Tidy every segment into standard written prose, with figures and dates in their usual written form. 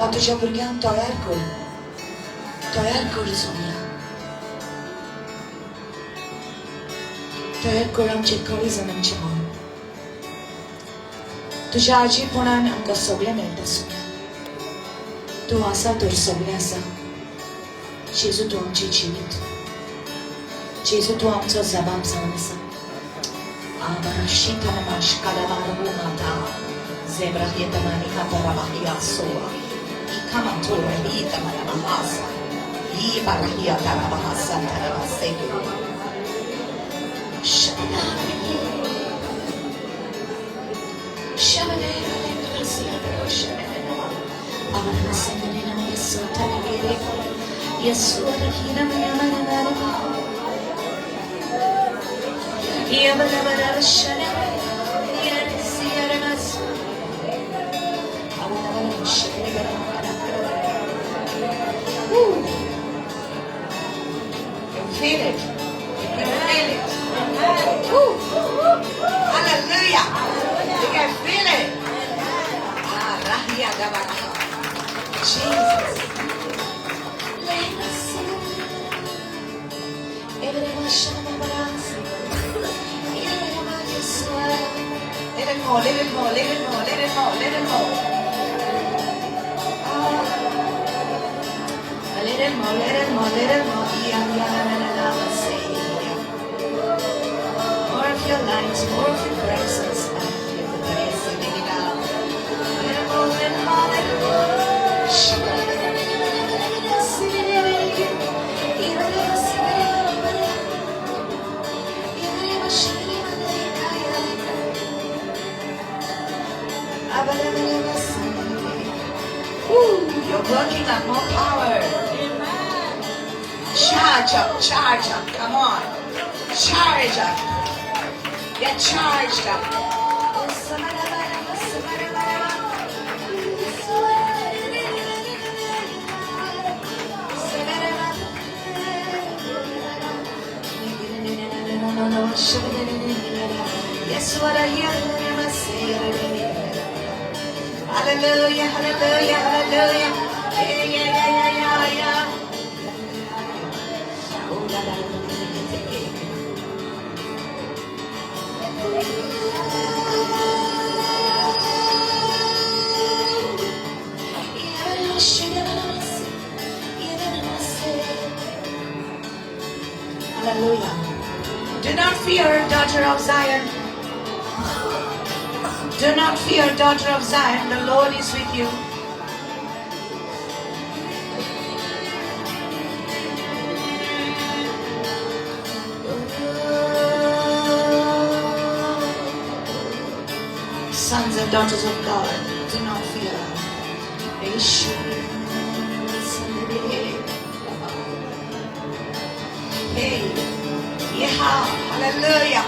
तुज्या भुरग्यांक तयार कर, तयार कर सोम्या, तयार कर आमचें कळीज आनी आमचें मन. तुज्या आजीपणान आमकां सगळें मेळटा सोम्या. तूं आसा तर सगळें आसा. जेजू तूं आमचें जिवीत, जेजू तूं आमचो जबाब जावन आसा. Woo. You feel it. You can feel it. Woo. Hallelujah. You can feel it. Jesus. Little more, little more, little more, little more, little more. A little more, little more, little more. Yeah, yeah, la, la, la, la, say, yeah. More of your light, more of your presence. Little more, little more, little more. Woo, you're working on more power. Charge up, come on. Charge up. Get charged up. Yes, what I hear. Hallelujah, hallelujah, hallelujah. Yeah, yeah, yeah, yeah, yeah. Hallelujah. Do not fear, daughter of Zion. Do not fear, daughter of Zion. The Lord is with you. Sons and daughters of God, do not fear. Hey, yeah, hallelujah.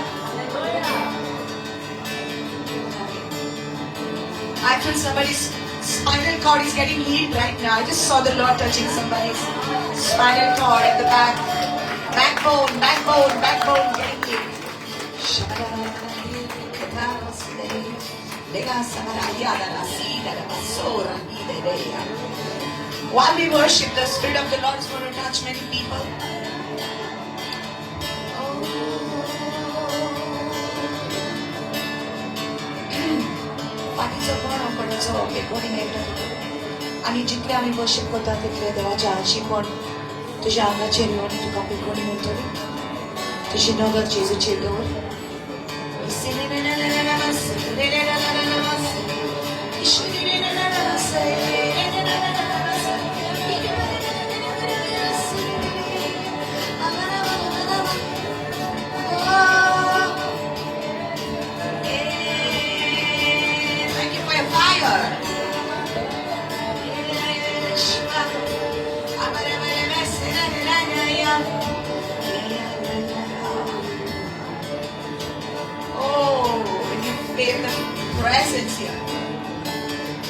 I feel somebody's spinal cord is getting healed right now. I just saw the Lord touching somebody's spinal cord at the back. Backbone, backbone, backbone getting healed. While we worship, the Spirit of the Lord is going to touch many people. फाटीचो कोणो पडचो बेगोनी मेळटा तुका आनी जितले आमी worship करता तितले देवाच्या आशीपण तुज्या आंगाचेर येवन तुका बेगोनी मेळटली. तुजी नदर जेजूचेर दवर. Thank you for your fire. Oh, when you feel the presence here,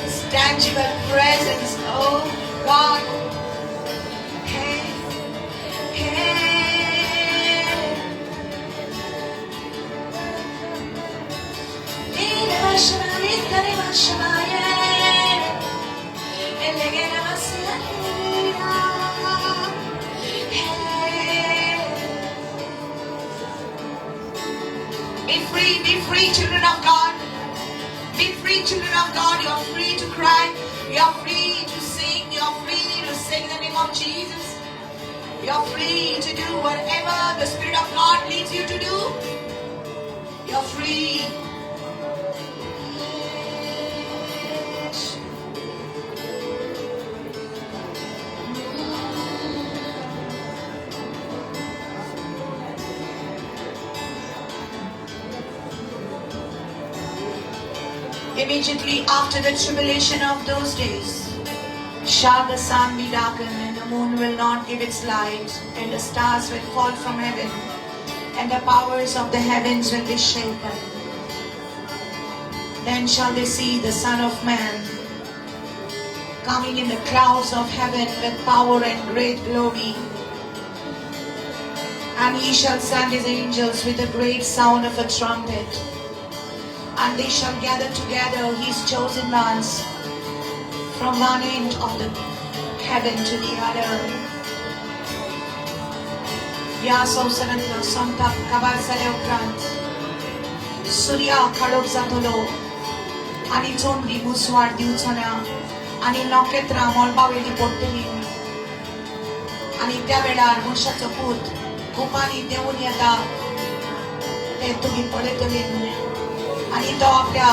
this tangible presence, oh God. Hey, hey. Be free, children of God. Be free, children of God. You're free to cry. You're free to sing. You're free to sing the name of Jesus. You're free to do whatever the Spirit of God leads you to do. You're free. Immediately after the tribulation of those days shall the sun be darkened, and the moon will not give its light, and the stars will fall from heaven, and the powers of the heavens will be shaken. Then shall they see the Son of Man coming in the clouds of heaven with power and great glory. And he shall send his angels with a great sound of a trumpet, and they shall gather together his chosen ones from one end of the heaven to the other. ह्या संवसारांतलो संताप काबार जाल्या उपरांत सुर्या काळोख जातलो आनी चंद्री उजवाड दिवचो ना आनी नखेत्रां मळबा वयली पडटली आनी त्या वेळार मनशाचो पूत कुपांनी देंवून येता ते तुमी पळयतली आनी तो आपल्या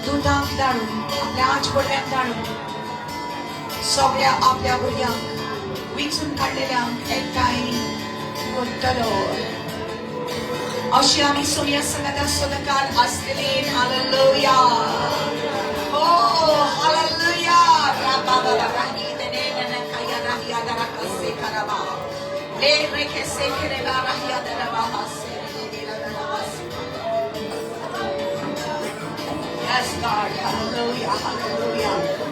दुतांक धाडून, आपल्या आजपडल्यांक धाडून सगळ्या आपल्या भुरग्यांक विचून काडलेल्यांक एकठांय करतलो. अशी आमी सोमया सांगाता सदांकाळ आसतली. Hallelujah. Oh, hallelujah. Rabba rahi dene nene kaya rahi adara kase karaba. Le reke se kereba rahi adara baha se re la la la se. Yes, God. Hallelujah. Hallelujah. Yes.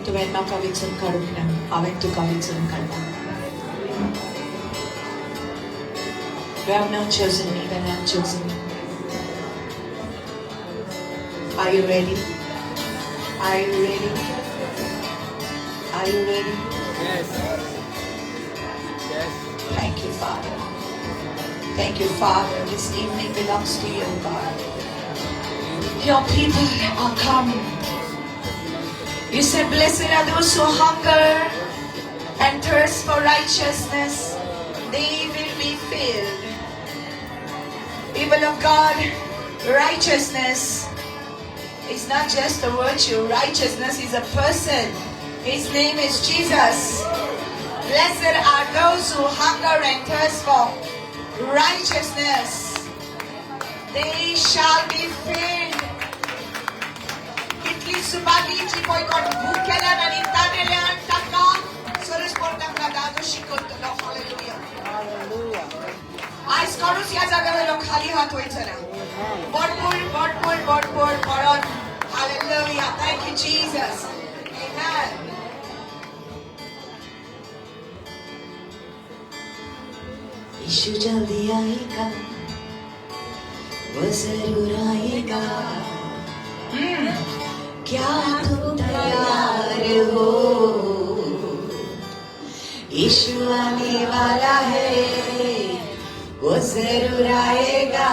तुवें म्हाका विचून काडूंक ना, हांवें तुका विचून काडला. You have not chosen me, but I have chosen you. Are you ready? Are you ready? Are you ready? Yes. Yes. Thank you, Father. Thank you, Father. This evening belongs to you, God. Your people are coming. You said, blessed are those who hunger and thirst for righteousness. They will be filled. People of God, righteousness is not just a virtue. Righteousness is a person. His name is Jesus. Blessed are those who hunger and thirst for righteousness. They shall be filled. कितली सुभागीची पळय कोण भुकेल्यान आनी तानेल्यान ताका सरसपण तांकां धादोशी करतलो. Hallelujah. Hallelujah. आयज कोणूच ह्या जाग्यार वयलो खाली हात वयचो ना. भरपूर भरपूर भरपूर भरोन. Hallelujah. Thank you, Jesus. Amen. यीशु जल्दी आएगा, वो जरूर आएगा. क्या तुम तैयार हो? यीशु आने वाला है, वो जरूर आएगा.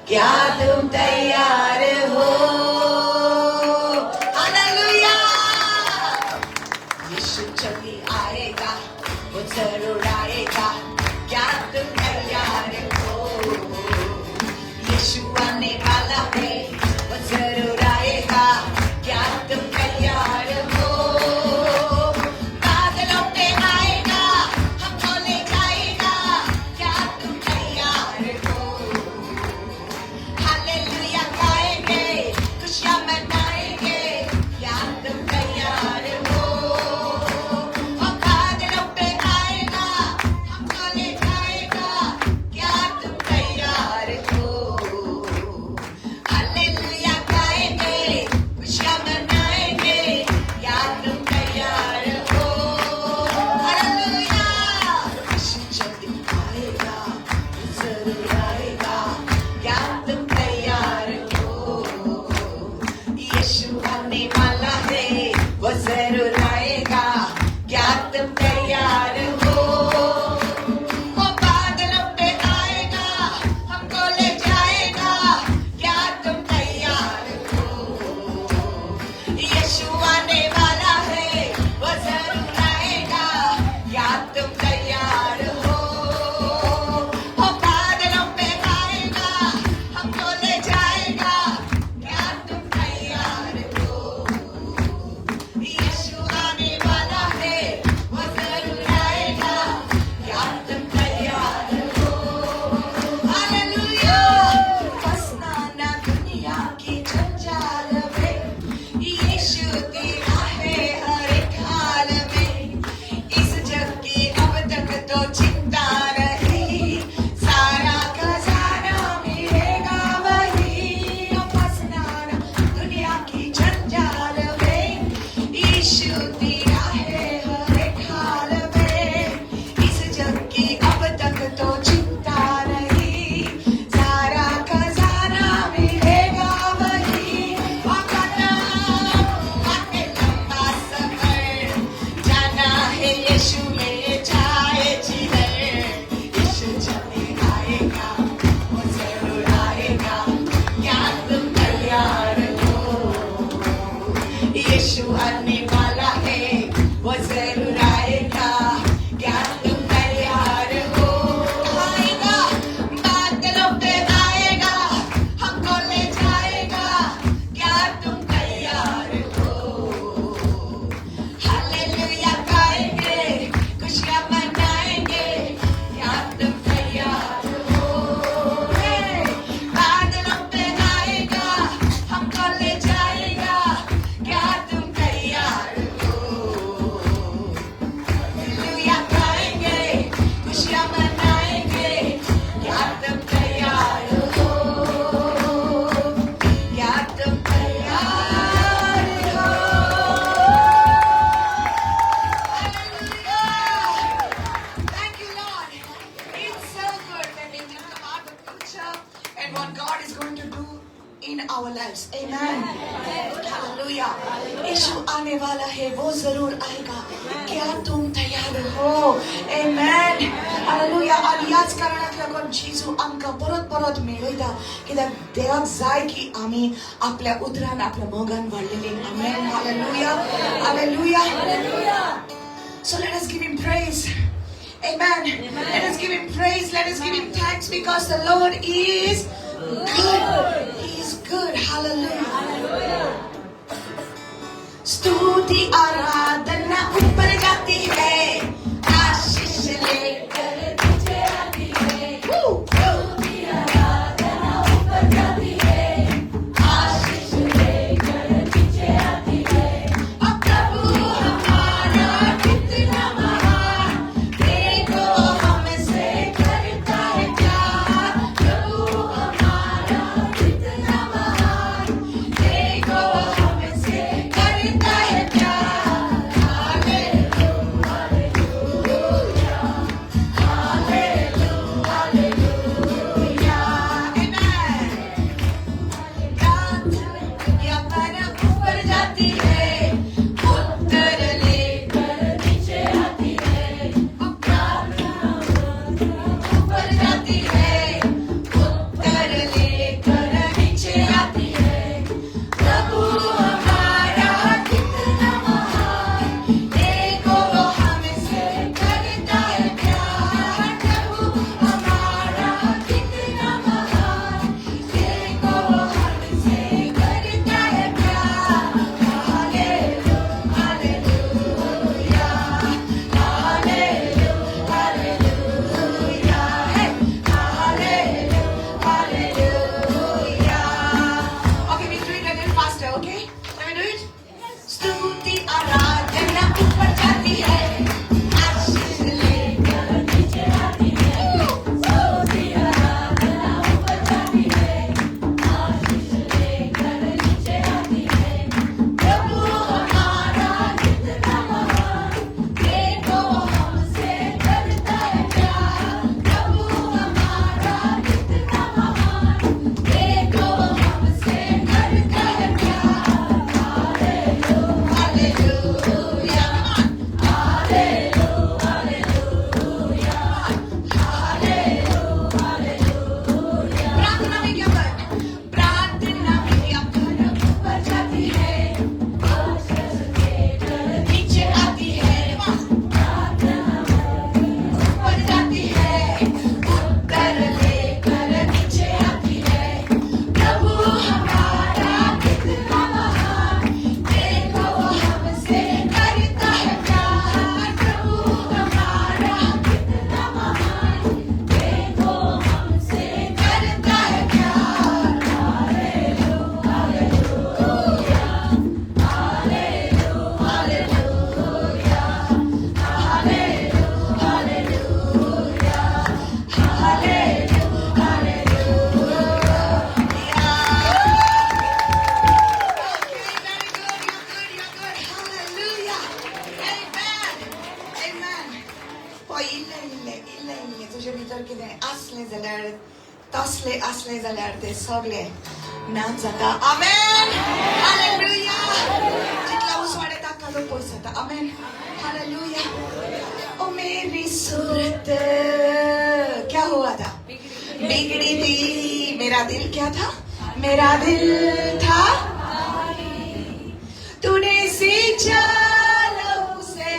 क्या तुम तैयार हो? हालेलुया. यीशु जल्दी आएगा, वो जरूर आएगा. क्या तुम तैयार हो? यीशु आने वाला है, वो जरूर आएगा. क्या तुम तैयार हो? बादलों पे आएगा, हमको ले जाएगा. क्या तुम तैयार जरूर आएगा, क्या तुम तैयार हो? यीशु आने वाला है, वो जरूर आएगा, क्या तुम तैयार हो? वो बादलों पे आएगा, हमको ले जाएगा, क्या तुम तैयार हो? यीशु आने वाला है, वो जरूर आएगा, क्या तुम तैयार हो? वो बादलों पे आएगा, हमको ले जाएगा, क्या तुम तैयार हो? यीशु आने वाला है, वो जरूर आएगा, क्या तुम तैयार हो? हालेलुया। फंसना ना दुनिया की जंजाल में, यीशु तेरा है हर एक हाल में। इस जग की अब तक तो चिंता नहीं, सारा खजाना मिलेगा वही। फंसना ना दुनिया की जंजाल में, यीशु तेरा है हर एक हाल में। इस जग की अब तक तो चिंता नहीं, सारा खजाना मिलेगा वही। लंबा सफर जाना है, यीशु ले जाए जिधर। यीशु जब आएगा, वो जरूर आएगा, क्या तुम तैयार हो? यीशु आने वाला है, वो जरूर आएगा, क्या तुम तैयार हो? आएगा, बादलों पे आएगा, हमको ले जाएगा, क्या तुम तैयार हो? हालेलुया गाएंगे, खुशियां मनाएंगे, क्या तुम तैयार हो? हे, बादलों पे आएगा, हमको ले जाएगा, क्या तुम तैयार हो? हालेलुया गाएंगे, खुशियां मनाएंगे, क्या तुम तैयार हो? क्या तुम तैयार हो? Hallelujah! Thank you, Lord. It's so good when we think about the future and what God is going to do in our lives. Amen. Hallelujah. यीशु आने वाला है, वो जरूर आएगा, क्या तुम तैयार हो? Amen. Hallelujah. आणि ह्याच कारणाक लागून जेजू आमकां परत परत मेळयता, कित्याक देवाक जाय की आमी आपल्या उतरान, आपल्या मोगान वाडलेली. Amen. Hallelujah. Hallelujah. So let us give him praise. Amen. Let us give him praise. Let us give him thanks because the Lord is good. He is good. Hallelujah. स्तुति आराधना ऊपर जाती है, आशीष लेकर नीचे आती है। Woo! स्तुति आराधना ऊपर जाती है, आशीष लेकर नीचे आती है। अब प्रभु हमारा कितना महान, देखो हमसे करता है प्यार। प्रभु हमारा कितना महान, देखो हमसे करता है प्यार। हालेलुया। तसले आसले जाल्यार ते सगळे ना जाता. आमेन. हालेलुया. जितला उजवाड येता कालो पयस जाता. आमेन. हालेलुया. ओ मेरी सूरत क्या हुआ था? बिगड़ी थी. मेरा दिल क्या था? मेरा दिल था, तूने सींचा लहू से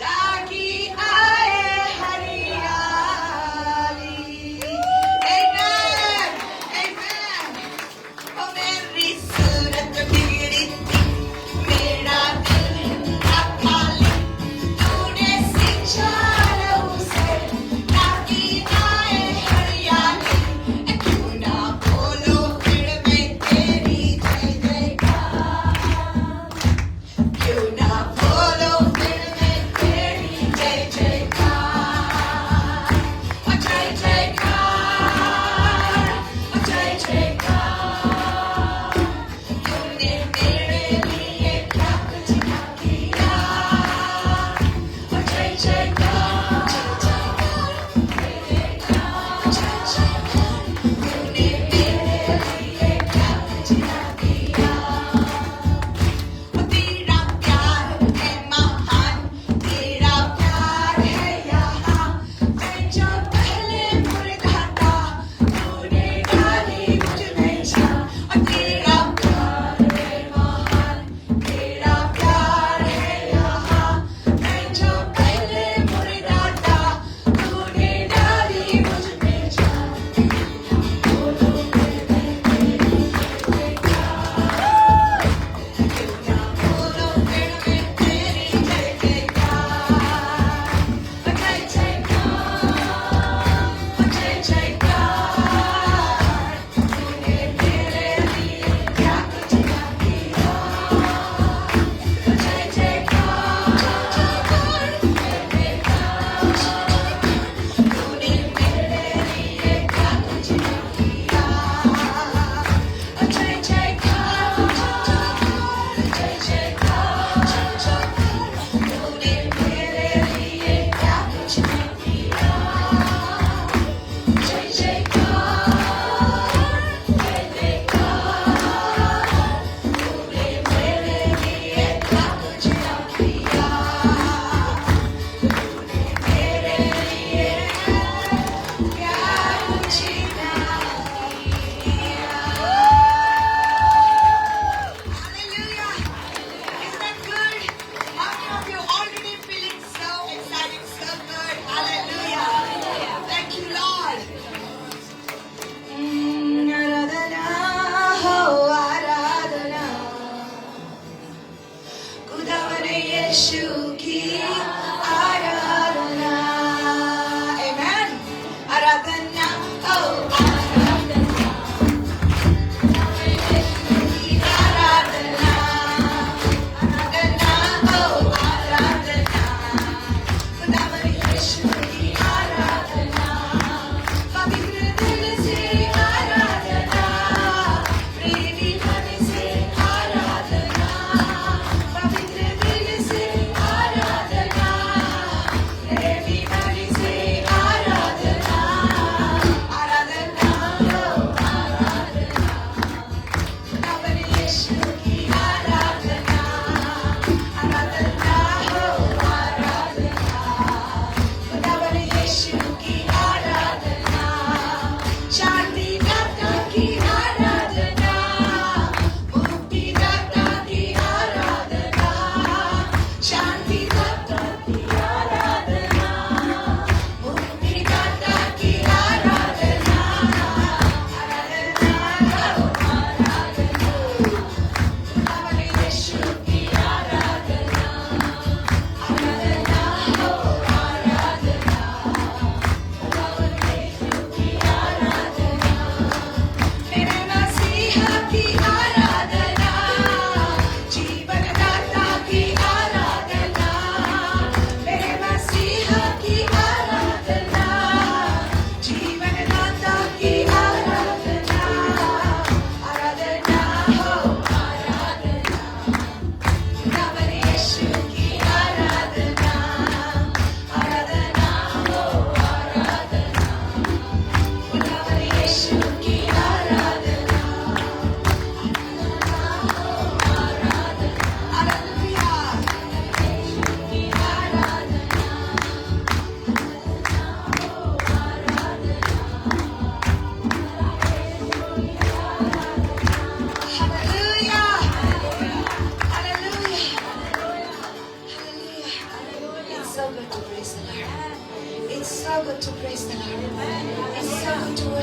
ताकि आए हरियाली. Amen. Amen. ओ मेरी सूरत बिगड़ी थी, मेरा दिल था खाली, तूने सींचा लहू से ताकि आए हरियाली. क्यों ना बोलूं फिर मैं तेरी जय जयकार.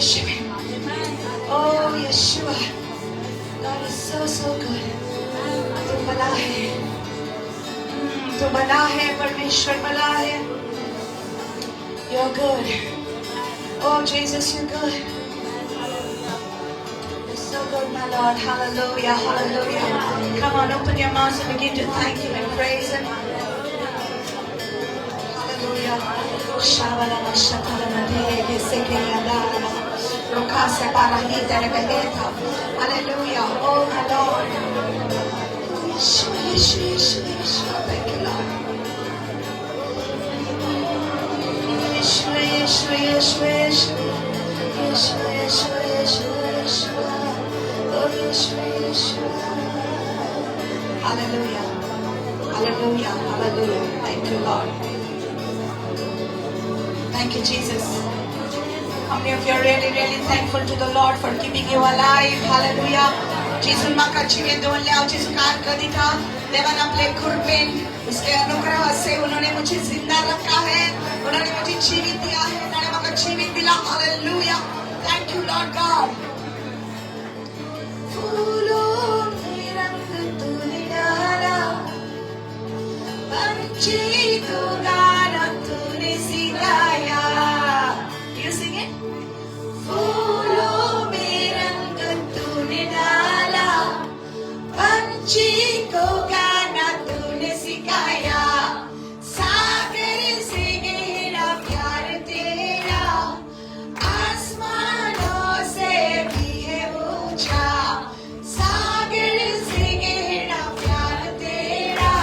Worship Him. Oh, Yeshua. God is so, so good. तू भला है. तू भला है, परमेश्वर भला है. You're good. Oh, Jesus, you're good. You're so good, my Lord. Hallelujah, hallelujah. Come on, open your mouths and begin to thank Him and praise Him. Hallelujah. Shabalama shakalama dege seke yadalama. Rokase parahita rebeheta. Hallelujah. Oh, my Lord. Yeshua, Yeshua, Yeshua, Yeshua. Thank you, Lord. Yeshua, Yeshua, Yeshua, Yeshua. Yeshua, Yeshua, Yeshua, Yeshua. Oh, Yeshua, Yeshua. Hallelujah. Hallelujah. Hallelujah. Thank you, Lord. Thank you, Jesus. How many of you are really, really thankful to the Lord for keeping you alive? Hallelujah. जेजून म्हाका जिवे दवरले, हांव जेजू car करिता. देवान आपले कृपेन, उसके अनुग्रह से उन्होंने मुझे जिंदा रखा है. उन्होंने मुझे जीवित दिया है. ताणें म्हाका जीवित दिला. Hallelujah. Thank you, Lord God. फूलों में रंग तूने डाला, पंछी को गाना तूने सिखाया. You sing it? फूलों में रंग तूने डाला, पंछी को गाना तूने सिखाया, सागर से गहरा प्यार तेरा, आसमानों से भी है ऊंचा. सागर से गहरा प्यार तेरा,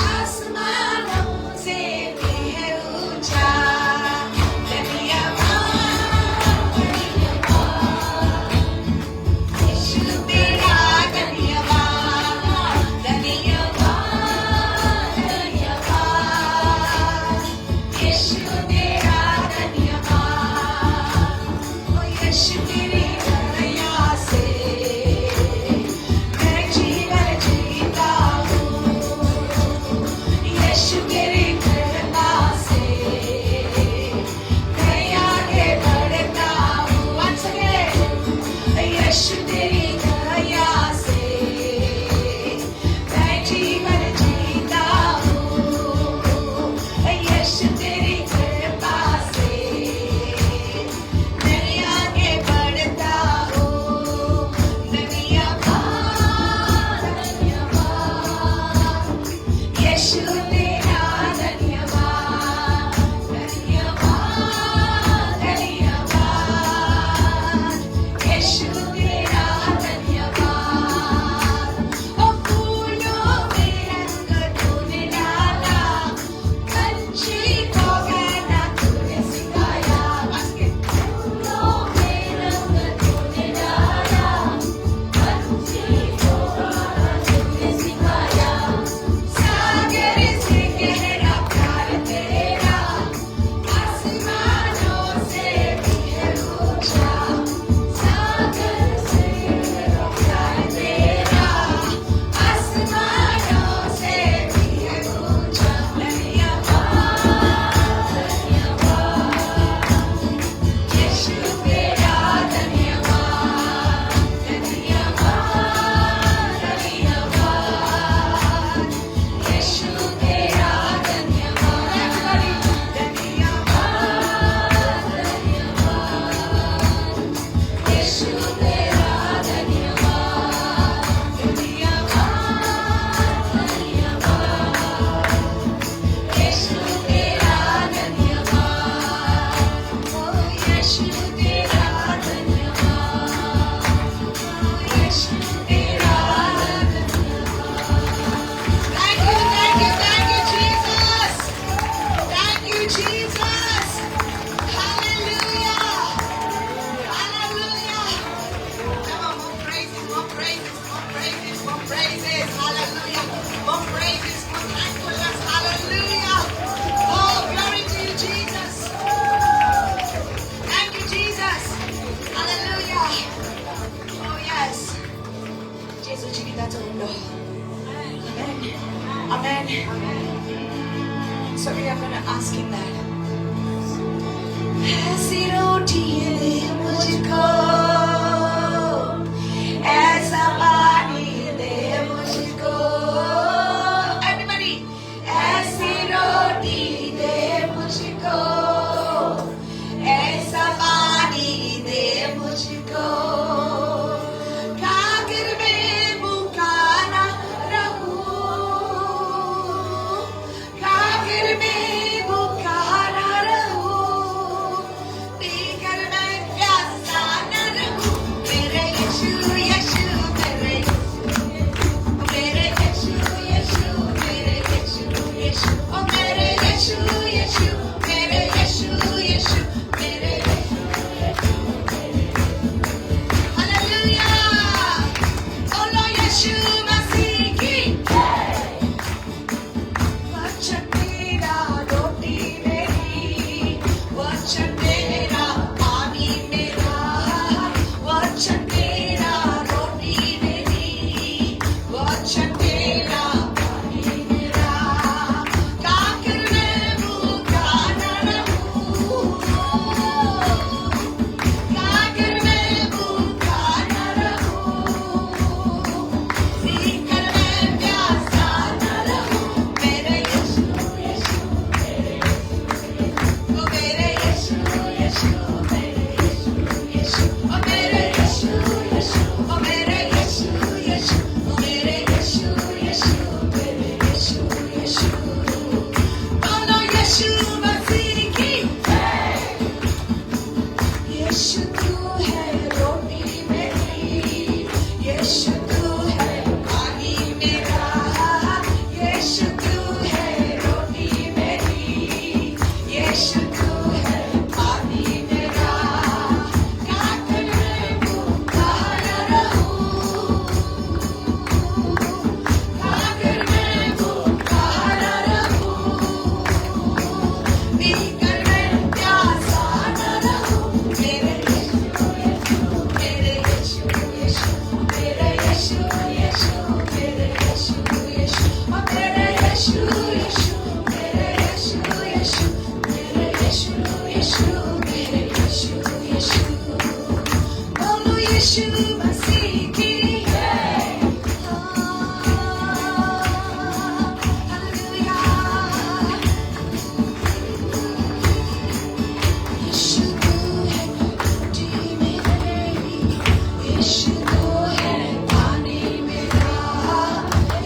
आसमानों से भी है ऊंचा. धन्यवाद, धन्यवाद, यीशु तेरा धन्यवाद, धन्यवाद, धन्यवाद, यीशु तेरा धन्यवाद. ओ यीशु, तेरी दया से मैं जीवन जीता हूँ. यीशु, तेरी कृपा से मैं आगे बढ़ता हूँ. Once again. यीशु, तेरी दया से मैं जीवन जीता हूँ. यीशु, तेरी कृपा से मैं आगे बढ़ता हूँ. धन्यवाद, धन्यवाद, यीशु तेरा धन्यवाद, धन्यवाद, धन्यवाद, यीशु तेरा धन्यवाद. ओ फूलों में रंग तूने डाला, पंछी को गाना तूने सिखाया. फूलों में रंग तूने डाला, पंछी को गाना तूने सिखाया, सागर से गहरा प्यार तेरा, आसमानों से भी है ऊंचा. सागर से गहरा प्यार तेरा, आसमानों से भी है ऊंचा. धन्यवाद, धन्यवाद, यीशु तेरा धन्यवाद, धन्यवाद, धन्यवाद, यीशु तेरा धन्यवाद. Everybody, धन्यवाद, धन्यवाद, यीशु तेरा धन्यवाद, धन्यवाद, धन्यवाद, यीशु तेरा धन्यवाद. ओ यीशु तेरा धन्यवाद, ओ यीशु तेरा धन्यवाद. Thank you, thank you, thank you, Jesus. Thank you, Jesus. Hallelujah. Hallelujah. Come on, more praises, more praises, more praises, more praises. Hallelujah. More praises, more thankfulness. Hallelujah. Oh, glory to you, Jesus. Thank you, Jesus. Hallelujah. Oh, yes. जेजू जिविताचो उंडो. Amen. Amen. So we are going to ask Him that. ऐसी रोटी ये दे तू है रोटी Mary, यीशु तू है पानी मेरा, यीशु तू है रोटी मेरी, यीशु तू है पानी मेरा। काकर मैं भूखा न रहूं, काकर मैं भूखा न रहूं, पीकर मैं प्यासा न रहूं। मेरे यीशु यीशु, मेरे यीशु यीशु, मेरे यीशु यीशु, मेरे यीशु यीशु, ओ मेरे यीशु यीशु, मेरे यीशु यीशु, मेरे यीशु यीशु, मेरे यीशु यीशु। बोलो यीशु मसीह की जय। हालेलुया। यीशु तू है रोटी मेरी, यीशु तू है पानी मेरा,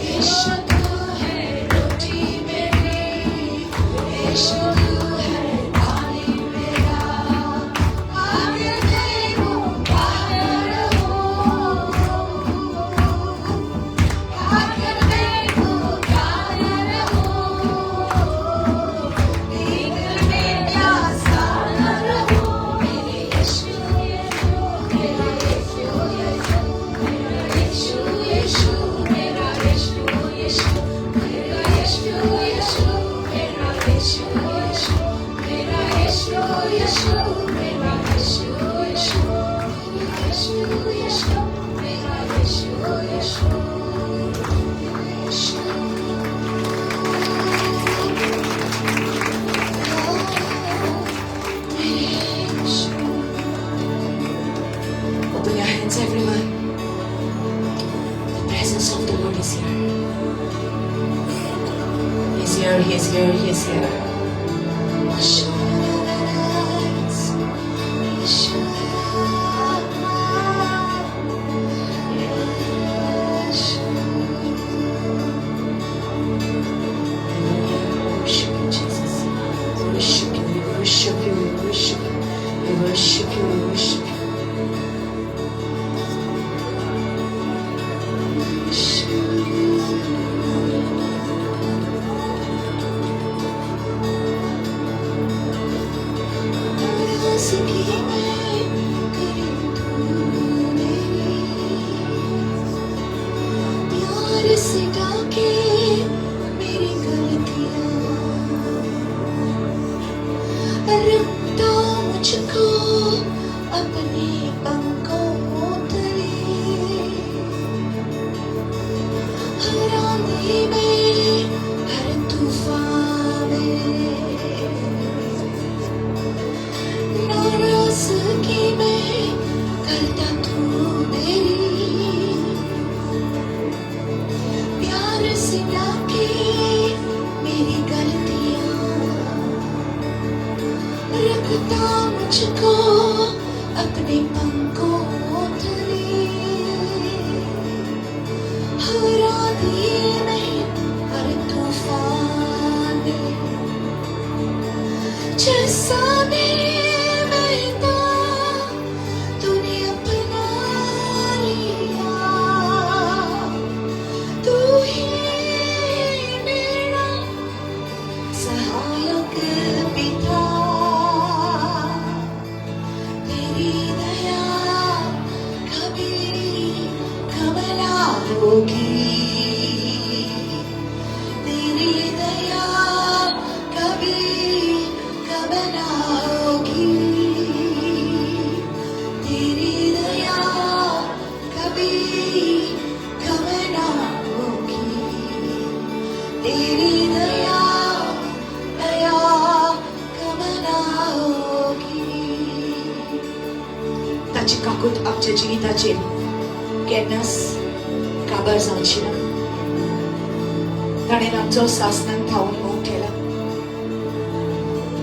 यीशु तू है रोटी मेरी, यीशु तू है पानी मेरा। आगे मैं भूखा न रहूं, आखिर मैं भूखा न रहूं, पीकर मैं प्यासा न रहूं। मेरे यीशु यीशु, मेरे यीशु यीशु, मेरा यीशु यीशु, मेरा यीशु यीशु, मेरा यीशु यीशु, मेरा यीशु यीशु, मेरा यीशु यीशु, मेरा यीशु यीशु, मेरा यीशु यीशु, मेरा यीशु यीशु, मेरा यीशु। मेरे यीशु। Open your hands, everyone. The presence of the Lord is here. He's here, He's here, He's here. Worship you, Jesus. Worship you, we worship you, we worship you, we worship you, we worship you. नाराज़गी मैं करे तू Mary, प्यार से ढाके Mary गलतियाँ, रखता मुझको अपने पंखों तले, हर आंधी में हर तूफान में। नाराज़गी मैं करता तू मेरी, प्यार से ढाके मेरी गलतियाँ, रखता मुझको अपने पंखों तले, हर आंधी में हर तूफान में। जैसा मैं था तूने अपना लिया, तू ही मेरा सहायक पिता। तेरी दया कभी कम ना होगी, तेरी दया कभी कम ना होगी, तेरी दया कभी कम ना होगी, तेरी दया दया कम ना होगी। ताची काकूत आमच्या जिविताचेर केन्नाच काबार जावची ना. ताणें आमचो सासणाक थावन मोग केला.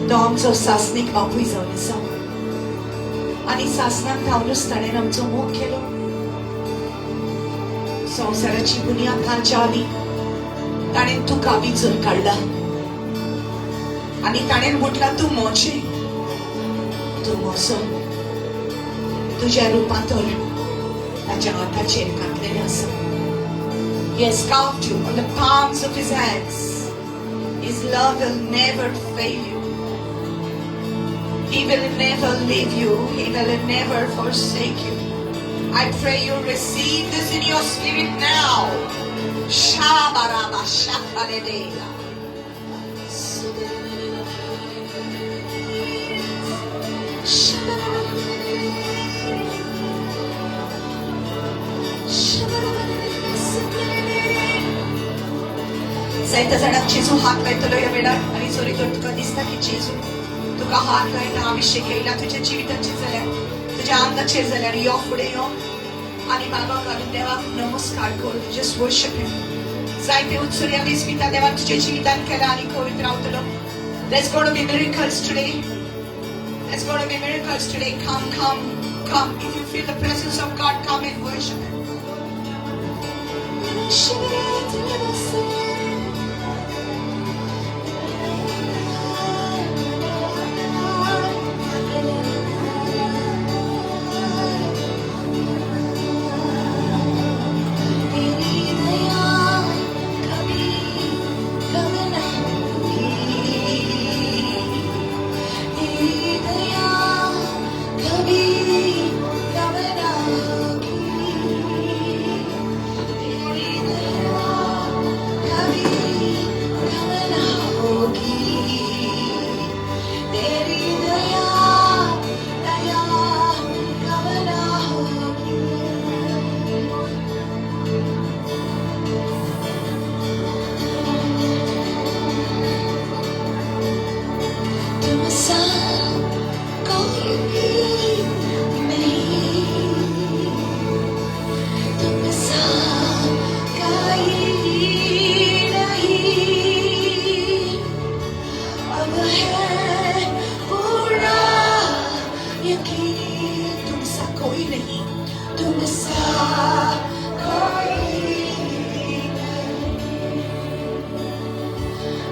तो आमचो सासणीक बापूय जावन आसा आनी सासणाक थावनूच ताणें आमचो मोग केलो. संवसाराची बुन्याद घालच्या आदीं ताणें तुका विंचून काडला आनी ताणें म्हटलां, तूं म्हजें, तूं म्हजो. तुझ्या रूपांतर ताच्या हाताचेर घातलेलें आसा. He has carved you on the palms of his hands. His love will never fail you. He will never leave you. He will never forsake you. I pray you receive this in your spirit now. Shabaraba shakaledela. जायत्या जाणांक जेजू हात लायतलो ह्या वेळार आनी जोरी तर तुका दिसता की जेजू तुका हात लायता, अभिषेक येयला तुज्या जिविताचेर जाल्यार, तुज्या आंगाचेर जाल्यार, यो फुडें यो आनी बाबा घालून देवाक नमस्कार कर. Just worship him. जायते उत्सर्या विस्मिता देवान तुज्या जिवितान केला आनी करीत रावतलो. There's going to be miracles today. There's going to be miracles today. Come, come, come. If you feel the presence of God, come and worship Him. तेरी दया कभी कम न होगी, तेरी दया कभी कम न होगी, तेरी दया कभी कम न होगी, तेरी दया दया कम न होगी. तुम सा कोई भी नहीं, तुम सा कोई नहीं, अब है पूरा यकीन. तुम सा कोई नहीं, तुम सा कोई नहीं,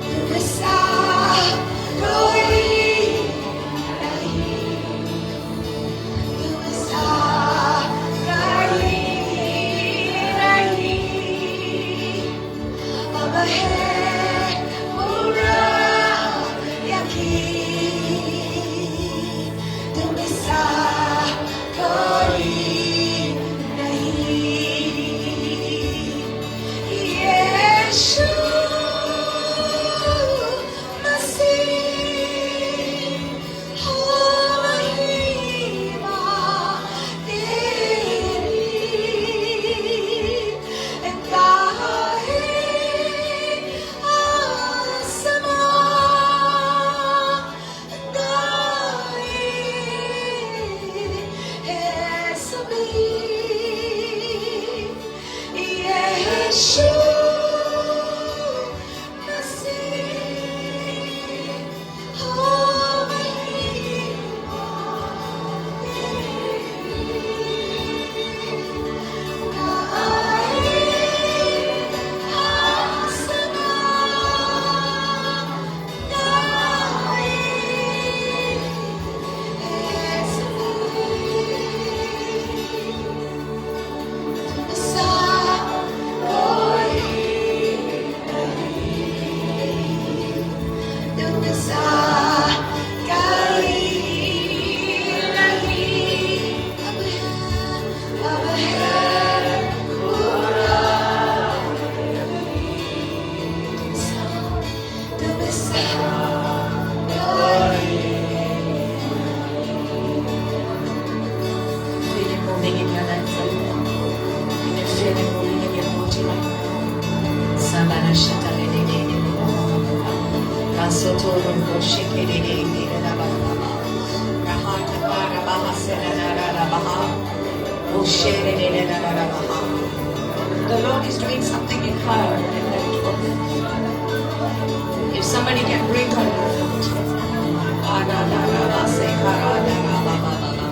तुम सा कोई नहीं, तुम सा कोई नहीं, अब है पूरा यकीन, तुम सा कोई नहीं. यीशु मसीह हो महिमा तेरी, गाहे आसमां गाए है सभी. यीशु मसीह हो महिमा तेरी, गाए आसमां गाए है सभी. तुम सा कोई नहीं, तुम सा कोई नहीं, अब है पूरा तुम सा कोई. Feel it moving in your life right now. Can you feel it moving in your body right now? Sabana shatale de de de de. Kasotoro koshike de de de de la ba ba ba. Rahata para baha sena na ra ra baha. Oshere de de la ra baha. The Lord is doing something in her in that woman. If somebody can bring her out. Ara la ra ba se ka ra da ra ba ba ba ba.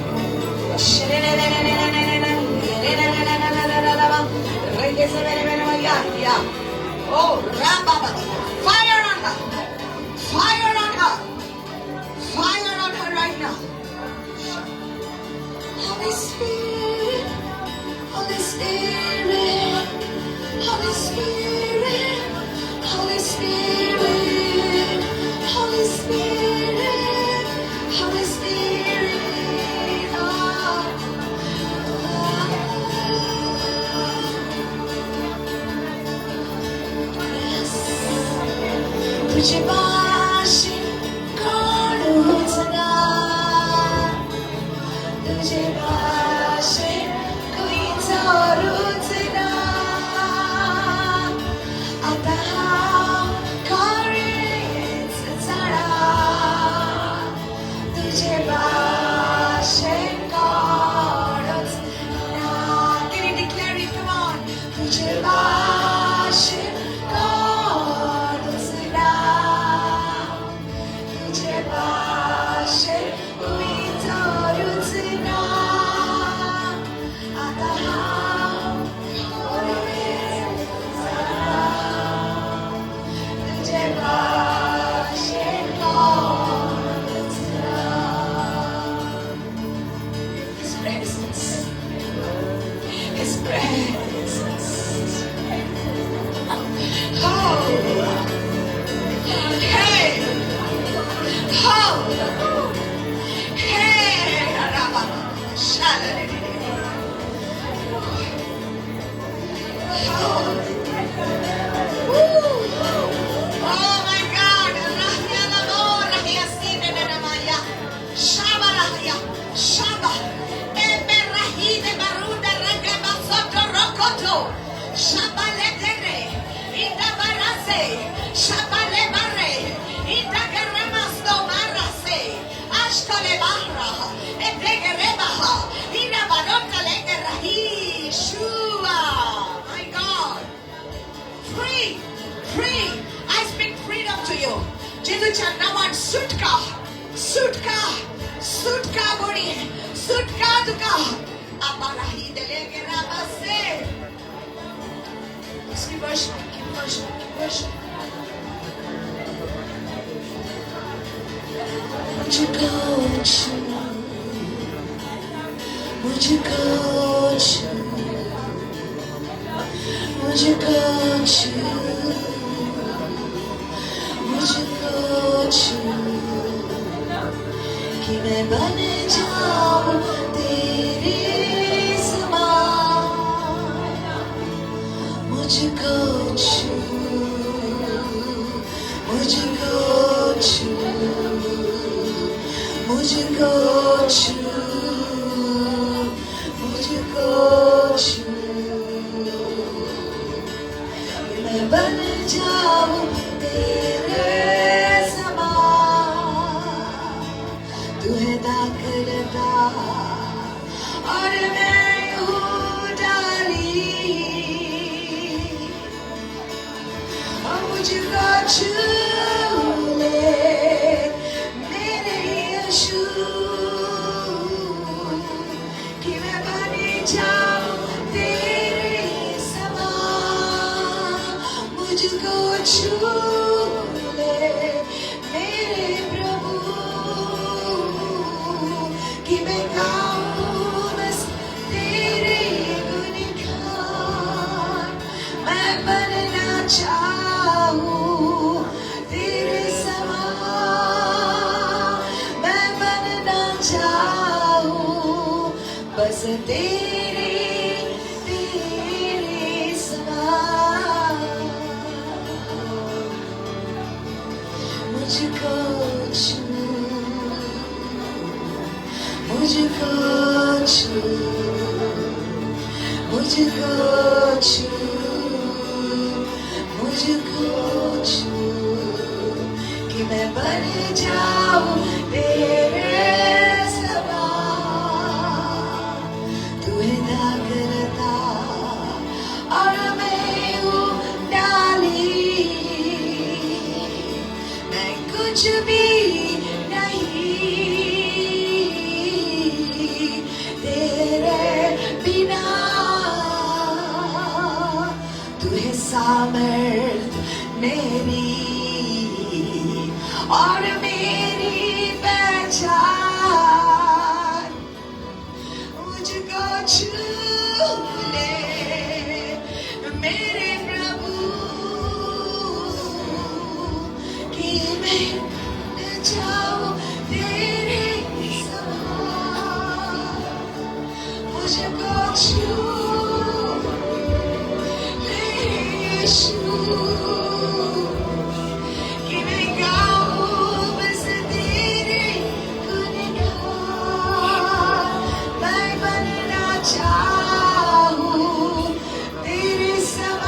Yeah. Oh, Rababa. Fire on her. Fire on her. Fire on her right now. Holy Spirit, Holy Spirit, Holy Spirit, Holy Spirit, Holy Spirit, Holy Spirit. Oh, oh. Yes. तुझे भाशेन कोणूच ना, तुझे भाशेन खंयचोरूच ना. आतां हांव खरेंच जाणा, तुझे भाशेन कोणूच ना. Can you declare it? Come on. तुझे भाशेन कोणूच ना, तुझे भाशेन खंयचोरूच ना. आतां हांव खरेंच जाणा, तुझे भाशेन कोणूच ना. His presence, His presence. Oh, hey, oh, hey, Rabba, Oh, woo. Oh my God, Rahya Lamo, Rahya Sine Namaya, Shaba Rahya, Shaba, Ebe Rahide Baruda Ragaba Soto Rokoto, Shaba Letere, Ida Barase, Shaba Lebare, Ida Garamasto Marase, Ashtole Bahra, Edegerebaha, Ina Barota Legerahi, Shua, my God. Free, free. I speak freedom to you. जेजूच्या नावान सुटका, सुटका, सुटका बोडी, सुटका तुका. आबाराही देलेगेराबासे. Keep worshiping, keep worshiping, keep worshiping. मुझको छू, मुझको छू, मुझको छू, मुझको छू, कि मैं बन जाऊं तेरे समान. मुझको छू, मुझको छू, मुझको छू, मुझको छू, कि मैं बन जाऊं तेरे समान. तू है दाखलता और मैं हूँ डाली, और मुझको छू ले मेरे यीशु, कि मैं बन जाऊं तेरे समान. मुझको छू ले मेरे प्रभु, कि मैं गाऊं बस तेरे गुणगान. मैं बनना चाहूं तेरे समान, मैं बनना चाहूं बस तेरे तेरे समान. मुझको छू, मुझको छू, मुझको छू, मुझको छू, कि मैं बन जाऊं तेरे समान. तू है दाखलता और मैं हूँ डाली, मैं कुछ भी नहीं तेरे बिना. तू है सामर्थ मेरी और मेरी पहचान. मुझको छू ले मेरे प्रभु, कि मैं न जाऊं तेरे समान। मुझको छू ले यीशु, कि मैं गाऊं बस तेरे गुणगान। मैं बनना चाहूं तेरे समान,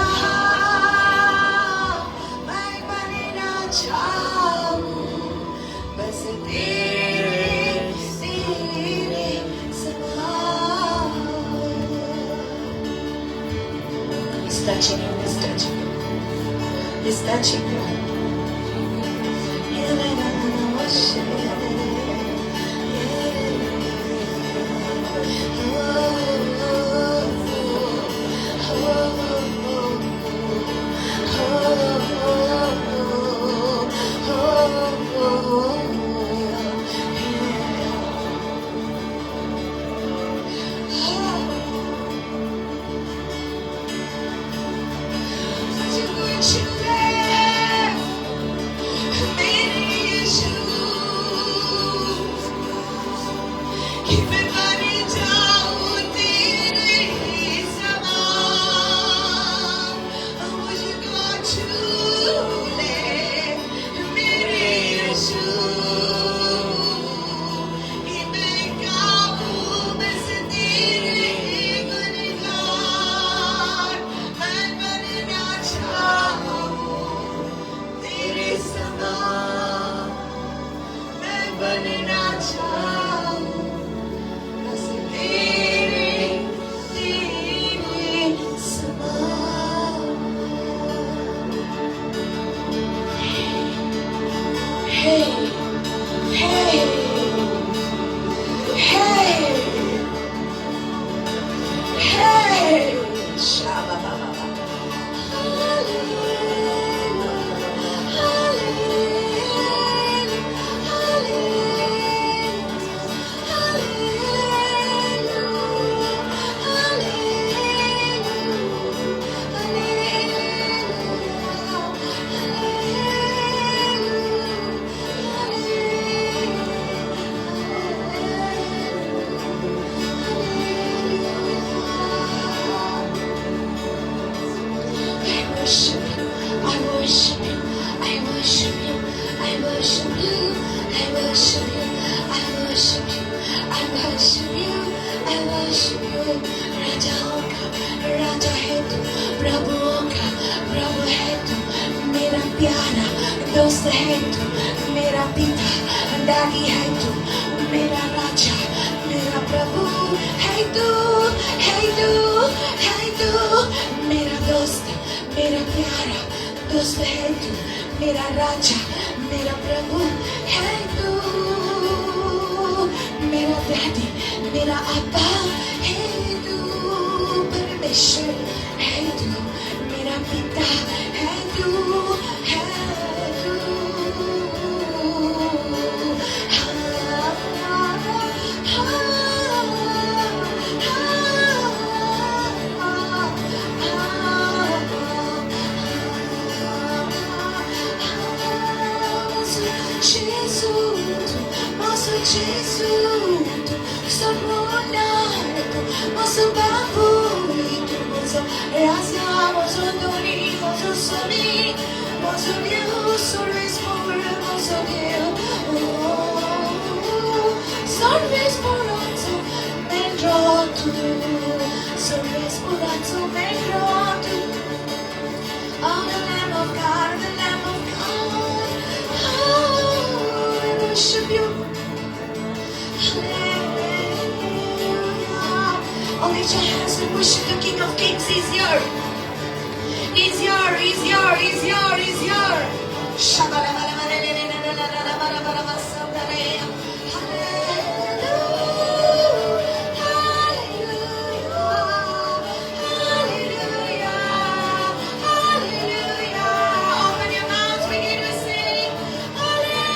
मैं बनना चाहूं बस तेरे तेरे समान। He's touching you, he's touching you, he's touching you. Hey, hey, hey, hey. Shabba-ba-ba-ba. I worship you, I worship you, I worship you, I worship you, I worship you, I worship you, I worship you, I worship you. राजाओं का राजा है तू, प्रभुओं का प्रभु है तू, मेरा प्यारा दोस्त है तू, मेरा पिता दादी है तू, मेरा राजा मेरा प्रभु है तू, है तू, है तू, मेरा दोस्त मेरा प्यारा दोस्त है तू, मेरा राजा मेरा प्रभु है तू, मेरा डैडी मेरा अब्बा है तू, परमेश्वर है तू, मेरा पिता है तू, है तू। Oh, the Lamb of God, the Lamb of God. Oh, I worship you. Hallelujah. Oh, lift your hands and worship the King of Kings. He's here. He's here, he's here, he's here, he's here. Hallelujah, hallelujah, hallelujah. Open your mouths, begin to sing. Hallelujah.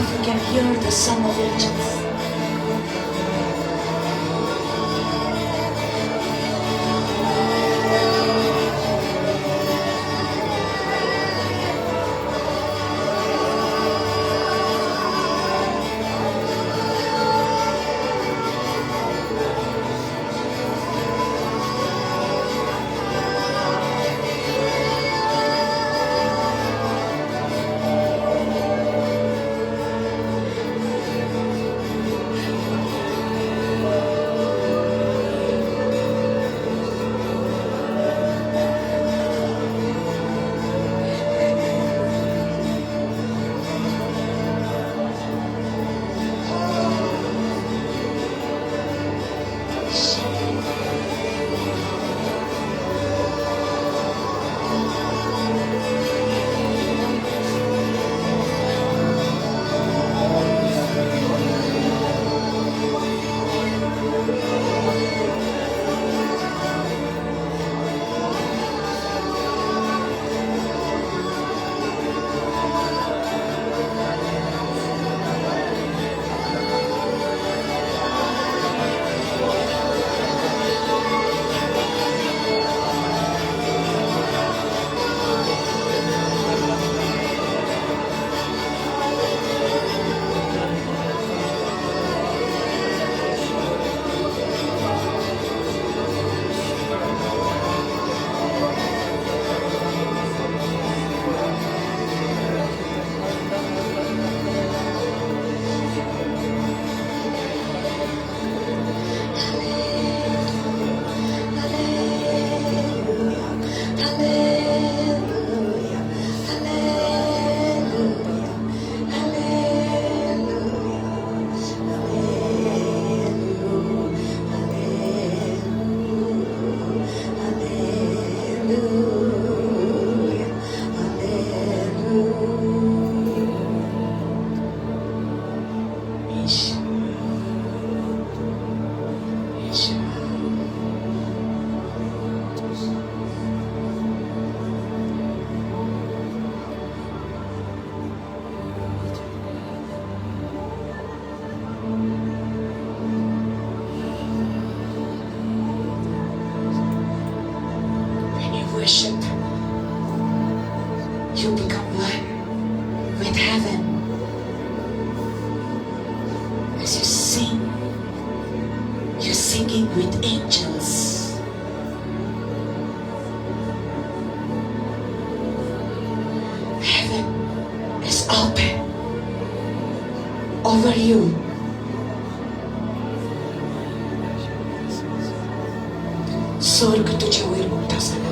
Some of you can hear the song of angels. Worship, you become one with heaven. As you sing, you're singing with angels. Heaven is open over you. स्वर्ग तुझ्या वयर उक्ता जाला.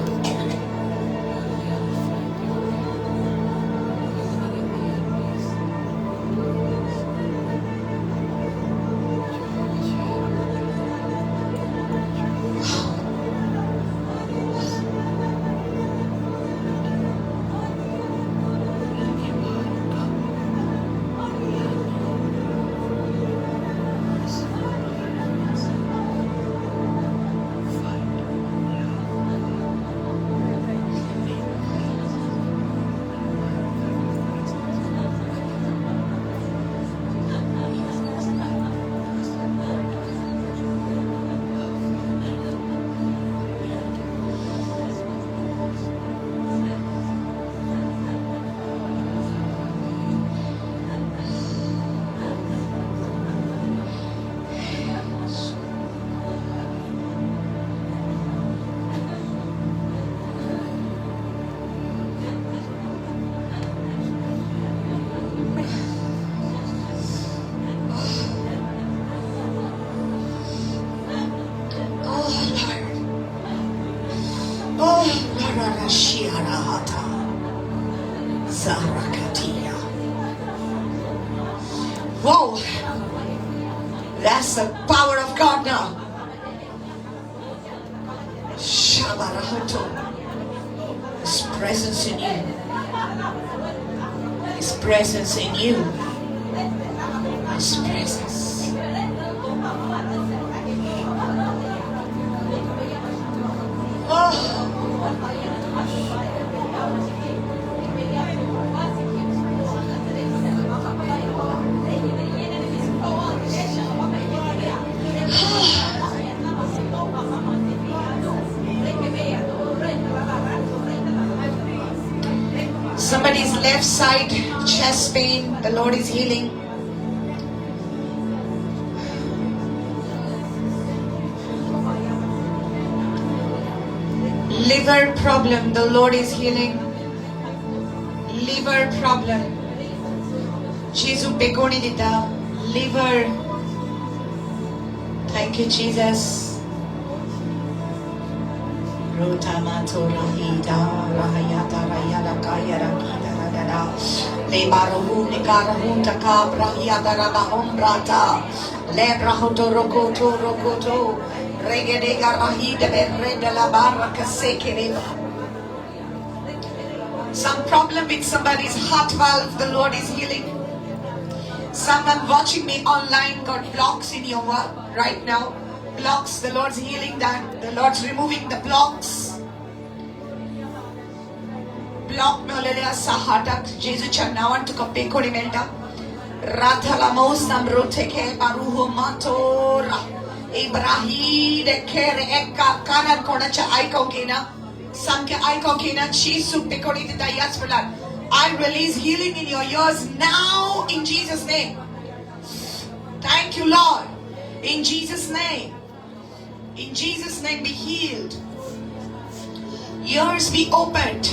Whoa! That's the power of God now. Shabarahoto. His presence in you. His presence in you. His presence. Oh. Somebody's left side chest pain, the Lord is healing. Liver problem, the Lord is healing. Liver problem. Jesu pekoni dita. Liver. Thank you, Jesus. Rotamato rahida rahayata rahayada kaya rakida radada lebarohu nikarahu taka rahiyada rabahom rata lebrahoto rokoto rokoto regedega rahida berreda la barra kasekereba. Some problem with somebody's heart valve, the Lord is healing. Someone watching me online got blocks in your work right now. Blocks, the Lord's healing that. The Lord's removing the blocks. Block मेळलेले आसा हार्टाक जेजूच्या नांवान तुका पेकोडी मेळटा. राथाला samroteke baruho matora Ibrahim kere eka कानार कोणाच्या आयकोंक येना, सामकें आयकोंक येना. जेजू पेकोडी दिता ह्याच वेळार. I release healing in your ears now in Jesus' name. Thank you, Lord. In Jesus' name. In Jesus' name be healed. Ears be opened.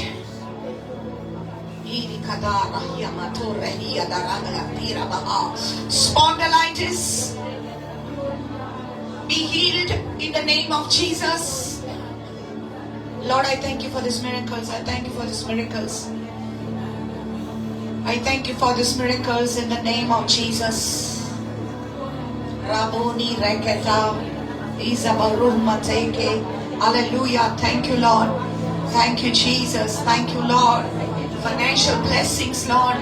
Spondylitis be healed in the name of Jesus. Lord, I thank you for these miracles. I thank you for these miracles. I thank you for these miracles in the name of Jesus. Raboni Reketa Izabaruh Mateke. Hallelujah. Thank you, Lord. Thank you, Jesus. Thank you, Lord. Financial blessings, Lord.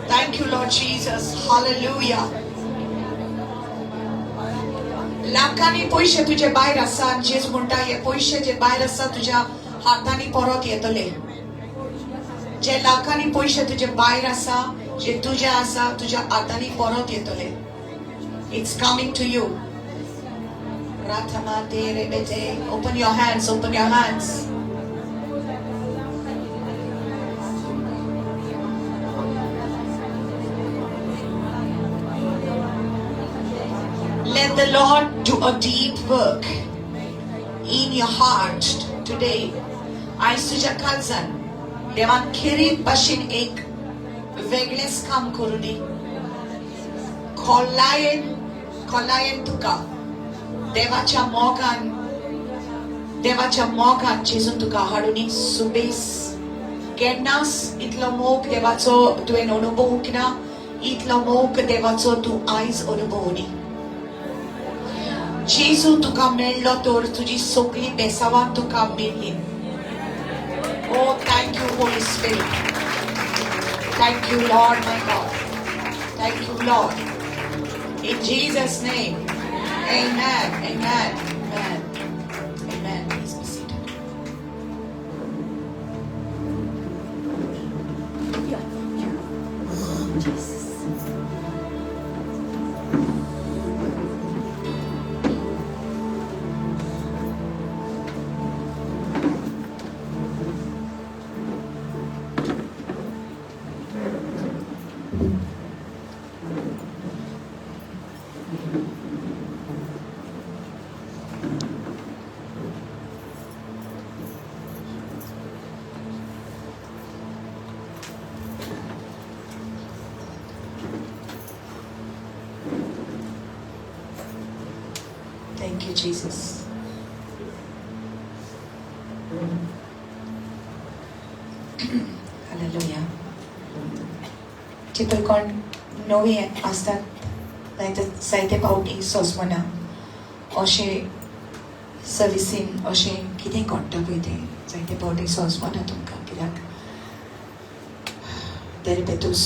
Thank you, Lord Jesus. Hallelujah. लाखांनी पयशे तुजे भायर आसा. जेजू म्हणटा हे पयशे जे भायर आसा तुज्या हातांनी परत येतले. जे लाखांनी पयशे तुजे भायर आसा, जे तुजे आसा, तुज्या हातांनी परत येतले. It's coming to you. Open your hands, open your hands. Let the Lord do a deep work in your heart today. आयज तुज्या काळजान देवान खेरीत भाशेन एक वेगळेंच काम करूं दी. खोलायेन खोलायेन तुका देवाच्या मोगान, देवाच्या मोगान जेजून तुका हाडून सुबेस. केन्नाच इतलो मोग देवाचो तुवें अनुभवूंक ना, इतलो मोग देवाचो तूं आयज अनुभवनी. जेजू तुका मेळ्ळो तर तुजी सगळी बेसावान तुका मेळ्ळी. Oh, thank you, Holy Spirit. Thank you, Lord, my God. Thank you, Lord. In Jesus' name. Amen. Amen. Amen. Amen. Please be seated. Jesus. Thank you, Jesus. Hallelujah. जे पळय कोण नवी आसतात जायते जायते फावटी सोंसमना अशें सर्विसीन अशें कितें घडटा पळय तें जायते फावटी सोंसमना तुमकां, कित्याक देरपेतूस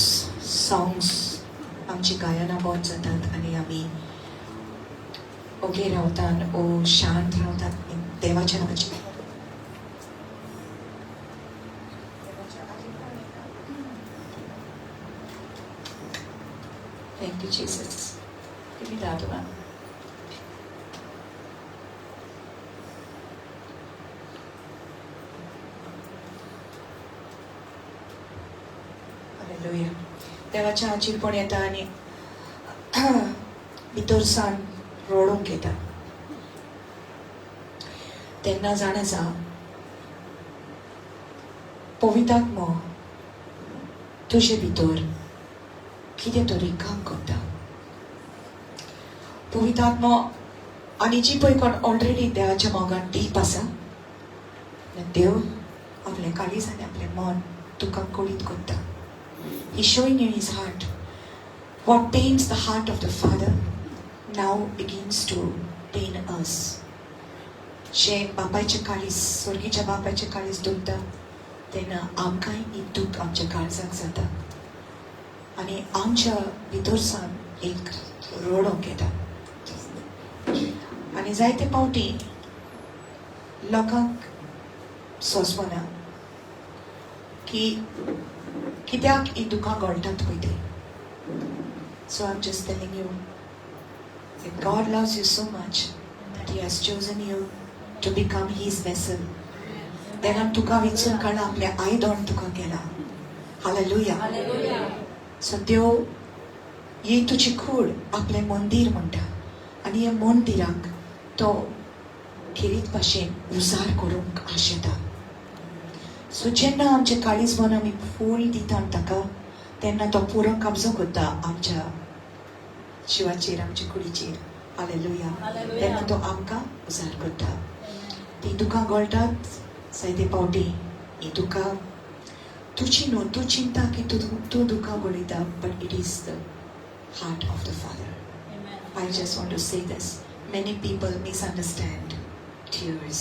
सॉंग्स आमची गायनां बंद जातात आनी आमी ओगे रावतात ओ शांत रावतात देवाच्या नांवाची. Thank you, Jesus. Give me the other one. Hallelujah. देवाचें हाजीरपण येता आनी भितर सावन रडूंक येता तेन्ना जाणा जा, पवित्र आत्मो तुजे भितर कितें तरी काम करता. पवित्र आत्मो आनी जी पळय कोण ऑलरेडी देवाच्या मोगान डीप आसा, देव आपलें काळीज आनी आपलें मन तुका कळीत करता. He showing you his heart. What pains the heart of the Father now begins to pain us. जे बापायचें काळीज, स्वर्गीच्या बापायचें काळीज दुखता तेन्ना आमकांय ही दूख आमच्या काळजाक जाता आनी आमच्या भितर सावन एक रडोंक येता. आनी जायते फावटी लोकांक सोंसवना की कित्याक ही दुकां गळटात पळय ती. So I am just telling you that God loves you so much that He has chosen you to become His vessel. देवान तुका विचून काडला, आपल्या आयदन तुका केला. हालेलुया. सो देव ही तुजी कूड आपलें मंदीर म्हणटा आनी ह्या मंदिराक तो खेरीत भाशेन उजार करूंक आशेता. सो जेन्ना आमचें काळीज मन आमी फूल दिता ताका, तेन्ना तो पुरो कब्जो करता आमच्या जिवाचेर, आमच्या कुडीचेर. हालेलुया. तेन्ना तो आमकां उजार करता. ती दुकां गळटात जायते फावटी, ही दुकां तुजी न्हू. तूं चिंता की तूं तूं दुकां गळयता, but it is the heart of the Father. I just want to say this. Many people misunderstand tears.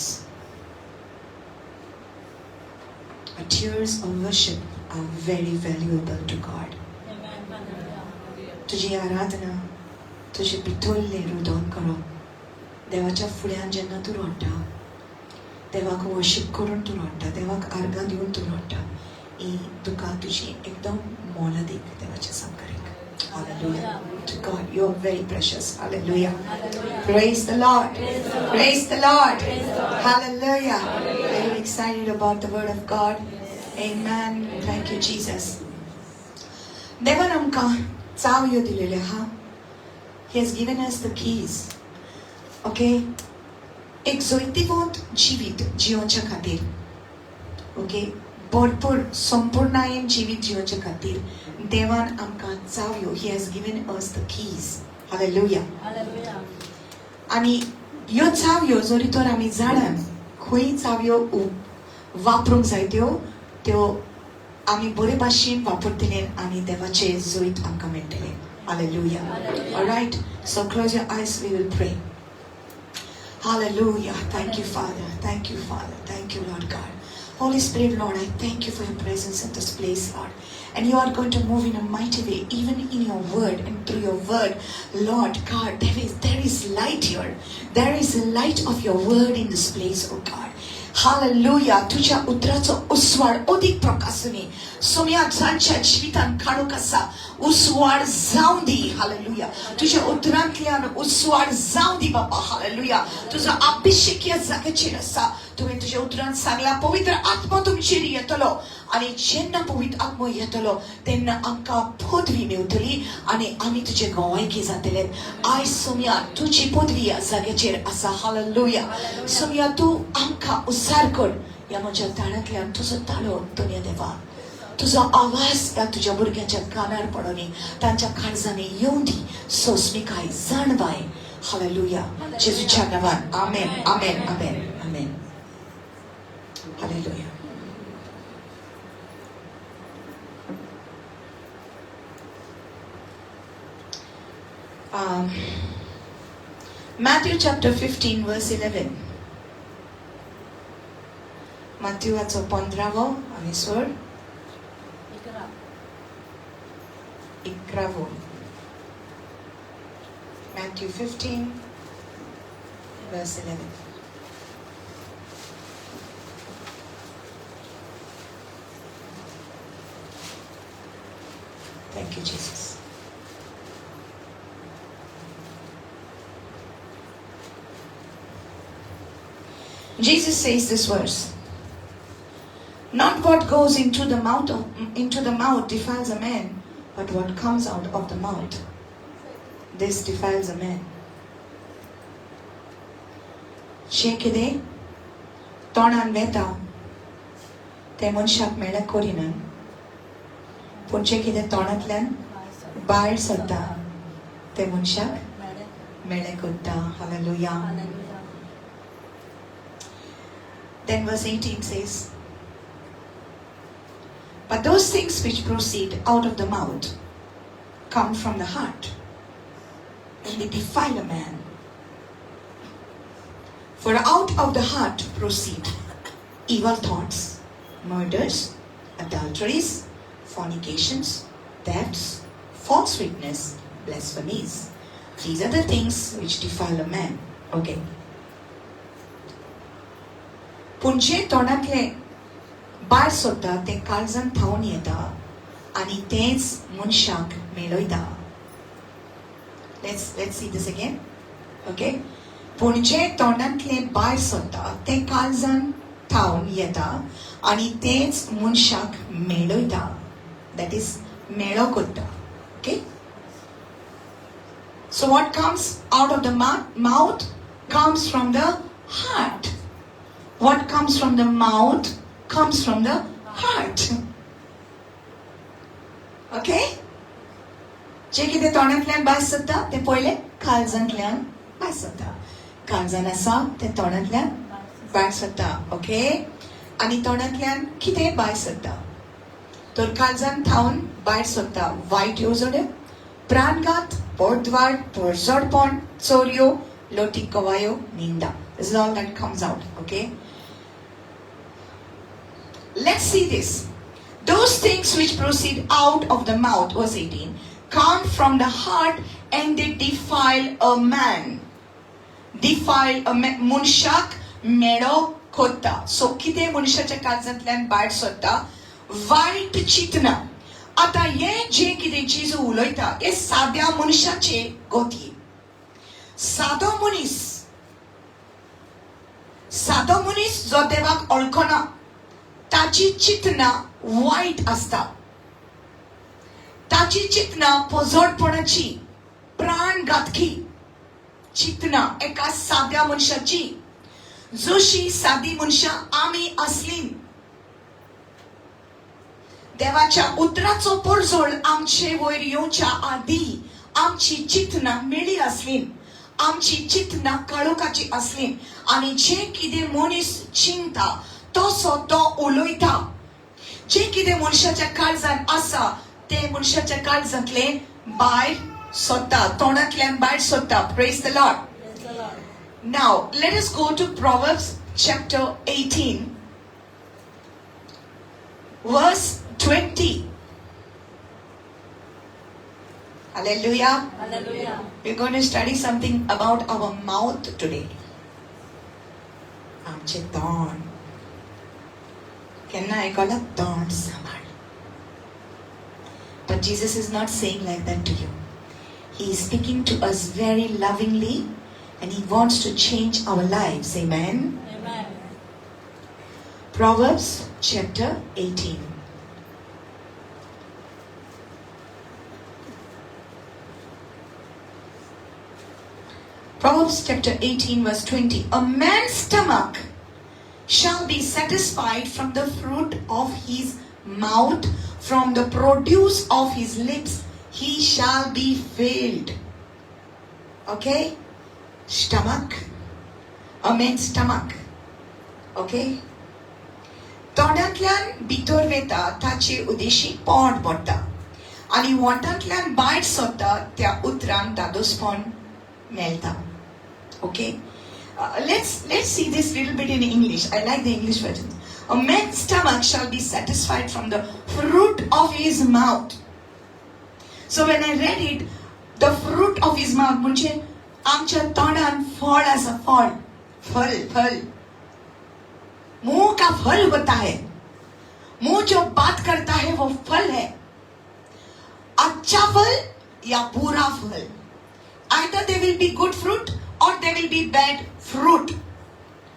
But tears of worship are very valuable to God. तुजी आराधना, तुजे भितरलें रुदन करप, देवाच्या फुड्यान जेन्ना तूं रडटा, देवाक वर्शीप करून तूं रडटा, देवाक आर्गां दिवन तूं रडटा, ही दुकां तुजी एकदम मोलादीक देवाच्या सामकारीक. Hallelujah. To God, you are very precious. Hallelujah. Praise the Lord. Praise the Lord. Hallelujah. Are you excited about the word of God? Amen. Thank you, Jesus. देवान आमकां चावयो दिलेल्यो आहा. He has given us the keys. Okay? एक जैतिवंत जिवीत जियोवच्या खातीर, okay, भरपूर संपूर्णायेन जिवीत जियोवच्या खातीर देवान आमकां चावयो. He has given us the keys. Hallelujah. आनी ह्यो चावयो जरी तर आमी जाणान खंय चावयो वापरूंक जाय, त्यो त्यो आमी बरे भाशेन वापरतले आनी देवाचें जैत आमकां मेळटलें. Hallelujah. Alright, so close your eyes, we will pray. Hallelujah. Thank you, Father. Thank you, Father. Thank you, Lord God. Holy Spirit, Lord, I thank you for your presence in this place, Lord. And you are going to move in a mighty way, even in your word and through your word. Lord God, there is light here. There is a light of your word in this place, oh God. Hallelujah. तुझ्या उतराचो उस्वाड अधिक प्रकाशनी सोम्या जांच्या जिवितान काडूंक आसा, उस्वाड जावं दी. Hallelujah. तुझ्या उतरांतल्यान उस्वाड जावं दी बाबा. हालेलुया. तुजो अभिषेक ह्या जाग्याचेर आसा. तुवें तुज्या उतरान सांगला, पवित्र आत्मो तुमचेर येतलो आनी जेन्ना पवित्र आत्मो येतलो तेन्ना आमकां पदवी मेवतली आनी आमी तुजे गोवायकी जातले. आयज सोम्या तुजी पदवी ह्या जाग्याचेर आसा. हालेलुया. सोम्या, तूं आमकां उसार कर ह्या म्हज्या ताळ्यांतल्यान. तुजो ताळो, धन्य देवा, तुजो आवाज ह्या तुज्या भुरग्यांच्या कानार पडोनी, तांच्या काळजांनी येवं दी सोसमिकाय, जाणवाय. हालेलुया. जेजूच्या नांवान आमेन, आमेन, आमेन, आमेन. Hallelujah. Matthew chapter 15 verse 11. माथ्यूवाचो 15वो आनी सोड 11वो. Matthew 15 verse 11. Thank you, Jesus. Jesus says this verse. Not what goes into the mouth defiles a man, but what comes out of the mouth. This defiles a man. जें कितें तोंडान वेता तें मनशाक मेळ्ळें करिना, पूण जें कितें तोंडांतल्यान भायर सरता तें मनशाक मेळ्ळें करता. Hallelujah. Then verse 18 says, But those things which proceed out of the mouth come from the heart, and they defile a man. For out of the heart proceed evil thoughts, murders, adulteries, fornications, thefts, false witness, blasphemies. These are the things which defile a man. Okay. पूण जें तोंडांतलें भायर सोडटा तें काळजान थावन येता आनी तेंच मनशाक मेळयता. Let's see this again. Okay. पूण जें तोंडांतलें भायर सोडटा तें काळजान थावन येता आनी तेंच मनशाक मेळयता. That is मेळो करता. Okay. So what comes out of the mouth comes from the heart. What comes from the mouth comes from the heart. Okay? जें कितें तोंडांतल्यान भायर सरता तें पयलें काळजांतल्यान भायर सरता. काळजान आसा तें तोंडांतल्यान भायर सरता. ओके? आनी तोंडांतल्यान कितें भायर सरता तर काळजान थावन भायर सरता वायट येवजण्यो, प्राणघात, पोटद्वार, पोरजोडपण, चोरयो, लोटीक गवायो, निंदा. This is all that comes out. Okay? Let's see this. Those things which proceed out of the mouth, verse 18, come from the heart and they defile a man. Defile a man. मनशाक मेळो कोत्ता. So कितें मनशाच्या काळजांतल्यान भायर सरता? वायट चिंतना. आतां हें जें कितें जेजू उलयता हें साद्या मनशाचे गती. सादो मनीस, सादो मनीस जो देवाक वळखना ताची चिंतना वायट आसता. ताची चिंतना पोजोडपणाची, प्राणघातकी चिंतना एका साद्या मनशाची. जशी सादी मनशां आमी आसली, देवाच्या उतराचो परजळ आमचे वयर येवच्या आदी आमची चिंतना मेळी आसली, आमची चिंतना काळोखाची आसली. आनी जें कितें मनीस चिंता तसो तो उलयता. जें कितें मनशाच्या काळजान आसा तें मनशाच्या काळजांतलें भायर सोदता, तोंडांतल्यान भायर सोदता. Praise the Lord. Now let us go to Proverbs chapter 18 verse 20. Hallelujah. Hallelujah. We're going to study something about our mouth today. आमचें तोंड. केन्ना आयकलां तोंड सांबाळ? But Jesus is not saying like that to you. He is speaking to us very lovingly and He wants to change our lives. Amen. Amen. Proverbs chapter 18. Proverbs chapter 18 verse 20. A man's stomach shall be satisfied from the fruit of his mouth, from the produce of his lips he shall be filled. Okay? Stomach. A man's stomach. Okay? तोंडांतल्यान भितर वेता ताचे उद्देशी पोट भरता आनी वोंठांतल्यान भायर सरता त्या उतरान दादोसपण मेळटा. Okay? Let's see this little bit in English. I like the English version. A man's stomach shall be satisfied from the fruit of his mouth. So when I read it, the fruit of his mouth, म्हणजे आमच्या तोंडान फळ आसा, फळ, फल, फल. मुंह का फल होता है. मुंह जो बात करता है वो फल है. अच्छा फल या बुरा फल. Either there will be good fruit or there will be bad fruit.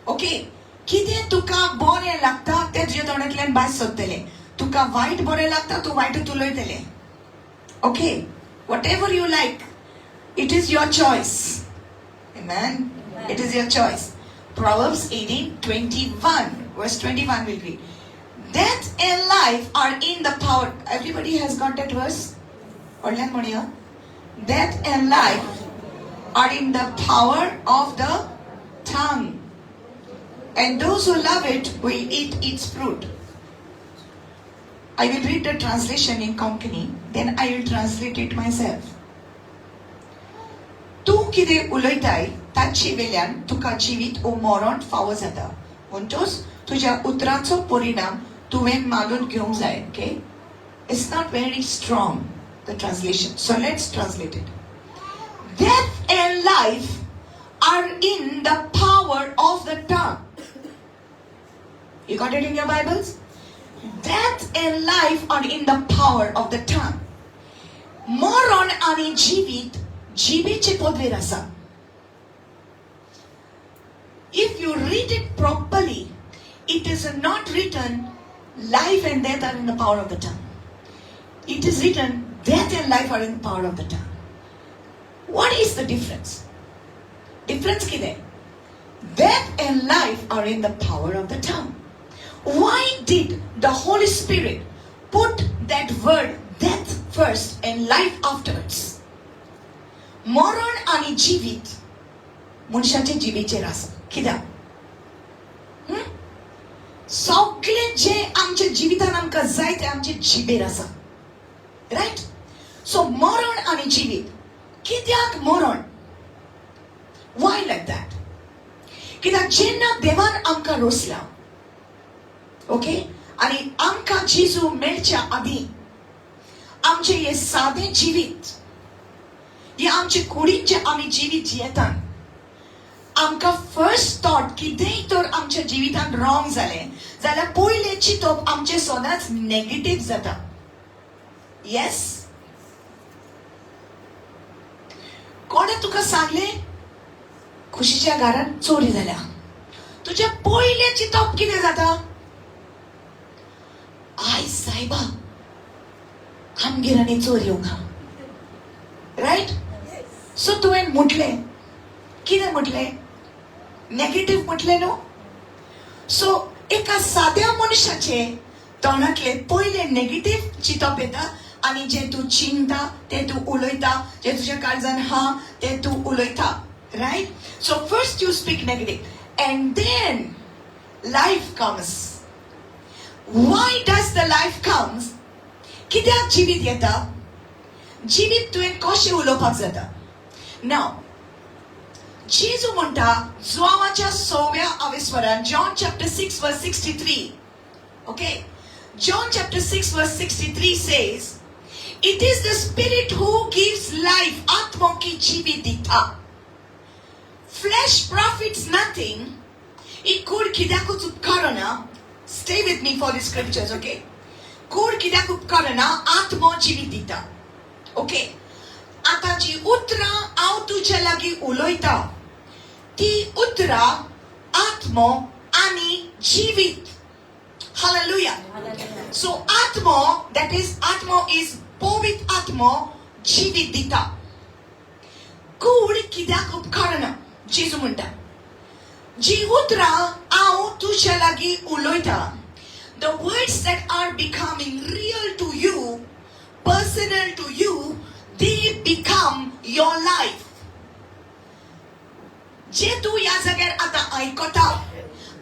Okay. कितें तुका बरें लागता तें तुज्या तोंडांतल्यान भायर सोदतलें. तुका वायट बरें लागता, तूं वायटूच उलयतलें. Okay, whatever you like, it is your choice. Amen. It is your choice. Proverbs 18:21, verse 21 will read. Death and life are in the power. Everybody has got that verse? व्हडल्यान म्हणया. Death and life are in the power of the tongue, and those who love it will eat its fruit. I will read the translation in Konkani, then I will translate it myself. तूं कितें उलयताय ताचे वेल्यान तुका जिवीत ओ मरण फावो जाता, म्हणटूच तुज्या उतरांचो परिणाम तुवें मानून घेवंक जाय. Okay, it's not very strong, the translation, so let's translate it. Death and life are in the power of the tongue. You got it in your Bibles? Death and life are in the power of the tongue. मरण आनी जिवीत जिबेचे पदवेर आसा. If you read it properly, it is not written life and death are in the power of the tongue. It is written death and life are in the power of the tongue. What is the difference? Difference कितें? Death and life are in the power of the tongue. Why did the Holy Spirit put that word death first and life afterwards? मरण आनी जिवीत मनशाचे जिबेचेर आसा. कित्याक? सगळे जे आमच्या जिवितान आमकां जाय ते आमचे जिबेर आसा, रायट? सो मरण आनी जिवीत. कित्याक मरण? Why like that? कित्याक जेन्ना देवान आमकां रोसला, ओके, आनी आमकां जेजू मेळच्या आदीं आमचें हें सादें जिवीत, हें आमचे कुडीचें आमी जिवीत जियेतात, आमकां फर्स्ट थॉट कितेंय तर आमच्या जिवितान रॉंग जालें जाल्यार पयलें चिंतप आमचें सदांच नेगेटीव जाता. येस, कोणें तुका सांगलें खुशीच्या घरान चोरी जाल्या, तुजें पयलें चिंतप कितें जाता? I सायबा, आमगेर आनी चोर येवंक. रायट? सो तुवें म्हटलें, कितें म्हटलें? नेगेटीव म्हटलें न्हू. सो एका साद्या मनशाचे तोंडांतले पयले नेगेटीव चिंतप येता आनी जें तूं चिंता तें तूं उलयता, जें तुज्या काळजान आहा तें तूं उलयता. Right? So first you speak negative and then life comes. Why does the life comes? कित्याक जिवीत येता? जिवीत तुवें कशें उलोवपाक जाता? नाव जेजू म्हणटा जुवांवाच्या सव्या आवेस्वरान, John chapter 6 verse 63. Okay, John chapter 6 verse 63 says, it is the spirit who gives life. आत्मो की जिवीत दिता. Flesh profits nothing. ही कूड कित्याकूच उपकारना. Stay with me for the scriptures, okay? कूड कित्याक उपकारना, आत्मो जिवीत दिता. ओके, आतां जी उतरां हांव तुज्या लागीं उलयता ती उतरां आत्मो आनी जिवीत. Hallelujah. सो आत्मो, that is आत्मो is पवित्र आत्मो जिवीत दिता. कूड कित्याक उपकारना. जेजू म्हणटा जी उतरां हांव तुज्या लागीं उलयता, the words that are becoming real to you, personal to you, they become your life. जे तूं ह्या जाग्यार आतां आयकता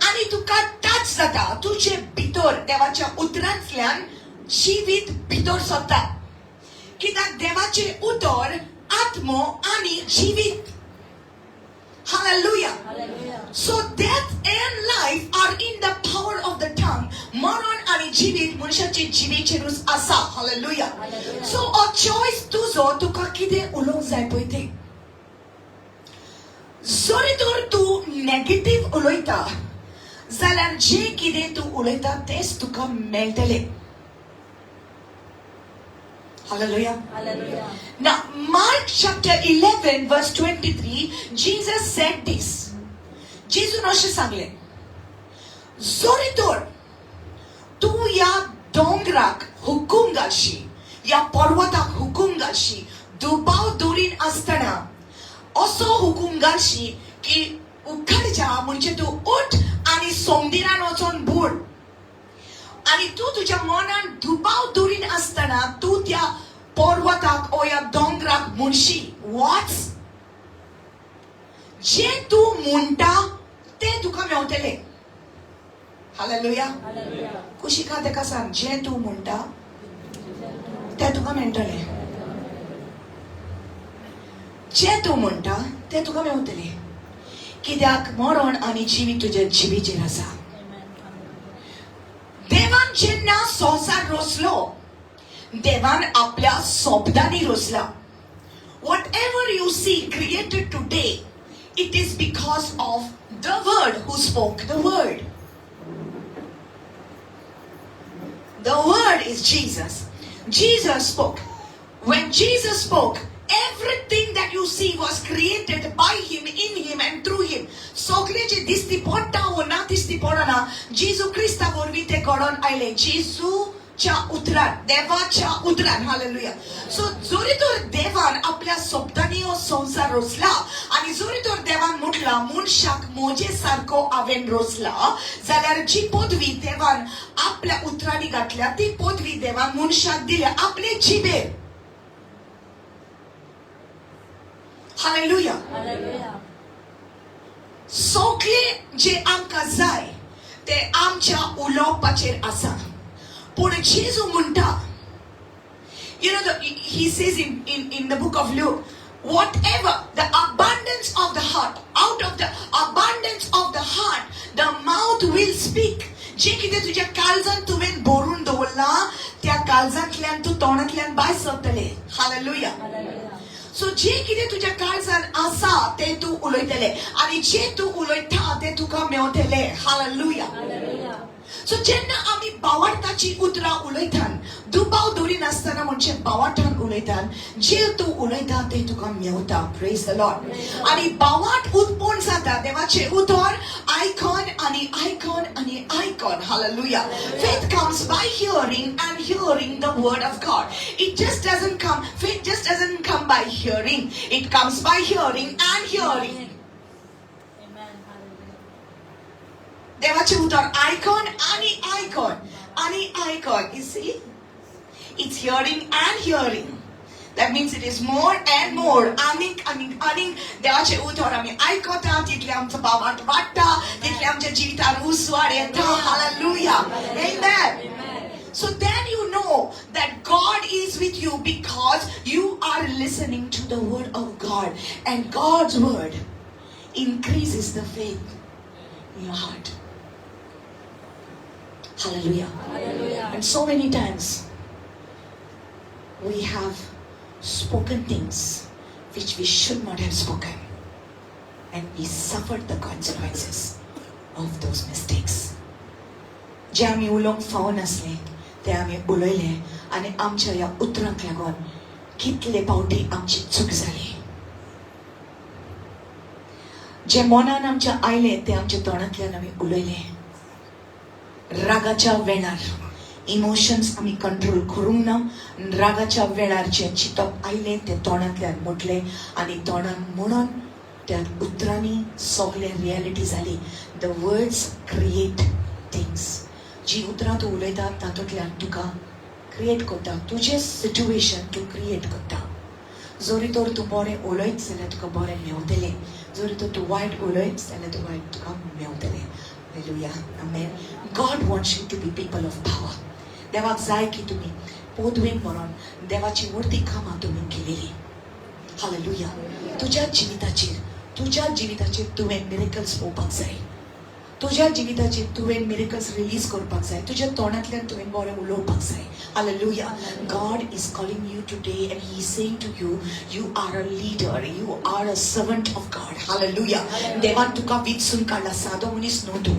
आनी तुका टच जाता, तुजे भितर देवाच्या उतरांतल्यान जिवीत भितर सरता. कित्याक देवाचें उतर आत्मो आनी जिवीत. Hallelujah. So death and life are in the power of the tongue. मरण आनी जिवीत मनशाचे जिबेचेरूच आसा. Hallelujah. So a choice तुजो, तुका कितें उलोवंक जाय पळय तें. जरी तर तूं नेगेटीव उलयता जाल्यार जें कितें तूं उलयता तेंच तुका मेळटलें. Hallelujah. Hallelujah. Now, Mark chapter 11, verse 23, Jesus said this. जेजून अशें सांगलें, जरी तर तूं ह्या दोंगराक हुकूम घालशी, ह्या पर्वताक हुकूम घालशी, दुबाव दवरीन आसतना असो हुकूम घालशी की उखड जा, म्हणजे तूं उठ आनी सोमदिरान वचोन बुड, आनी तूं तुज्या मनान दुबाव दवरीन आसतना तूं त्या पर्वताक ओ ह्या दोंगराक म्हणशी वच, जे तूं म्हणटा तें तुका मेवतलें. हालेलुया. कुशिका तेका सांग, जें तूं म्हणटा तें तुका मेळटलें. जें तूं म्हणटा तें तुका मेवतलें. कित्याक मरण आनी जिवीत तुज्या जिबेचेर आसा. देवान जेन्ना संवसार रचलो, देवान आपल्या शब्दांनी रचला. Whatever you see created today, it is because of the word who spoke the word. The word is Jesus. Jesus spoke. When Jesus spoke, everything that you see was created by him, in him and through him. सगळे जे दिसती पडटा वो ना दिसती पडना, जेजू क्रिस्ता वरवीं ते घडोवन आयले, जेजूच्या उतरान, देवाच्या उतरान. हालेलुया. सो जरी तर देवान आपल्या शब्दांनी हो संवसार रचला आनी जरी तर देवान म्हटला मनशाक म्हजे सारको हांवें रचला, जाल्यार जी पदवी देवान आपल्या उतरांनी घातल्या ती पदवी देवान मनशाक दिल्या आपले जिबेर. हालेलुया. सगळे जे आमकां जाय ते आमच्या उलोवपाचेर आसा. पूण जेजू म्हणटा, he says in the book of Luke, whatever the abundance of the heart, out of the abundance of the heart, the mouth will speak. जे कितें तुज्या काळजान तुवें भरून दवरलां त्या काळजांतल्यान तूं तोंडांतल्यान भायर सरतलें. हालेलुया. सो जे कितें तुज्या काळजान आसा तें तूं उलयतलें आनी जे तूं उलयता तें तुका मेवतलें. हालेलुया. सो जेन्ना आमी बावार्थाची उतरां उलयतात, दुबाव दवरिनासतना म्हणजे बावार्थान उलयतात, जे तूं उलयता तें तुका मेवता. Praise the Lord. आनी बावाट उत्पन्न जाता देवाचें उतर आयकून आनी आयकून आनी आयकून. Hallelujah. Faith comes by hearing and hearing the word of God. It just doesn't come, faith just doesn't come by hearing. It comes by hearing and hearing. देवाचें उतर आयकून आनी आयकून आनी आयकून. You see? It's hearing and hearing. That means it is more and more. आनीक आनीक आनीक देवाचें उतर आमी आयकता तितलें आमचो बावाट वाडटा, तितलें आमच्या जिवितान उसवाड येता. Hallelujah. Amen. So then you know that God is with you because you are listening to the word of God. And God's word increases the faith in your heart. Hallelujah. Hallelujah. And so many times we have spoken things which we should not have spoken. And we suffered the consequences of those mistakes. जे आमी उलोवंक फावनासले ते आमी उलयले आनी आमच्या ह्या उतरांक लागून कितले फावटी आमची चूक जाली. जे मनान आमच्या आयलें तें आमच्या तोंडांतल्यान आमी उलयले. रागाच्या वेळार इमोशन्स आमी कंट्रोल करूंक ना. रागाच्या वेळार जें चिंतप आयलें तें तोंडांतल्यान म्हटलें आनी तोंडान म्हणून त्या उतरांनी सगळें रियलिटी जाली. The words create things. जी उतरां तूं उलयता तातूंतल्यान तुका क्रिएट करता, तुजें सिट्युएशन तूं क्रिएट करता. जरी तर तूं बरें उलयत जाल्यार तुका बरें मेवतलें, जरी तर तूं वायट उलयत जाल्यार तूं वायट तुका मेवतलें. Hallelujah. Amen. God wants you to be people of power. देवाक जाय की तुमी पदवेन मरोन देवाची मूर्ती कामां तुमी केलेली. हालेलुया. तुज्या जिविताचेर तुवें मिरेकल्स पळोवपाक जाय. तुज्या जिविताचेर तुवें मिरेकल्स रिलीज करपाक जाय. तुज्या तोंडांतल्यान तुवें बरें उलोवपाक जाय. Hallelujah. God is calling you today and he is saying to you, you are a leader, you are a servant of God. Hallelujah. देवान तुका विचून काडला, सादो मनीस न्हू तूं.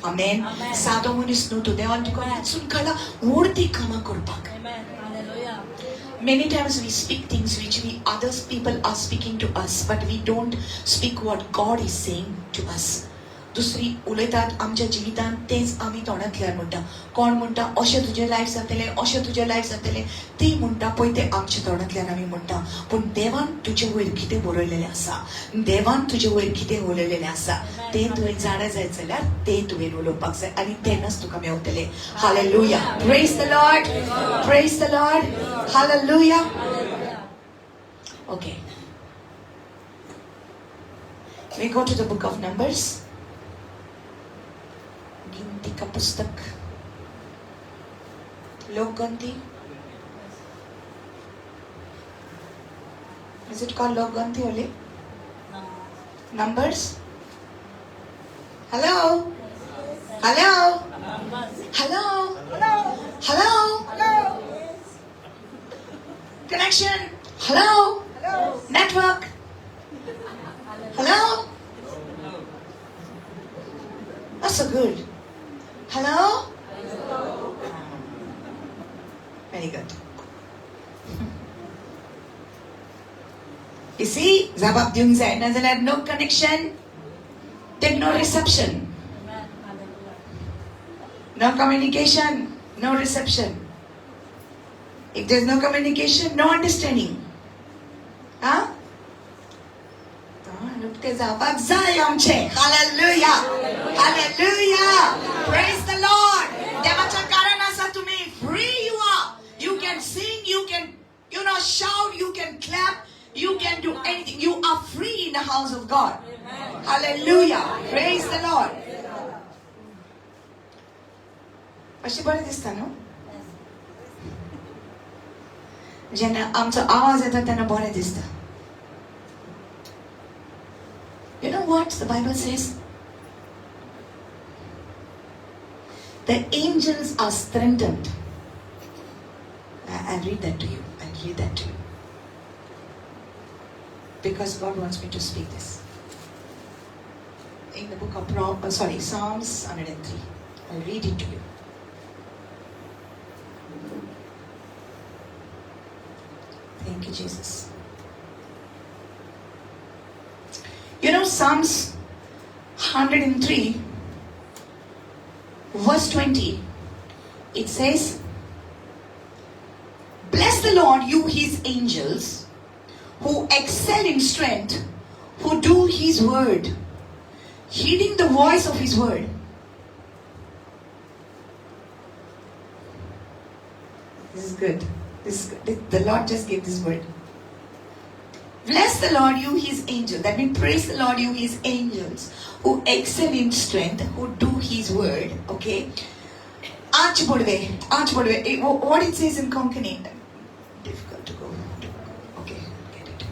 आमेन. सादो मनीस न्हू तूं. देवान तुका विचून काडला व्हडती कामां करपाक. Many times we speak things which we others people are speaking to us, but we don't speak what God is saying to us. दुसरी उलयतात आमच्या जिवितांत तेच आमी तोंडांतल्यान म्हणटा. कोण म्हणटा अशें तुजें लायफ जातलें, अशें तुजें लायफ जातलें, ती म्हणटा पळय तें आमच्या तोंडांतल्यान आमी म्हणटा. पूण देवान तुजे वयर कितें बरयलेलें आसा, देवान तुजे वयर कितें उलयलेलें आसा तें तुवें जाणा जायत जाल्यार तें तुवें उलोवपाक जाय आनी तेन्नाच तुका मेवतलें. Hallelujah. Praise the Lord. Praise the Lord. Hallelujah. Okay, we go to the book of Numbers. गिनती का पुस्तक, लोकगंती. Is it called Lokganti only? Numbers? Hello? Hello? Hello? Hello? Connection? Hello? Network? Hello? That's so good. Hello? Very good. You see, जबाब दिवंक जाय, नाजाल्यार no connection, then no reception. No communication, no reception. If there's no communication, no understanding. हा? नुकते जावपाक जाय आमचे. Hallelujah. Hallelujah. Praise the Lord. देवाच्या कारण आसा तुम्ही free you are. You can sing, you can shout, you can clap, you can do anything. You are free in the house of God. Hallelujah. Praise the Lord. अशें बरें दिसता न्हू, जेन्ना आमचो आवाज येता तेन्ना बरें दिसता. You know what the Bible says? The angels are strengthened. I'll read that to you. I'll read that to you. Because God wants me to speak this. In the book of Psalms 103. I'll read it to you. Thank you, Jesus. You know, Psalms 103, verse 20, it says, Bless the Lord, you his angels, who excel in strength, who do his word, heeding the voice of his word. This is good. This is good. The Lord just gave this word. Bless the Lord, you his angels. That means praise the Lord, you his angels, who excel in strength, who do his word. Okay. Aaj podve, aaj podve. What it says in Konkani? Difficult to go. Okay, get it.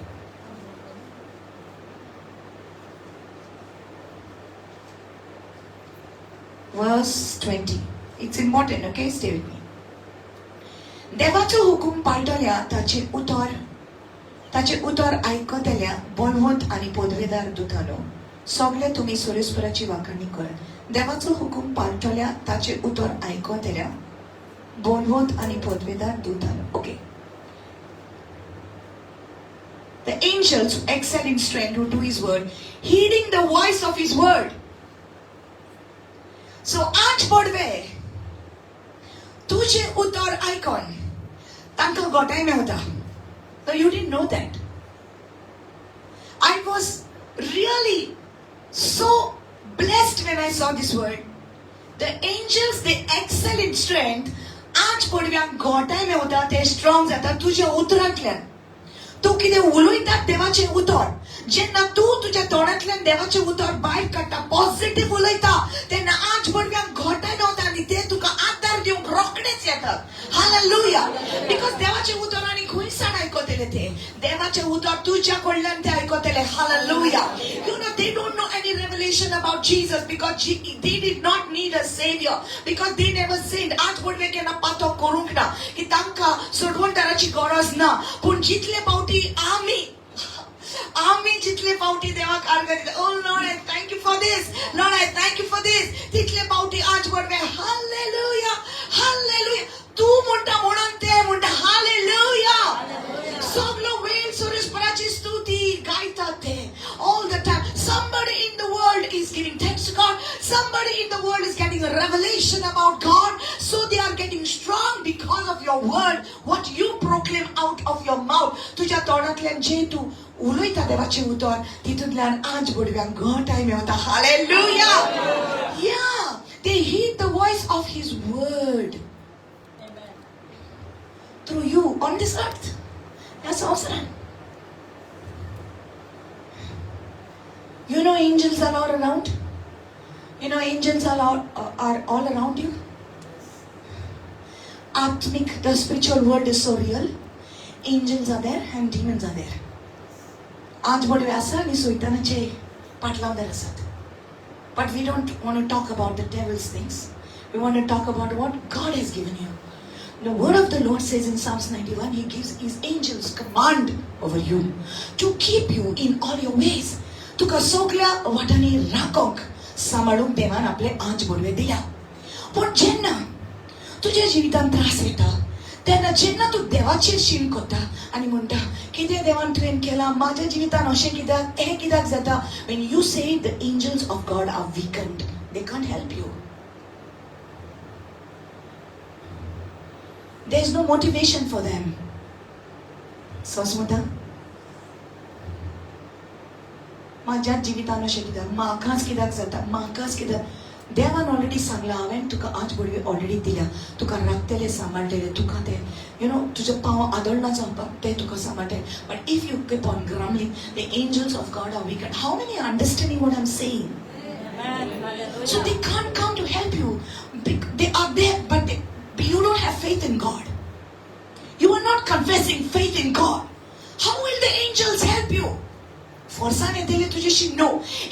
Verse 20. It's important, okay? Stay with me. देवाचो हुकूम पाळटल्या ताचे उतर, ताचे उतर आयकतल्या बलवंत आनी पदवेदार दुतानो, सगळे तुमी सोरेस्पराची वाखाणी करात. देवाचो हुकूम पाळटल्या ताचे उतर आयकतल्या बलवंत आनी पदवेदार दुतानो. Okay. The angels who excel in strength, who do his word, heeding the voice of his word. So आज पडवे तुझे उतर आयकॉन तांकां गोठाय मेवता. No, you didn't know that. I was really so blessed when I saw this word. The angels, they excel in strength. आज पडव्यांक गोठाय मेवता, ते strong जाता तुझ्या उतरांतल्यान. तूं कितें उलयता देवाचें उतर, जेन्ना तूं तुज्या तोंडांतल्यान देवाचें उतर भायर काडटा, पॉझिटीव उलयता, तेन्ना आज पडव्यांक घोटाय मेवता आनी ते तुका आदार दिवंक रोखडेच येतात. हालेलुया. Because देवाचें उतर आनी खंय साण आयकतले ते, देवाचें उतर तुज्या कडल्यान ते आयकतले. Hallelujah. You know, they don't know any revelation about Jesus because they did not need a savior because they never sinned. आज पडवे केन्ना पातो करूंक ना की तांकां सोडवणदाराची गरज ना. पूण जितले फावटी आमी जितले फावटी देवाक आर्गां दिता, oh Lord, I thank you for this, Lord, I thank you for this, तितले फावटी आज पडवे हालेलुया, हालेलुया. तूं म्हणटा म्हणून ते म्हणटा हालेलुया. सगलो वेळ सुरेशपराची स्तुती गायतात ते all the time. Somebody in the world is giving thanks to God. Somebody in the world is getting a revelation about God, so they are getting strong because of your word, what you proclaim out of your mouth. तुज्या तोंडांतल्यान जे तूं उलयता देवाचें उतर, तितूंतल्यान आज बोडव्यांक घटाय मेवता. Hallelujah. Yeah, they heed the voice of His word through you on this earth. ह्या संवसारान. You know angels are all around. You know angels are all around you. आत्मिक, the spiritual world is so real. Angels are there and demons are there. आज बोडवे आसा आनी सैतानाचे पाटलावदार आसात. But we don't want to talk about the devil's things. We want to talk about what God has given you. The word of the Lord says in Psalms 91, He gives His angels command over you to keep you in all your ways. तुका सगळ्या वाटांनी राखोंक, सांबाळूंक देवान आपले आंज बोडवे दिल्या. पूण जेन्ना तुज्या जिवितांत त्रास येता, तेन्ना जेन्ना तूं देवाचेर शीण करता आनी म्हणटा, कितें देवान तुवें केलां माझ्या जिवितान, अशें कित्याक, हें कित्याक जाता, when you say, the angels of God are weakened. They can't help you. There is no motivation for them. समजता? म्हाज्याच जिवितान अशें कित्याक, म्हाकाच कित्याक जाता, म्हाकाच कित्याक? देवान ऑलरेडी सांगलां, हांवें तुका आज बोडवी ऑलरेडी दिल्या, तुका राखतले, सांबाळटले तुका ते, you know तुजे पांव आदळना जावपाक ते तुका सांबाळटले. But if you keep on grumbling, the angels of God are weakened. How many understanding what I am saying? So they can't come to help you. They are there, but you don't have faith in God. You are not confessing faith in God. How will the angels help you? फोर्सान येतले तुझ्याशी? No.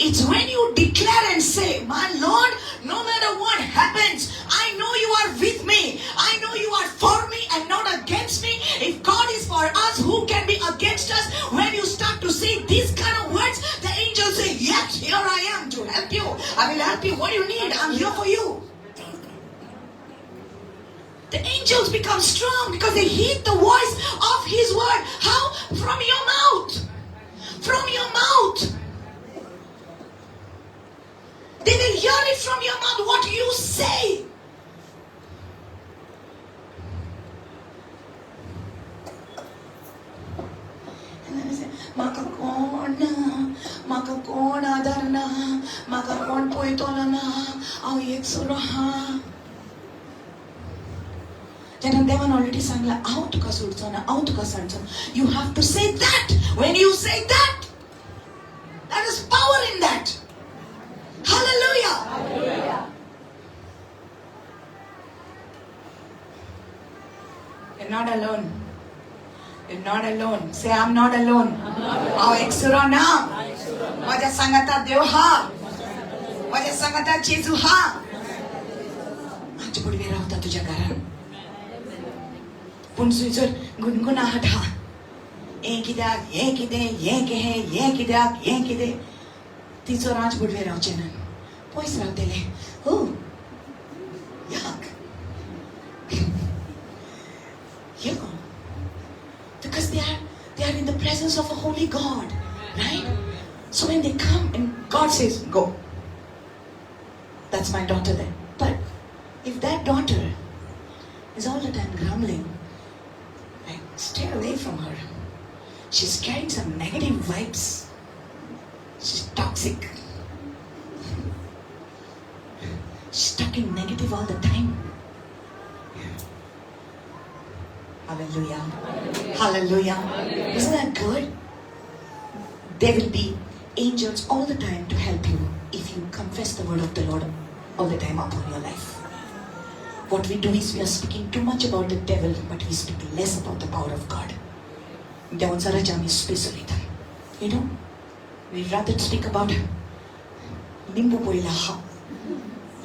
It's when you declare and say, "My Lord, no matter what happens, I know you are with me. I know you are for me and not against me. If God is for us, who can be against us?" When you start to say these kind of words, the angels say, "Yes, here I am to help you. I will help you. What do you need? I'm here for you." The angels become strong because they heed the voice of His word. How? From your mouth. From your mouth. They will hear it from your mouth, what you say. And then they say, "म्हाका कोण ना, म्हाका कोण आदार ना, म्हाका कोण पळयतलो ना, हांव एकसुरो आहा." जेन्ना देवान ऑलरेडी सांगला, हांव तुका सोडचो ना, हांव तुका सांडचो ना. You have to say that. When you say that, there is power in that. Hallelujah. You're not alone. You're not alone. Say, "I'm not alone." हांव एकसुरो ना. म्हज्या सांगाता देव हा, म्हज्या सांगाता जेजू हा. आमचे पुडवे रावता तुज्या घरान. पूण जर गुणगुणाहट हा, हें कित्याक, हें कितें, हें हें हें कित्याक, हें कितें, तिचो राज बुडवे रावचें ना, पयस रावतले. हो, yuck. Yeah. Because they are in the presence of a holy God, right? So when they come and God says, "Go. That's my daughter there." But if that daughter is all the time grumbling, like, stay away from her. She's carrying some negative vibes. She's toxic. She's talking negative all the time. Hallelujah. Hallelujah. Isn't that good? There will be angels all the time to help you if you confess the word of the Lord all the time upon your life. What we do is we are speaking too much about the devil, but we speak less about the power of God. देवांचा आमी space उलयता. We rather speak about लिंबू पडला हा,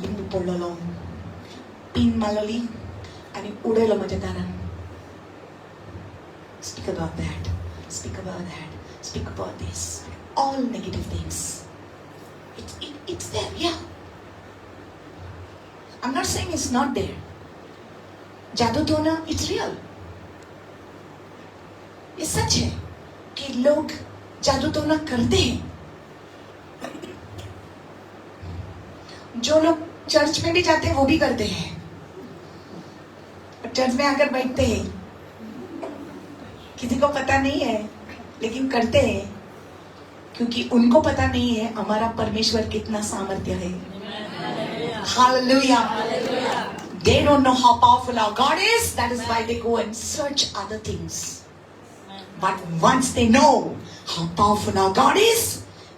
लिंबू पडलेलो, pin मारलोली आनी उडयलो म्हज्या दारान. Speak about that, speak about that, speak about this, all negative things. It's there, yeah. I'm not saying it's not there. जादू टोना, it's real. ये सच है कि लोग जादू टोना करते हैं. जो लोग चर्च में भी जाते हैं, वो भी करते हैं और चर्च में आकर बैठते हैं. किसी को पता नहीं है, लेकिन करते हैं, क्योंकि उनको पता नहीं है हमारा परमेश्वर कितना सामर्थ्य है. Hallelujah. They don't know how powerful our God is. That is why they go and search other things. But once they know how powerful our God is,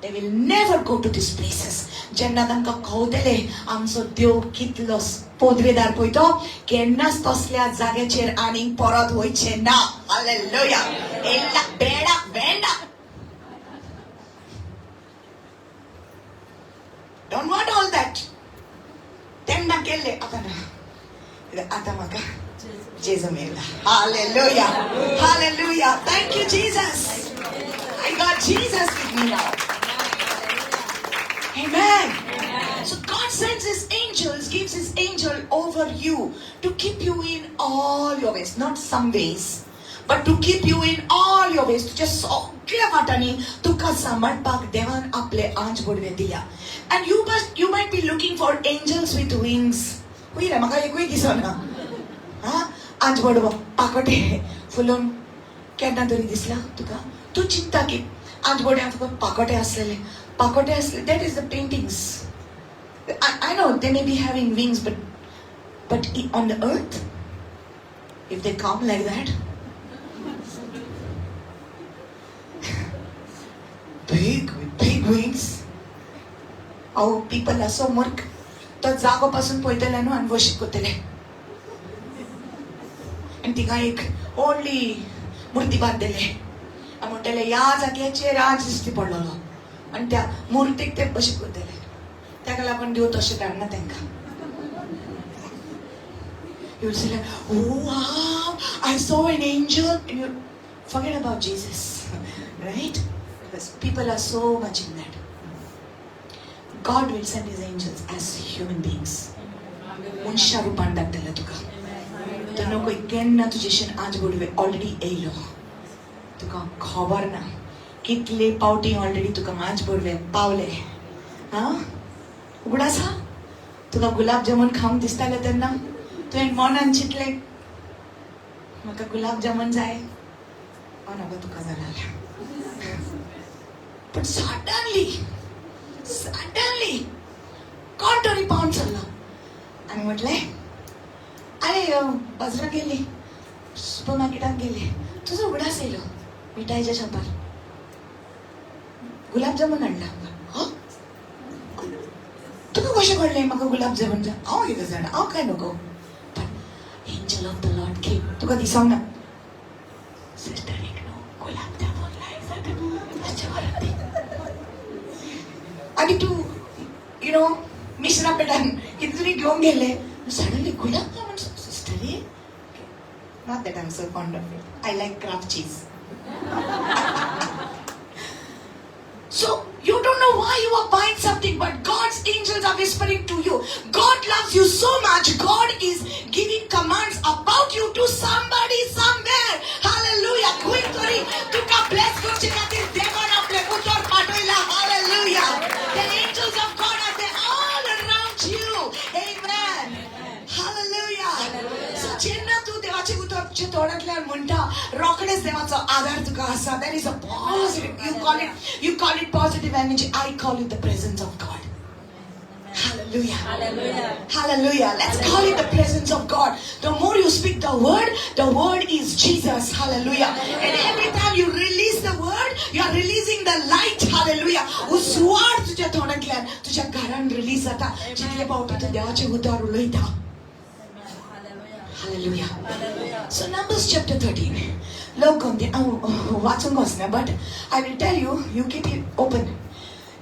they will never go to these places. जेन्ना तांकां कळटलें आमचो देव कितलो पदवेदार पळय, तो केन्नाच तसल्या जाग्याचेर आनीक परत वयचे ना. हालेलुया. एला बेडा Wanda. Don't want all that. तेन्ना केल्ले, आतां ना. आतां म्हाका जेजू मेळ्ळा. Hallelujah. Hallelujah. Thank you, Jesus. I got Jesus with me now. Amen. So God sends His angels, gives His angel over you to keep you in all your ways, not some ways, but to keep you in all your ways. तुझ्या सगळ्या वाटांनी तुका सांबाळपाक देवान आपले आंज बोडवे दिल्या. And you might be looking for angels with wings. खंय रे, म्हाका एकूय दिसना. हा, आंज बोडवो पाकोटे फुलोवन केन्ना तरी दिसला तुका? तूं चिंता की आंज बोड्या फकत पाकोटे आसलेले, पाकोटे आसले. That is the paintings. I know they may be having wings, but on the earth, if they come like that, big with big wings, our people are so मूर्ख. तो जागो पासून पळयतले न्हू आनी वर्शीप करतले आनी थिंगा एक व्हडली मुर्ती बांदतले आनी म्हणटले ह्या जाग्याचेर आज दिश्टी पडलेलो आनी त्या मुर्तीक ते वर्शीप करतले. ताका लागून देव तशें धाडना तांकां. You will say like, "Oh wow, I saw an angel," and you forget about Jesus, right? Because people are so much in that. God will send His angels as human beings. मनशा रुपान धाडटले तुका. तो नको केन्ना तुजेशेन आज Bodwe already येयलो, तुका खबर ना कितले पावटी ऑलरेडी तुका आज बोडवे पावले. हा, उगडासा तुका गुलाब जामुन खावंक दिसताले तेन्ना तुवें मनान चिंतलें म्हाका गुलाब जामुन जाय. हांव नाका तुका जाल्यार. पण सडनली सडनली कोण तरी पावन सरलो आनी म्हटलें, अरे, बाजारात गेली, सुपर मार्केटात गेले, तुजो उगडास येयलो, मिठाईच्या शॉपार गुलाबजामुन हाडला आमकां. हं, तुका कशें कळ्ळें म्हाका गुलाब जामुन जाय? हांव कितें जाणा, हांव काय नको. पण angel of the Lord came. तुका दिसोंक ना, सिस्टर एक न्हू गुलाब जामुन लायक जाता अशें करून दी. आनी तूं you know Mishra पेठान कितें तरी घेवन गेले, suddenly gulab jamun sister. Not that I'm so fond of it. I like Kraft cheese. So you don't know why you are buying something, but God's angels are whispering to you. God loves you so much. God is giving commands about you to somebody somewhere. Hallelujah. खंय तरी तुका bless करचे खातीर देवान आपले उतर पाठयला. Hallelujah. The angels of God are there all around you. Amen. Hallelujah. So जेन्ना तूं देवाचें उतर तुज्या तोंडांतल्यान म्हणटा, रोखडेच देवाचो आधार तुका आसा. That is a positive, you call it positive energy. I call it the presence of God. Hallelujah. Hallelujah. Hallelujah. Let's call it the presence of God. The more you speak the word, the word is Jesus. Hallelujah. And every time you release the word, you are releasing the light. Hallelujah. उजवाड तुझ्या तोंडांतल्यान तुझ्या घरान release जाता जितले पावटी तूं देवाचें उतर उलयता. Hallelujah. Hallelujah. Hallelujah. So Numbers chapter 13. लोक गोंदी हांव वाचूंक वचना, but I will tell you, you keep it open.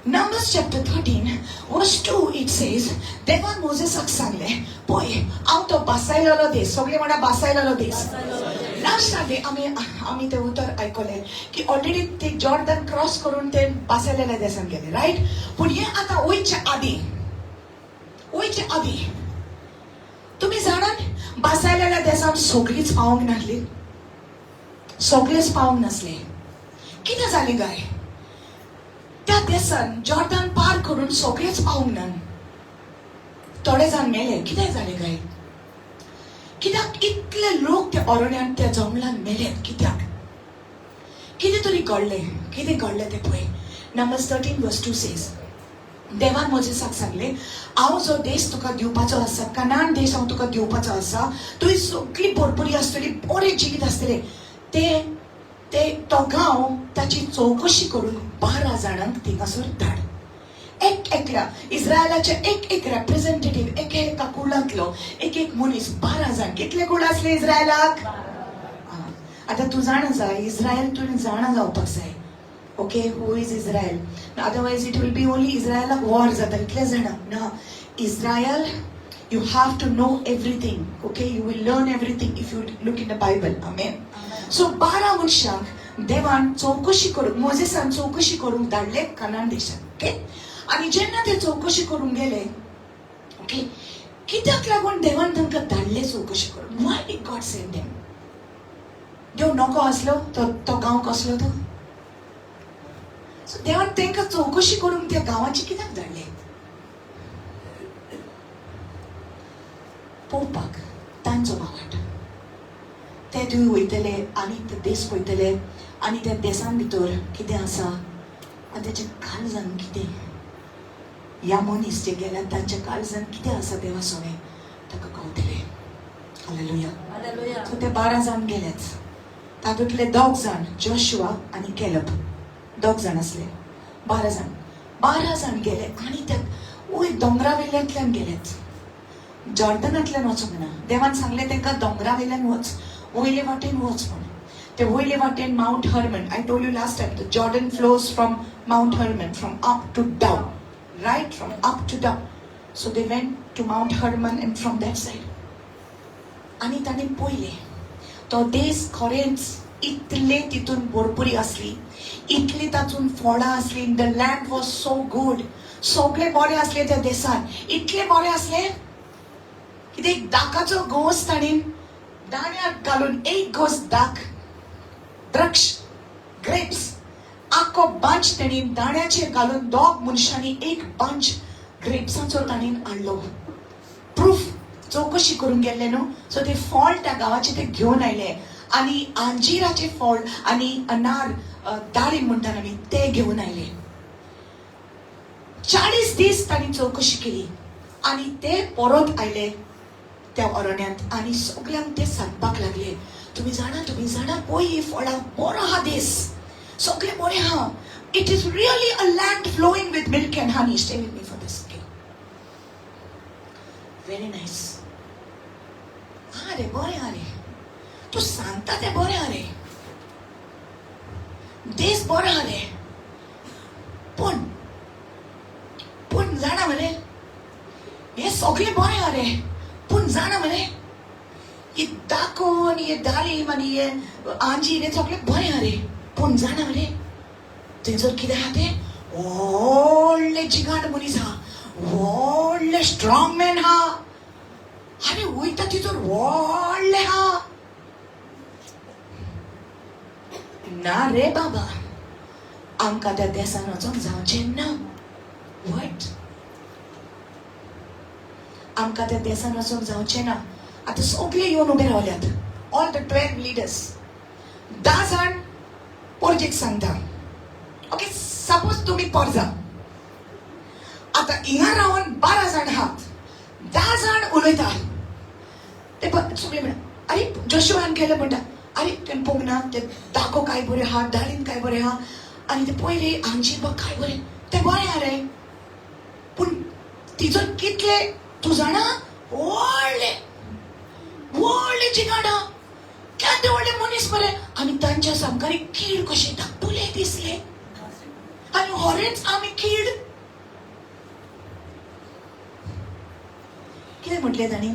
Numbers chapter 13 verse 2, it says, देवान मोजेसाक सांगलें, पळय, हांव तो बासायलेलो देश. सगळे म्हणा, बासायलेलो देश. लास्ट संडे आमी ते उतर आयकलें की ऑलरेडी ते जॉर्डन क्रॉस करून ते बासायलेल्या देशान गेले, रायट? पूण हे आतां वयचे आदी तुमी जाणात, बासायलेल्या देशान सगळींच पावंक नासली, सगळेच पावंक नासले. कितें जालें काय त्या देशान? जॉर्डन पार करून सगळेच पावंक ना. थोडे जाण मेले. कितें जालें काय? कित्याक इतले लोक त्या अरण्यांत, त्या जंगलान मेले? कित्याक? कितें तरी घडलें. कितें घडलें तें पळय. Numbers 13 verse 2 says, देवान मोजेसाक सांगलें, हांव जो देश तुका दिवपाचो आसा, कनान देश हांव तुका दिवपाचो आसा, तुवें सगळी भरपुरी आसतली, बरें जिवीत आसतलें. ते ते तो गांव ताची चवकशी करून 12 जाणांक थिंगासर धाड. एक एकल्या इस्रायलाचे एक एक रेप्रेझेंटेटीव, एक एका कुळांतलो एक एक मनीस, 12 जाण. कितले कुळ आसले इस्रायलाक? आतां तूं जाणा जाय, इस्रायल तुवें जाणा जावपाक जाय, okay, who is Israel? Otherwise it will be only इस्रायलाक वॉर जाता इतले जाणा ना. Israel, you have to know everything, okay? You will learn everything if you look in the Bible. Amen. So 12 मनशांक देवान चवकशी करूंक, मोजेसान चवकशी करूंक धाडले कनान देशात, ओके? आनी जेन्ना ते चवकशी करूंक गेले, ओके, कित्याक लागून देवान तांकां धाडले चवकशी करूंक? Why did God send them? देव नको आसलो तो तो गांव कसलो तो? सो देवान तांकां चवकशी करूंक त्या गांवाची कित्याक धाडले? पळोवपाक तांचो भावाट. ते थंय वयतले आनी ते देश पळयतले आनी त्या देसान भितर कितें आसा आनी तेच्या काळजान कितें, ह्या मनीस जे गेल्यात तांच्या काळजान कितें आसा देवा सवें, ताका कळटलें. हालेलुया. Hallelujah. सो ते 12 जाण गेलेच. तातूंतले दोग जाण, जोशुआ आनी केलप, दोग जाण आसले. 12 जाण, 12 जाण गेले आनी त्या वयर दोंगरा वयल्यांतल्यान गेलेच, जॉर्दनांतल्यान वचूंक ना. देवान सांगलें तांकां, दोंगरा वयल्यान वच, वयले वाटेन वच म्हूण. ते वयले वाटेन Mount Hermon. I told you last time, the Jordan flows from Mount Hermon, from up to down, right? From up to down. So they went to Mount Hermon and from that side. आनी ताणें पळयलें तो देश खरेंच इतले तितून भरपुरी आसली, इतली तातूंत फळां आसली. The land was so good. सगळे बरे आसले त्या देसान. इतले बरे आसले कितें, एक दाकाचो घोस ताणें दाण्याक घालून, एक घोस दाक, द्राक्ष, ग्रेप्स, आख्खो बंच तेणी दाण्याचेर घालून, दोग मनशांनी एक बंच ग्रेप्साचो ताणें हाडलो. प्रूफ, चवकशी करूंक गेल्ले न्हू? सो ते फळ त्या गांवाचे ते घेवन आयले आनी अंजिराचे फळ आनी अनार, डाळीम म्हणटात आमी, ते घेवन आयले. 40 दीस तांणी चवकशी केली आनी ते परत आयले त्या अरण्यांत आनी सगल्यांक ते सांगपाक लागले, तुमी जाणा, तुमी जाणा, पळय ही फळां, बरो आहा देस, सगळे बरें आहा. It is really a land flowing with milk and honey. Stay with me for this. Very nice. हा रे, बरें आहा रे, तूं सांगता तें बरें आहा रे, देश बरो आहा रे, पूण जाणा मरे, हे सगळें बरें आहा रे, पूण जाणा मरे, ही दाको आनी हे दाळीम आनी हे आंजीर हे सगळें बरें आहा रे, पूण जाणा मरे, थंयसर कितें आहा तें व्हडले जिगांड मनीस आहा, व्हडले स्ट्रॉंग मॅन आहा. आरे, वयता तितून व्हडले आहा. ना रे बाबा, आमकां त्या देसान वचोंक जावचें ना. वट? आमकां त्या देसान वचोंक जावचें ना. आतां सगळे येवन उबे रावल्यात, ऑल the 12 leaders. 10 जाण पोरजेक सांगता, ओके, सपोज तुमी पोरजा आतां हिंगा रावन 12 जाण आहात, 10 जाण उलयता. ते सगळे म्हणटा, अरे, जोशुआन केलें म्हणटा, अरे, तें पळोवंक ना, ते दाको काय बरें आहा, डाळीम काय बरें आहा आनी ते पयले आमची बघ काय बरें, तें बरें आहा रे, पूण तिजो कितले तूं जाणा, व्हडले व्हडले जिगाडां, केदे व्हडले मनीस मरे, आनी तांच्या सामकार एक कीड कशे धाकटुले दिसले आनी खरेंच आमी कीड. कितें म्हटलें तांणी?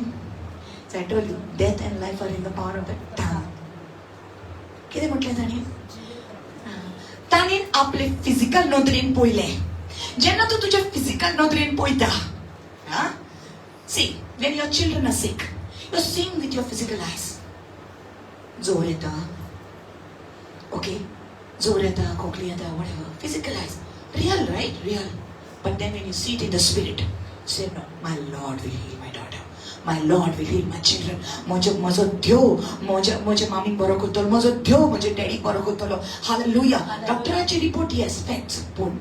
I told you, death and life are in the power of the tongue. कितें म्हटलें तांणी? तांणी आपले फिजिकल नदरेन पळयलें. जेन्ना तूं तुज्या फिजिकल नदरेन पळयता, आं, see, when your children are sick, you are seeing with your physical eyes. जोर येता, ओके, जोर येता, खोकली येता, whatever, physical eyes, real, right? Real. But then when you see it in the spirit, Say no, my Lord will heal my daughter, my Lord will heal my children. म्हजो म्हजो देव म्हज्या म्हज्या मामीक बरो करतलो, म्हजो देव म्हज्या डॅडीक बरो करतलो. हालेलुया. डॉक्टराचे रिपोर्ट येस फॅक्ट्स, पूण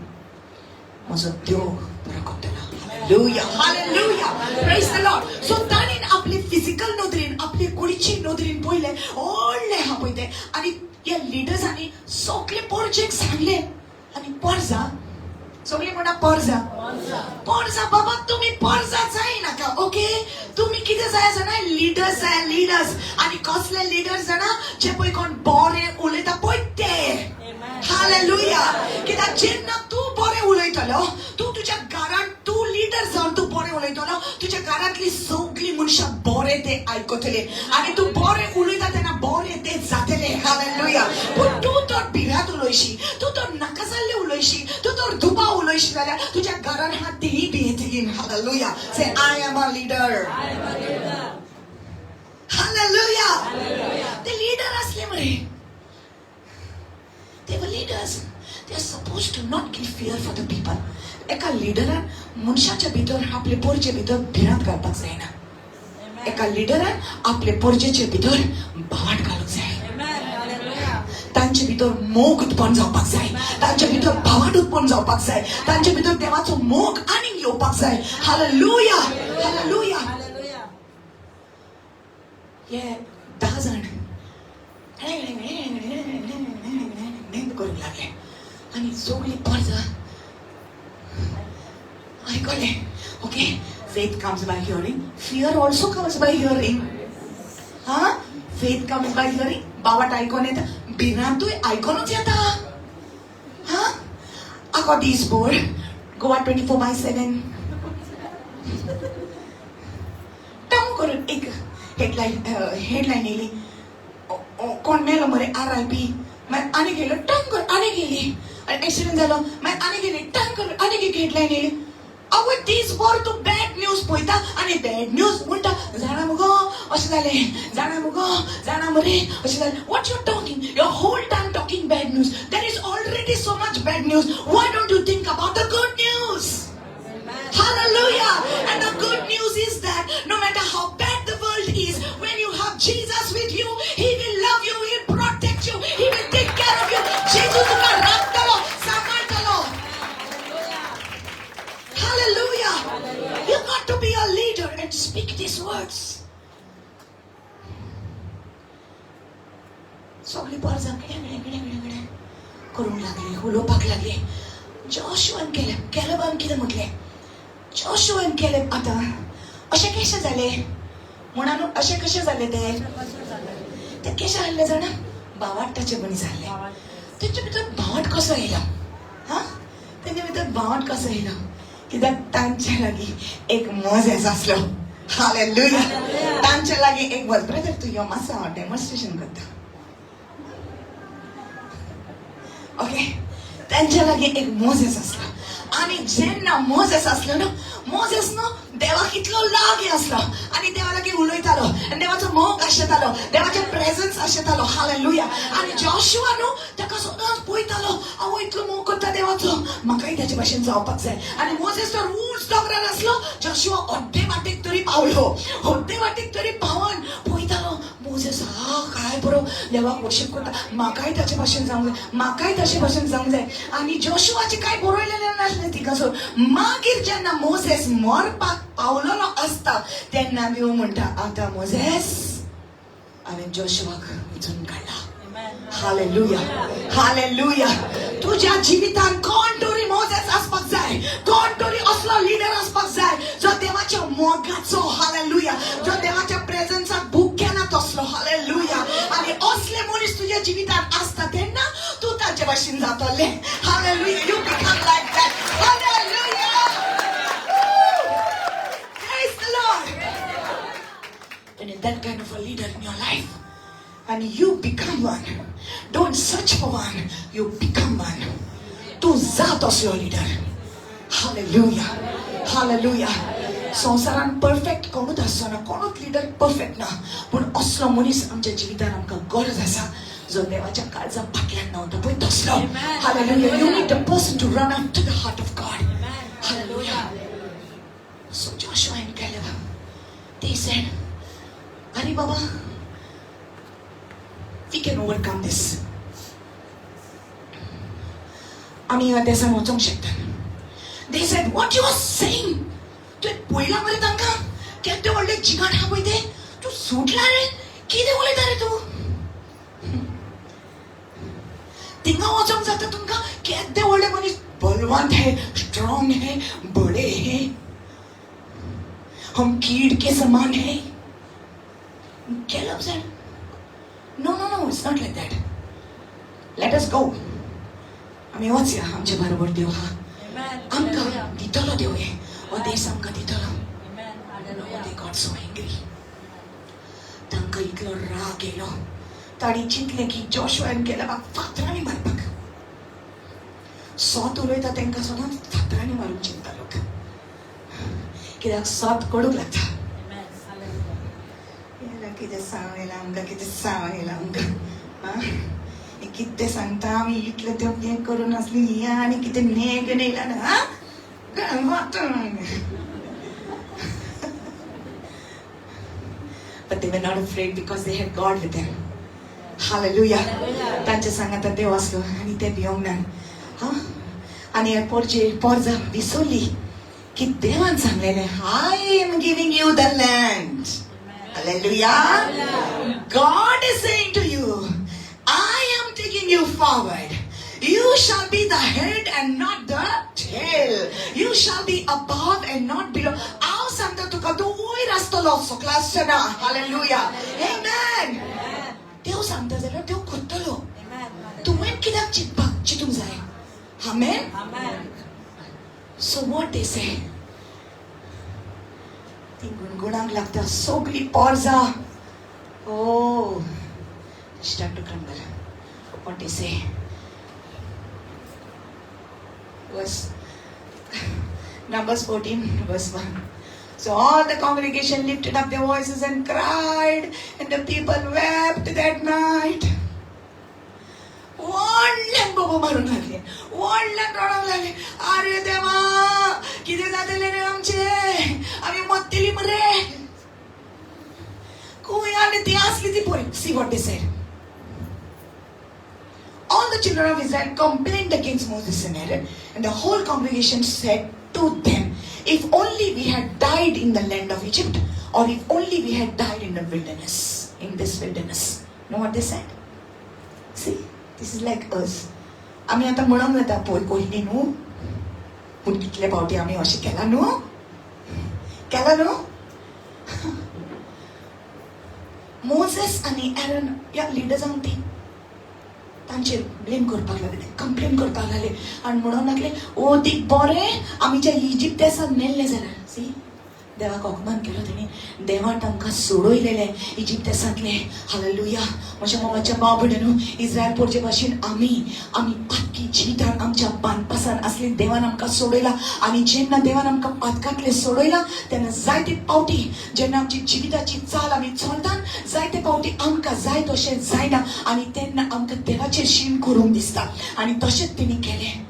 म्हजो देव बरो करतलो. Hallelujah, hallelujah, praise the Lord. So ताणें आपले फिजिकल नदरेन, आपले कुडीची नदरेन पळयलें, व्हडलें आहा पळय तें. आनी ह्या लिडर्सांनी सगळे पोरजेक सांगलें. आनी पोरजा सगळीं म्हणा, पोरजा, पोरजा. बाबा, तुमी पोरजा जायनाका, ओके? तुमी कितें जाय जाणा? लिडर्स जाय, लिडर्स. आनी कसले लिडर्स जाणा? जे पळय कोण बरें उलयता पळय ते. हालेलुया. कित्याक जेन्ना तूं बरें उलयतलो, तूं तुज्या घरांत तूं लिडर जावन तूं बरें उलयतलो, तुज्या घरांतली सगळीं मनशां बरें ते आयकतले. आनी तूं बरें उलयता तेन्ना बरें ते जातले. हालेलुया. पूण तूं तर भिरांत उलयशी, तूं तर नाका जाल्लें उलयशी, तूं तर दुबाव उलयशी जाल्यार तुज्या घरान आहा तेय भियेतली. Hallelujah. Say, I am a leader. Hallelujah. ते लिडर असले मरे. They were leaders. They are supposed to not give fear for the people. एका लिडरान मनशाच्या भितर, आपले पोरचे भितर भिरांत घालपाक जायना. एका लिडरान आपले पोरजेचे भितर भावाट घालूंक जाय. तांचे भितर मोग उत्पन्न जावपाक जाय, तांचे भितर भावाट उत्पन्न जावपाक जाय, तांचे भितर देवाचो मोग आनीक येवपाक जाय. Hallelujah, hallelujah. हे 10 जाण करूंक लागले आनी सगळी परजा आयकलें. Okay, faith comes by hearing. Fear also comes by hearing. हा, faith comes by hearing. बावाट आयकोन येता, भिरांतूय आयकोनूच येता. हा, आगो दीसभर गोवा 24/7 टम करून एक हेडलायन येयली, कोण मेलो मरे, RIP. मागीर आनी गेलो, टंग करून आनी गेली, आनी एक्सिडंट जालो. मागीर आनी गेली, टंग करून आनी एक हेडलायन येयली. आवय, दीसभर तूं बॅड न्यूज पळयता आनी बॅड न्यूज म्हणटा, जाणा मुगो अशें जालें, जाणा मुगो, जाणा मरे अशें जालें. What you talking? Your whole time talking bad news. There is already so much bad news. Why don't you think about the good news? Hallelujah. And the good news is that no matter how bad the world is, when you have Jesus with you, He will love you, He will protect you, He will take care of you. Jesus तुका राखतलो, सांबाळटलो. Hallelujah. You got to be a leader and speak these words. सगळी पोरजां किडें किडें किडें किडें करूंक लागली, उलोवपाक लागली. जॉशुआन केलें, कॅलेबान कितें म्हटलें? जॉशुआन केलें, आतां अशें कशें जालें म्हणून, अशें कशें जालें ते? ते कशें आहले जाणा? भावार्ताचे मनीस आहले. तेंचे भितर भावाट कसो येयलो? हा, तेंचे भितर भावाट कसो येयलो? कित्याक तांचे लागीं एक मोजेस आसलो. हालेलुया. तांचे लागीं एक मोज. ब्रदर, तूं यो मातसो, हांव डेमॉन्स्ट्रेशन करता. ओके, तांच्या लागीं एक मोजेस आसलो. आनी जेन्ना मोजेस आसलो न्हू, मोजेस न्हू देवाक इतलो लागीं आसलो आनी देवा लागीं उलयतालो आनी देवाचो मोग आशेतालो, देवाचें प्रेजन्स आशेतालो. हालेलुया. आनी जॉशुआ न्हू ताका सदांच पळयतालो, आवय इतलो मोग करता देवाचो, म्हाकाय ताचे भाशेन जावपाक जाय. आनी मोजेस तर उंच दोंगरार आसलो, जॉशुआ अर्दे वाटेक तरी पावलो. अर्दे वाटेक तरी पावन पळयतालो मोजेस, हा काय बरो देवाक वर्शीप करता, म्हाकाय ताचे भाशेन जावंक जाय, म्हाकाय ताचे भाशेन जावंक जाय. आनी जॉशुआचें कांय बरयलेलें नासलें थिंगासर. मागीर जेन्ना मोजेस मरपाक पावलेलो आसता तेन्ना देव म्हणटा, आतां मोजेस, हांवें जॉशुआक वेंचून काडला. Hallelujah, hallelujah. तुज्या जिवितान कोण तरी मोजेस आसपाक जाय, कोण तरी असलो लिडर आसपाक जाय जो देवाच्या मोगाचो, हालेलुया, जो देवाच्या प्रेजन्साक भुकेना तसलो. हालेलुया. आनी असले मनीस तुज्या जिवितान आसता तेन्ना तूं ताचे भाशेन जातलें. Hallelujah. You become like that. Hallelujah. Praise the Lord. And in that kind of a leader in your life, and you become one. Don't search for one, you become one. तूं जात असलो लिडर. Hallelujah, hallelujah. संवसारान perfect कोणूच आसचो ना, कोणूच leader perfect ना, पूण असलो मनीस आमच्या जिवितान आमकां गरज आसा जो देवाच्या काळजा फाटल्यान धांवता पळय तसलो. Hallelujah. You need a person to run after the heart of God. Hallelujah. Said, "अरे बाबा, we can overcome this. आमी ह्या देसान वचोंक शकता." They said, "What you are saying? तुवें पळयलां मरे तांकां, केदे व्हडले जिगाट आहा पळय ते. तूं सुटला रे? कितें उलयता रे तूं? थिंगा वचोंक जाता तुमकां? केदे व्हडले मनीस, बलवंत है, स्ट्रॉंग है, बड़े है. हम कीड के समान है." Caleb said, "No, no, no, it's not like that. Let us go. आमी वचया. आमचे बरोबर देव हा. आमकां दितलो देव हे, हो देश आमकां दितलो." No, they got so angry. तांकां इतलो राग येयलो, तांणी चिंतलें की जोशुआन केलेबाक फातरांनी मारपाक. सोत उलयता तांकां सदांच फातरांनी मारूंक चिंतता लोक, कित्याक सोत कडूंक लागता. येयला कितें सांग येयला आमकां, कितें सांग येयला आमकां. आं, हें कितें सांगता? आमी इतलें तें हें करून आसली, हें आनी कितें नेग येयला ना. आं. But they were not afraid because they had God with them. Hallelujah. तांच्या सांगाता देव आसलो आनी ते भियोंक ना. हा, आनी पोरजे पोरजा विसरली की देवान सांगलेलें, "I am giving you the land." Hallelujah. God is saying to you, "I am taking you forward. You shall be the head and not the tail. You shall be above and not below." हांव सांगता तुका, तूं वयर आसतलो, सकला आसचो ना. Hallelujah. Amen. देव सांगता जाल्यार देव करतलो. तुवें कित्याक चिंतपाक चिंतूंक जाय? Amen. So what they say? ती गुणगुणांक लागता सगळी पोरजा. Oh, start to crumble. What they say? Verse Numbers 14, verse 1. So all the congregation lifted up their voices and cried, and the people wept that night. व्हडल्यान बोबो मारूंक लागले, व्हडल्यान रडोंक लागले. अरे देवा, कितें जातलें रे आमचें? आमी मरतली मरे. खंय आनी ती आसली ती पळय. See what they said. All the children of Israel complained against Moses and Aaron, and the whole congregation said to them, "If only we had died in the land of Egypt, or if only we had died in the wilderness, in this wilderness." Know what they said? See, this is like us. आमी आतां म्हणूंक जाता, पळय कोयनी न्हू, पूण कितले फावटी आमी अशें केलां न्हू, केलां न्हू. मोझेस आनी एरन ह्या लिडर्सांक ती तांचेर ब्लेम करपाक लागले, कंप्लेन करपाक लागले आनी म्हणूंक लागले, ओ तीक बरें आमी ज्या इजिप्त देसान मेल्ले जाल्यार. सी, देवाक अपमान केलो तेणी. देवान तांकां सोडयलेले इजिप्त देसांतले. हालेलुया. म्हज्या मोगाच्या भाव भयणीनो, इस्रायल पोरचे भाशेन आमी आमी पातकी जिवितान आमच्या बांदपासान आसली. देवान आमकां सोडयला आनी जेन्ना देवान आमकां पातकांतले सोडयला, तेन्ना जायते पावटी जेन्ना आमची जिविताची चाल आमी चलतात, जायते पावटी आमकां जाय तशें जायना आनी तेन्ना आमकां देवाचेर शीण करूंक दिसता आनी तशेंच तेणी केलें.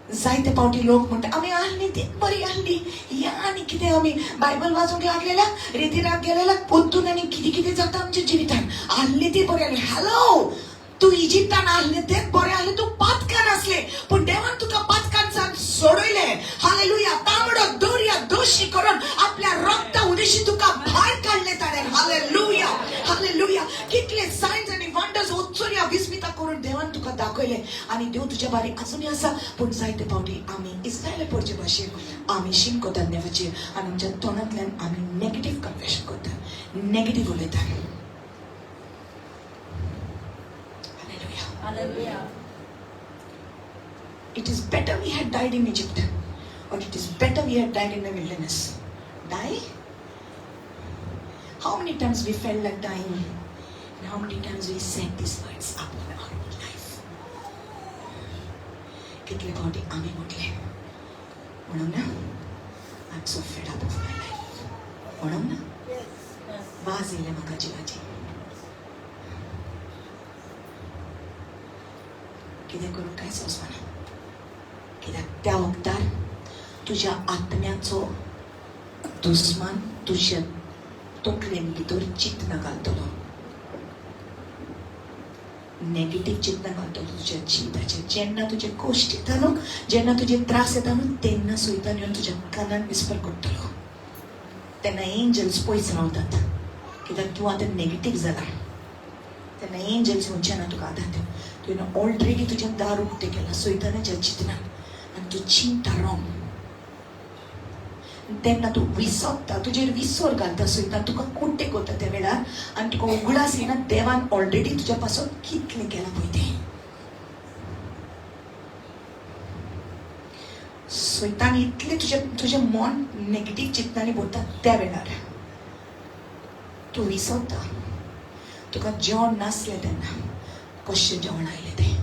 जायते पावटी लोक म्हणटा, आमी आहली ती बरी आहली, या आनी कितें आमी बायबल वाचूंक लागलेल्या, रेतीराक गेलेल्या, पोत्तून आनी कितें कितें जाता आमच्या जिवितान. आहली ती बरी आहली. हॅलो, तूं इजिप्तान आहले तेच बरें आहलें. तूं पातकान आसले, पूण देवान तुका पातकान सोडयलें. हालेलुया. तांबडो दर्या दोशी करून आपल्या रक्ता उदेशी तुका भायर काडलें ताणें. Hallelujah, hallelujah. कितले सायन्स आनी वंडर्स, उत्सर्या विस्मिता करून देवान तुका दाखयले आनी देव तुज्या बारी अजुनूय आसा. पूण जायते फावटी आमी इस्रायल पोरचे भाशेन आमी शीण करतात देवाचेर आनी आमच्या तोंडांतल्यान आमी नेगेटीव कन्फेशन करतात, नेगेटीव उलयतात. Hallelujah. Hallelujah. It is better we had died in Egypt, or it is better we had died in the wilderness. Die? How many times we felt like dying, and how many times we said these words upon our own life? कितले फावटी आमी म्हटले म्हणून ना, "I am so fed up of my life" म्हणून ना, वाज येयले म्हाका जिवाची, कितें करूं कांय समजना. कित्याक त्या वखदार तुज्या आत्म्याचो दुस्मान तुज्या तकलेन भितर चिंतना घालतलो, नेगेटीव चिंतना घालतलो तुज्या जिविताचेर. जेन्ना तुजे कश्ट येता न्हू, जेन्ना तुजे त्रास येता न्हू, तेन्ना सैतान येवन तुज्या कानान विस्पर करतलो. तेन्ना एंजल्स पयस रावतात, कित्याक तूं आतां नेगेटीव जाला. तेन्ना एंजल्स येवचे ना तुका आतां. तुवें ऑलरेडी तुजें दार उक्तें केलां सैतानाच्या चिंतनान आनी तूं चिंता रोंग. तेन्ना तूं विसरता, तुजेर विसर घालता सैतान, तुका कुट्टे करता त्या वेळार आनी तुका उगडास येना देवान ऑलरेडी तुज्या पासून कितलें केलां पळय तें. सैतान इतलें तुजें तुजें मन नेगेटीव चिंतनांनी भरता त्या वेळार तूं विसरता तुका जेवण नासलें तेन्ना कशें जेवण आयलें तें.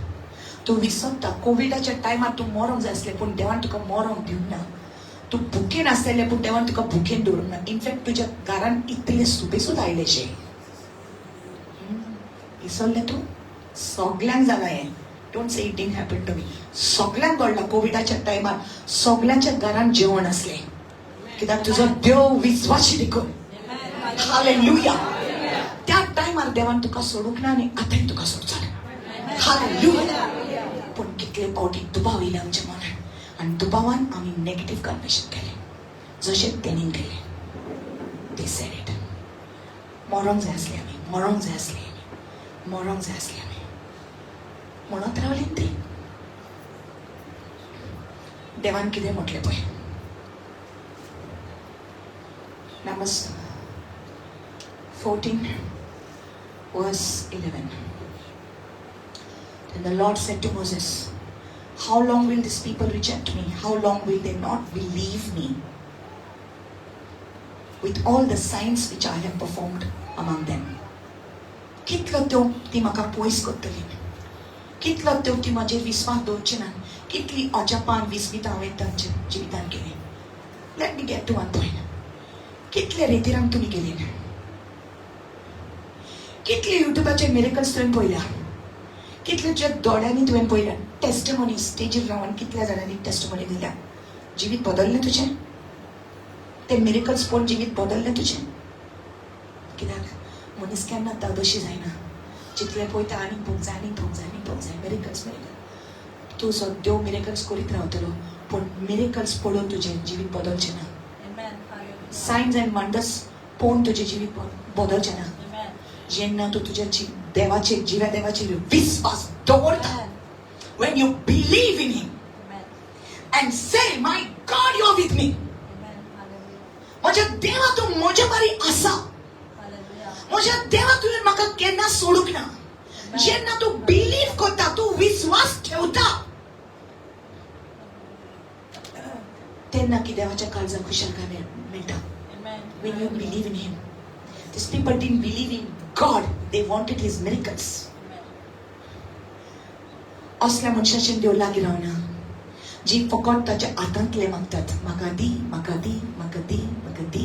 तूं विसरता कोविडाच्या टायमार तूं मरोंक जाय आसलें पूण देवान तुका मरोंक दिवंक ना. तूं भुकेन आसलें पूण देवान तुका भुकेन दवरूंक ना. इनफॅक्ट तुज्या घरान इतलें सुबेसूद आयलें. विसरलें तूं? सगल्यांक जालां हें. Don't say it didn't happen to me. सगल्यांक घडलां कोविडाच्या टायमार सगल्यांच्या घरान जेवण आसलें, कित्याक तुजो देव विस्वाशी देखून. हालेलुया. त्या टायमार देवान तुका सोडूंक ना आनी आतांय तुका सोडचो ना. हालेलुया. पूण कितले फावटी दुबाव येयले आमच्या मनान आनी दुबावान आमी नेगेटीव कन्फेशन केलें, जशें तेणीन केलें. They said it. मरोंक जाय आसलें आमी, मरोंक जाय आसलें आमी, मरोंक जाय आसलें आमी म्हणत रावलीं ती. देवान कितें म्हटलें पळय, Numbers 14 verse 11. Then the Lord said to Moses, How long will these people reject me? How long will they not believe me with all the signs which I have performed among them? कितलो त्यो ती म्हाका पयस करतली, कितलो त्यो ती म्हाजेर विस्वास दवरची ना, कितली अजापान विस्मितां हांवें तांच्या जिवितान केली. Let me get to one point. कितले रेतीरांक तुमी गेली, कितले युट्यूबाचेर मिरेकल्स तुवें पळयल्या, कितले तुज्या दोळ्यांनी तुवें पळयल्या टेस्टमनी, स्टेजीर रावन कितल्या जाणांनी टेस्टमनी दिल्या. जिवीत बदललें तुजें ते मिरेकल्स पळोवन, जिवीत बदललें तुजें. कित्याक मनीस केन्ना तादोशी जायना, जितलें पळयता आनीक पळोवंक जाय, आनीक पळोवंक जाय, आनीक पळोवंक जाय. Miracles, miracle. तूं सद्यो मिरेकल्स करीत रावतलो पूण मिरेकल्स पळोवन तुजें जिवीत बदलचें ना. सायन्स अँड वंडर्स पळोवन तुजें जिवीत बदलचें ना. जेन्ना तूं तुज्या देवाचेर, जिव्या देवाचेर विस्वास दवरता, when you believe in him and say, my God, you are with me, म्हज्या देवा तूं म्हज्या बारी आसा, म्हज्या देवा तुवें म्हाका केन्ना सोडूंक ना. जेन्ना तूं बिलीव करता, तूं विस्वास ठेवता, तेन्ना की देवाच्या काळजाक खुशालकाय मेळटा. When you believe in him. These people didn't believe in God, they wanted his miracles. असल्या मनशाचेर देव लागीं रावना जी फकत ताच्या हातांतले मागतात, म्हाका दी, म्हाका दी, म्हाका दी, म्हाका दी.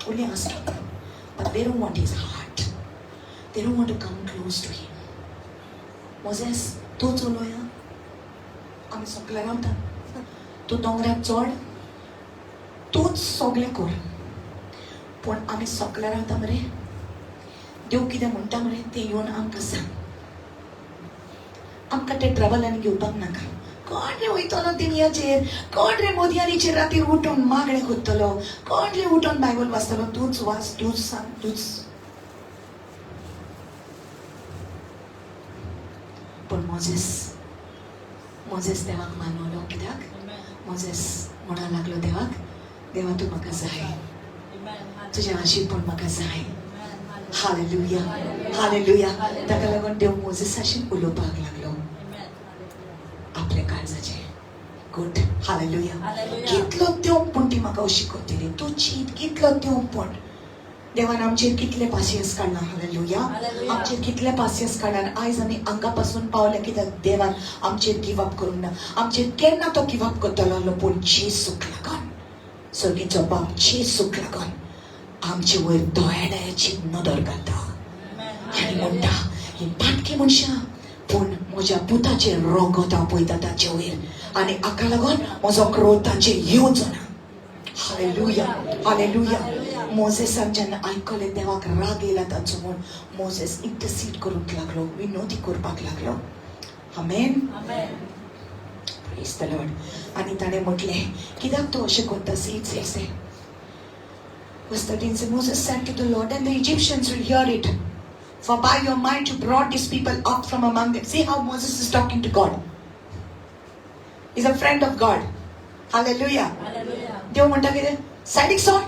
Only asking, but they don't want his heart. They don't want to come close to him. Moses, तूं चलोया, आमी सगळे रावता, तूं दोंगरार चड, तूंच सगळें कर, पूण आमी सगळे रावता मरे. देव कितें म्हणटा मरे तें येवन आमकां सांग. आमकां ते ट्रबलांनी घेवपाक नाका. कोण रे वयतलो दिनयाचेर, कोण रे मोदयानीचेर रातीर उठून मागणें करतलो, कोण रे उठून बायबल वाचतलो, तूंच वाच, तूंच सांग, तूंच. पूण मोजेस, मोजेस देवाक मानवलो. कित्याक मोजेस म्हणा लागलो देवाक, देवा तूं म्हाका जाय, तुजें आशीर्वाद म्हाका जाय. Hallelujah, hallelujah. ताका लागून देव मोजेसाशी उलोवपाक लागलो आपल्या काळजाचें. गुड. हालेलुया. कितलो तेंप पूण ती म्हाका अशी करतली, तूं चीत कितलो तेंप. पूण देवान आमचेर कितले पासियेंस काडला. हालेलुया. आमचेर कितले पासियेंस काडला. आयज आमी हांगा पासून पावले कित्याक देवान आमचेर गिव अप करूंक ना. आमचेर केन्ना तो गिव अप करतलो आसलो, पूण जेजूक लागून, सर्गीचो बाप जेजूक लागून आमचे वयर दयादयाची नदर घालता आनी म्हणटा, ही पाटकी मनशां, पूण म्हज्या पुताचें रगत हांव पळयता ताचे वयर आनी हाका लागून म्हजो क्रोध तांचेर येवचो ना. Hallelujah, hallelujah. मोजेसान जेन्ना आयकलें देवाक राग येयला ताचो म्हूण, मोजेस इंटरसीड करूंक लागलो, विनोदी करपाक लागलो. आमेन. Praise the Lord. आनी ताणें म्हटलें, कित्याक तूं अशें करता? See, it says there. Verse 13 says, Moses said to the Lord, and the Egyptians will hear it. For by your might you brought these people up from among them. See how Moses is talking to God. He's a friend of God. Hallelujah. देव म्हणटा कितें, सायडीक सोड,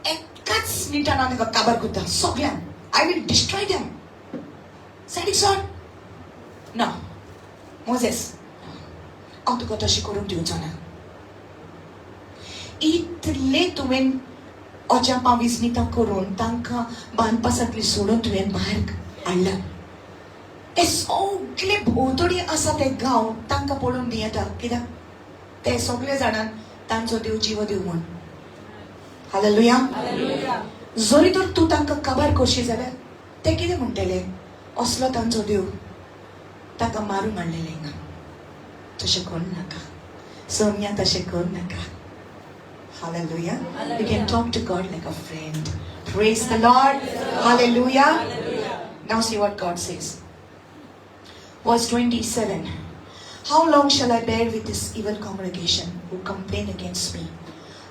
एकाच मिनटान हांव तांकां काबार करता सगल्यांक. I will destroy them. सायडीक सोड ना मोजेस, हांव तुका तशें करूंक दिवचो ना. इतले तुवें अजापां विजमितां करून तांकां बांदपासांतली सोडून तुवें भायर हाडला. ते सगले भोंवतणी आसा ते गांव तांकां पळोवन भियेता, कित्याक ते सगळे जाणां तांचो देव जिवो देव म्हूण. हालेलुया. जरी तर तूं तांकां काबार करशी जाल्यार ते कितें म्हणटले, असलो तांचो देव, ताका मारून हाडलेलें हिंगा. तशें करूं नाका सोनिया, तशें करूं नाका. Hallelujah. You can talk to God like a friend. Praise the Lord. Hallelujah. Now see what God says. Verse 27. How long shall I bear with this evil congregation who complain against me?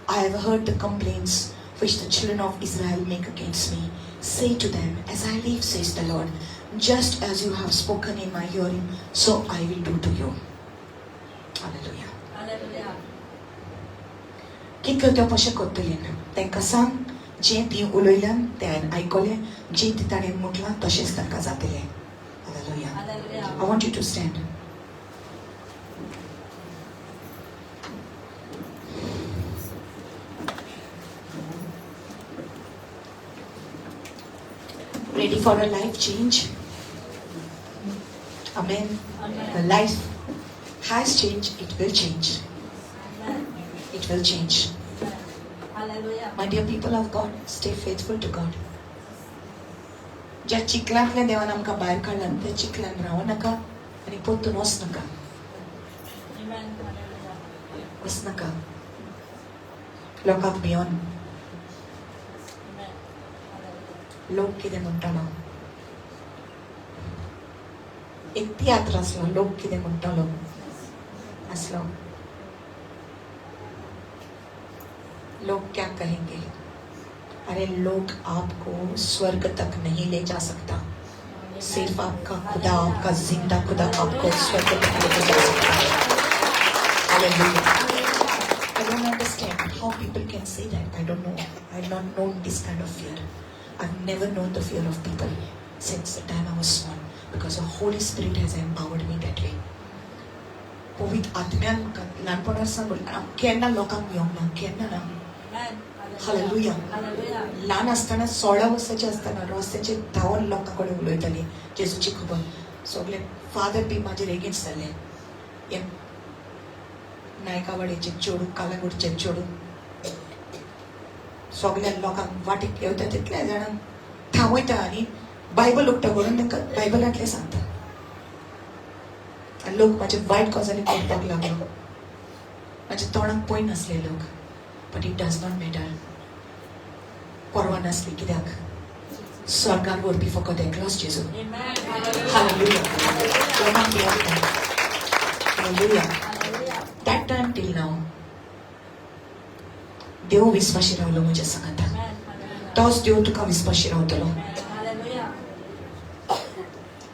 I have heard the complaints which the children of Israel make against me. Say to them, as I live, says the Lord, just as you have spoken in my hearing, so I will do to you. Hallelujah. कितलो त्यो कशें करतलें तांकां सांग, जें ती उलयल्यान तें हांवें आयकलें, जें ती ताणें म्हटलां तशेंच तांकां जातलें. Hallelujah. I want you to stand. Ready for a life change? Amen. The life has changed, it will change. It will change. My dear people of God, stay faithful to God. ज्या चिखलांतल्या देवान आमकां भायर काडला त्या चिखलान रावं नाका आनी परतून वचनाका, वचनाका लोकांक भियोन. लोक कितें म्हणटलो, एक तियात्र आसलो, लोक कितें म्हणटलो आसलो. लोग क्या कहेंगे? अरे लोग आपको स्वर्ग तक नहीं ले जा सकता, सिर्फ आपका खुदा, आपका जिंदा खुदा आपको स्वर्ग तक लेके जा सकता है. Hallelujah. I don't understand how people can say that. I don't know. I've not known this kind of fear. I've never known the fear of people since the time I was small, because the Holy Spirit has empowered me that way. पवित्र आत्म्यान म्हाका ल्हानपणार सावन हांव केन्ना लोकांक भिवंक ना, केन्ना ना. Hallelujah. ल्हान आसतना 16 वर्सांचे आसतना रस्त्याचेर धांवन लोकां कडेन उलयताली जेजूची खबर. सगळे फादर बी म्हाजेर एगेन्स्ट जाले. हे नायकावाड्याचे चेडूं, कालागुडचे चेडूं, सगल्या लोकांक वाटेक येवता तितल्या जाणांक थांबयता आनी बायबल उक्तो करून तांकां बायबलांतलें सांगता. आनी लोक म्हाजे वायट गजाली करपाक लागलो. म्हाज्या तोंडाक पळय नासले लोक. But it does not matter. परवा नासली, कित्याक स्वर्गार व्हरपी फकत एकलोच जेजू. Hallelujah. लोकांक भियेता. Hallelujah. That time till now देव विस्वाशी रावलो म्हज्या सांगाता. तोच देव तुका विस्वाशी रावतलो.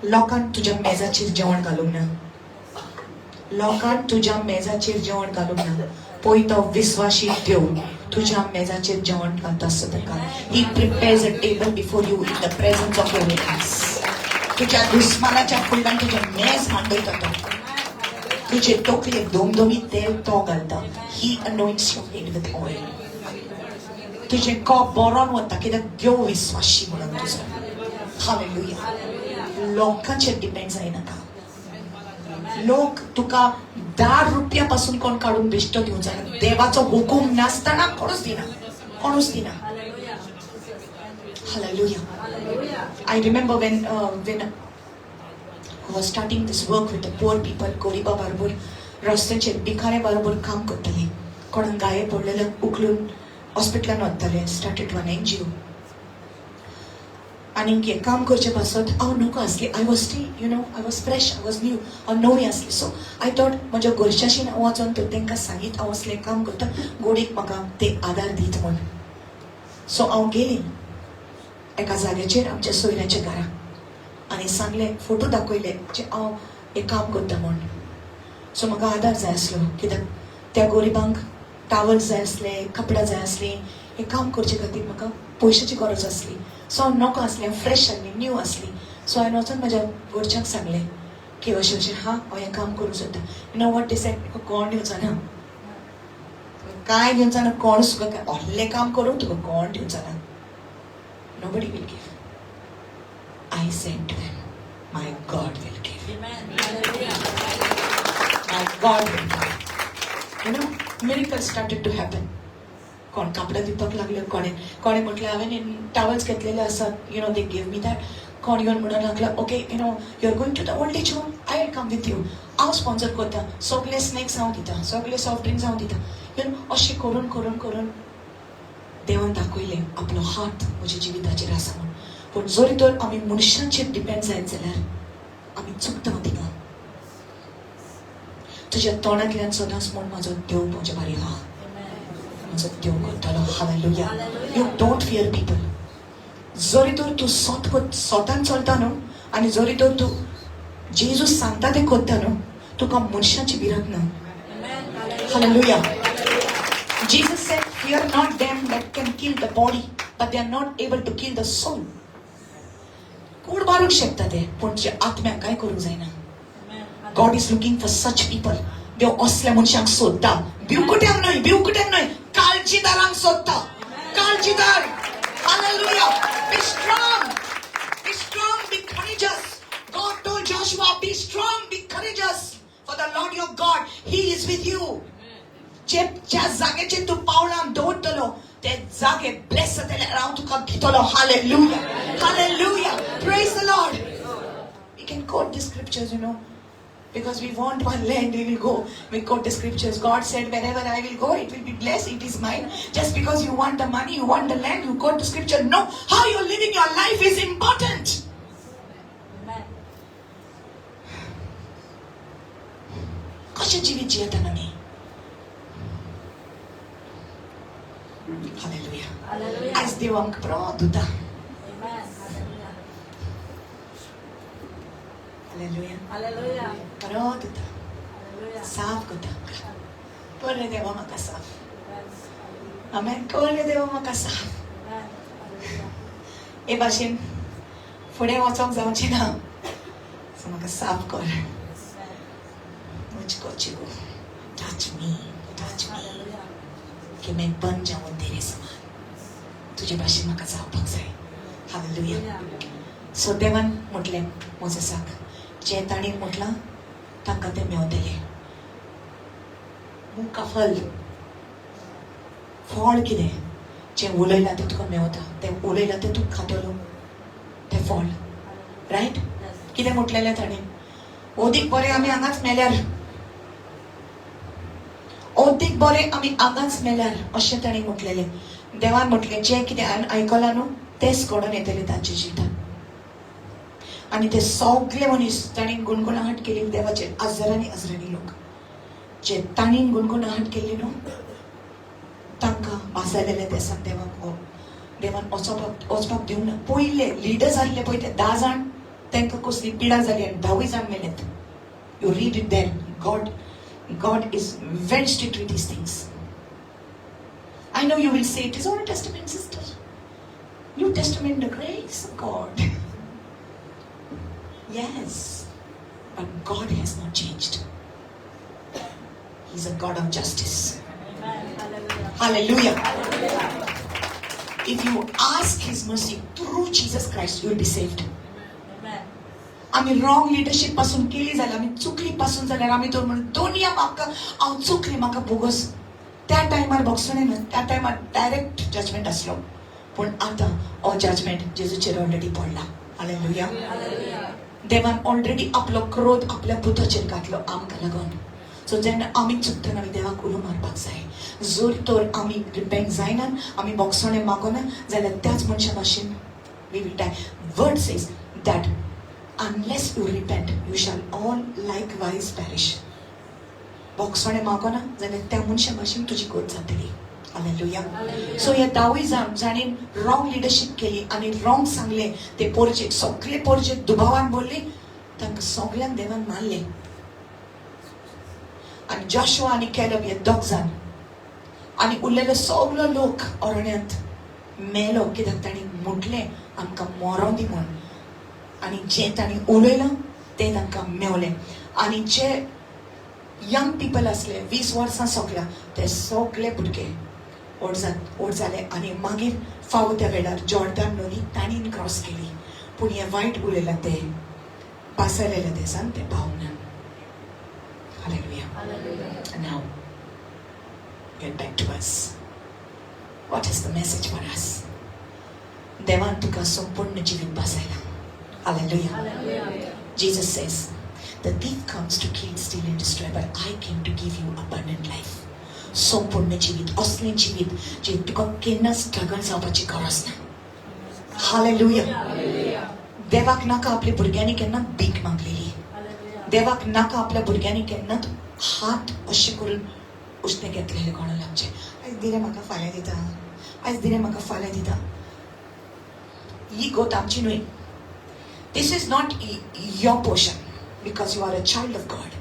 लोकांक तुज्या मेजाचेर जेवण घालूंक ना, लोकांक तुज्या मेजाचेर जेवण घालूंक ना, पळय तो विस्वाशी देव तुज्या मेजाचेर जेवण घालता सदांकाळ. He prepares a table before you in the presence of your enemies. तुज्या दुस्मानाच्या फुडल्यान तुजें मेज मांडयता तो. तुजे तकलेक दोमदोमी तेल तो घालता. He anoints your head with oil. तुजें कप बरोवन वता, कित्याक देव विस्वाशी म्हणून तुजो. हालेलुया. लोकांचेर डिपेंड जायनाका. लोक तुका 10 रुपया पासून कोण काडून बेश्टो दिवंक जायना. देवाचो हुकूम नासतना कोणूच दिना, कोणूच दिना. Hallelujah. I remember when I was starting this work with the poor people, गरिबा बरोबर रस्त्याचेर भिकाऱ्या बरोबर काम करताली. कोणाक गाये पडलेले उखलून हॉस्पिटलान वतालें. Started one NGO. आनीक हें काम करचे पासत हांव नको आसली. I was still I was fresh, I was new, हांव नवी आसली. सो I thought म्हज्या घरच्याशीन हांव वचोन तर तांकां सांगीत हांव असलें काम करता, गोडीक म्हाका ते आदार दीत म्हूण. सो हांव गेली एका जाग्याचेर आमच्या सोयऱ्याच्या घरा आनी सांगलें, फोटो दाखयले जे हांव हें काम करता म्हूण. सो म्हाका आदार जाय आसलो कित्याक त्या गोरिबांक टावल जाय आसले, कपडा जाय आसली. हें काम करचे खातीर म्हाका पयशाची गरज आसली. सो हांव नको आसलें, हांव फ्रेश आसली, न्यू आसली. सो हांवें वचोन म्हज्या घरच्यांक सांगलें की अशें अशें हा, हांव हें काम करूंक सोदता. You know what they said? तुका कोण दिवचो ना, काय दिवचो ना, कोण तुका व्हडलें काम करूं तुका कोण दिवचो ना. Nobody will give. I said to them, my God will give. My God will give. Miracles started to happen. कोण कापडां दिवपाक लागले, कोणे कोणे म्हटलें हांवें टावल्स घेतलेले आसात, they give me that. कोण येवन म्हणून लागलो, okay, you are going to the old age home, I will come with you, हांव स्पॉन्सर करता, सगळे स्नॅक्स हांव दिता, सगळे सॉफ्ट ड्रिंक्स हांव दिता. अशें करून करून करून देवान दाखयलें आपलो हात म्हज्या जिविताचेर आसा म्हूण. पूण जरी तर आमी मनशांचेर डिपेंड जायत जाल्यार आमी चुकता थिंगा. तुज्या तोंडांतल्यान सदांच म्हण, म्हजो देव म्हज्या बारी आहा, म्हजो देव करतलो. Hallelujah. You don't fear people. जरी तर तूं सोत सोतान चलता न्हू आनी जरी तर तूं जेजू सांगता तें करता न्हू, तुका मनशाची भिरांत ना. Hallelujah. Jesus said, "Fear not them that can kill the body, but they are not able to kill the soul." कूड मारूंक शकता ते, पूण तुज्या आत्म्याक काय करूंक जायना. God is looking for such people. देव असल्या मनशांक सोदता, भिवकुट्यांक न्हय, भिवकुट्यांक न्हय, काळजीदारांक सोदता, काळजीदार. Hallelujah. Be strong. Be strong, be courageous. God told Joshua, "Be strong, be courageous. For the Lord your God, He is with you." जे ज्या जाग्याचेर तूं पावलां दवरतलो ते जागे ब्लेस जातले आनी हांव तुका दितलो. Hallelujah. Hallelujah. Praise the Lord. We can quote the scriptures because we want one land, we will go. We quote the scriptures. God said, "Wherever I will go, it will be blessed, it is mine." Just because you want the money, you want the land, you quote the scripture. No, how you're living your life is important. Amen. कशें जिवीत जियेता आमी? Hallelujah. Hallelujah. आयज देव आमकां बरो धुता. Amen. Hallelujah. Hallelujah. Hallelujah. बरो धुता. Hallelujah. साफ करता आमकां. कर रे देवा म्हाका साफ. Amen. आमेन. कर रे देवा म्हाका साफ. Amen. Hallelujah. हे भाशेन फुडें वचोंक जावचें ना, सो म्हाका साफ कर. Amen. मुझको छू, touch me, touch me, Hallelujah. की मैं बन जाऊं तेरे समान. तुजे भाशेन म्हाका जावपाक जाय. हालेलुया. Hallelujah. सो देवान म्हटलें मोजेसाक, जें तांणी म्हटलां तांकां तें मेवतलें. मुका फल फळ कितें? जें उलयलां तें तुका मेवता, तें उलयलां तें तूं खातलो तें फळ, रायट? Yes. कितें म्हटलेलें ताणें? ओदीक बरें आमी हांगाच मेल्यार, ओदीक बरें आमी हांगाच मेल्यार, अशें ताणें म्हटलेलें. देवान म्हटलें, जें कितें हांवें आयकलां न्हू तेंच घडोवन येतलें तांच्या जिवितांत. आनी ते सगळे मनीस ताणें गुणगुणाहट केली देवाचेर, हजारांनी हजारांनी लोक जे तांणी गुणगुणाहट केली न्हू, तांकां वासायलेले देसाक देवाक देवान वचपाक वचपाक दिवंक ना. पयले लिडर्स आसले पळय ते 10 जाण, तांकां कसली पिडा जाली आनी धावूय जाण मेलेत. You read it there. God is very strict with these things. I know you will say it is Old Testament, sister. New Testament, the grace of God. Yes, but God has not changed. He's a God of justice. Amen. Hallelujah. Hallelujah. Hallelujah. If you ask His mercy through Jesus Christ, you will be saved. Amen. आमी wrong leadership पासून केली जाल्यार, आमी चुकली पासून जाल्यार, आमी तर म्हणून दोनया म्हाका हांव चुकली, म्हाका बोगस, त्या टायमार बोगसणें ना. त्या टायमार डायरेक्ट जजमेंट आसलो, पूण आतां हो जजमेंट जेजूचेर ऑलरेडी पडला. हालेलुया. Hallelujah. देवान ऑलरेडी आपलो क्रोध आपल्या पुताचेर घातलो आमकां लागून. सो जेन्ना आमी चुकतना आमी देवाक उलो मारपाक जाय. जर तर आमी रिपेंट जायना, आमी बोगसोणें मागोना जाल्यार त्याच मनशा भाशेन we will die. Word says that unless you repent you shall all likewise perish. बोगसोणें मागोना जाल्यार त्या मनशा भाशेन तुजी गत जातली. हालेलुया. सो हे धावूय जाण जाणें रॉंग लिडरशीप केली आनी रॉंग सांगलें ते पोरजेक, सगळे पोरजेक दुबावान बोल्ले, तांकां सगल्यांक देवान मारले. आनी जॉशुआ आनी कॅलब हे दोग जाण आनी उरलेलो सगलो लोक अरण्यांत मेलो, कित्याक तांणी म्हटलें आमकां मरों दी म्हूण. आनी जें तांणी उलयलां तें तांकां मेवलें. आनी जे यंग पिपल आसले 20 वर्सां सोंपल्या ते सगळे भुरगे व्हड जाले आनी मागीर फावो त्या वेळार जॉर्डन नदी तांणी क्रॉस केली. पूण हें वायट उलयलां ते पासयलेल्या देसान ते पावूंक ना. Hallelujah. Now get back to us. What is the message for us? देवान तुका संपूर्ण जिवीत बसयलां. Hallelujah. Jesus says, the thief comes to kill, steal and destroy, but I came to give you abundant life. संपूर्ण जिवीत, असलें जिवीत जे तुका केन्ना स्ट्रगल जावपाची गरज ना. हालेलुया. देवाक नाका आपल्या भुरग्यांनी केन्ना भीक मागलेली. देवाक नाका आपल्या भुरग्यांनी केन्नाच हात अशें करून उश्णें घेतलेलें कोणा लागचें. आयज दिलें म्हाका फाल्यां दिता, आयज दिलें म्हाका फाल्यां दिता. ही गोत आमची न्हय. This is not your portion because you are a child of God.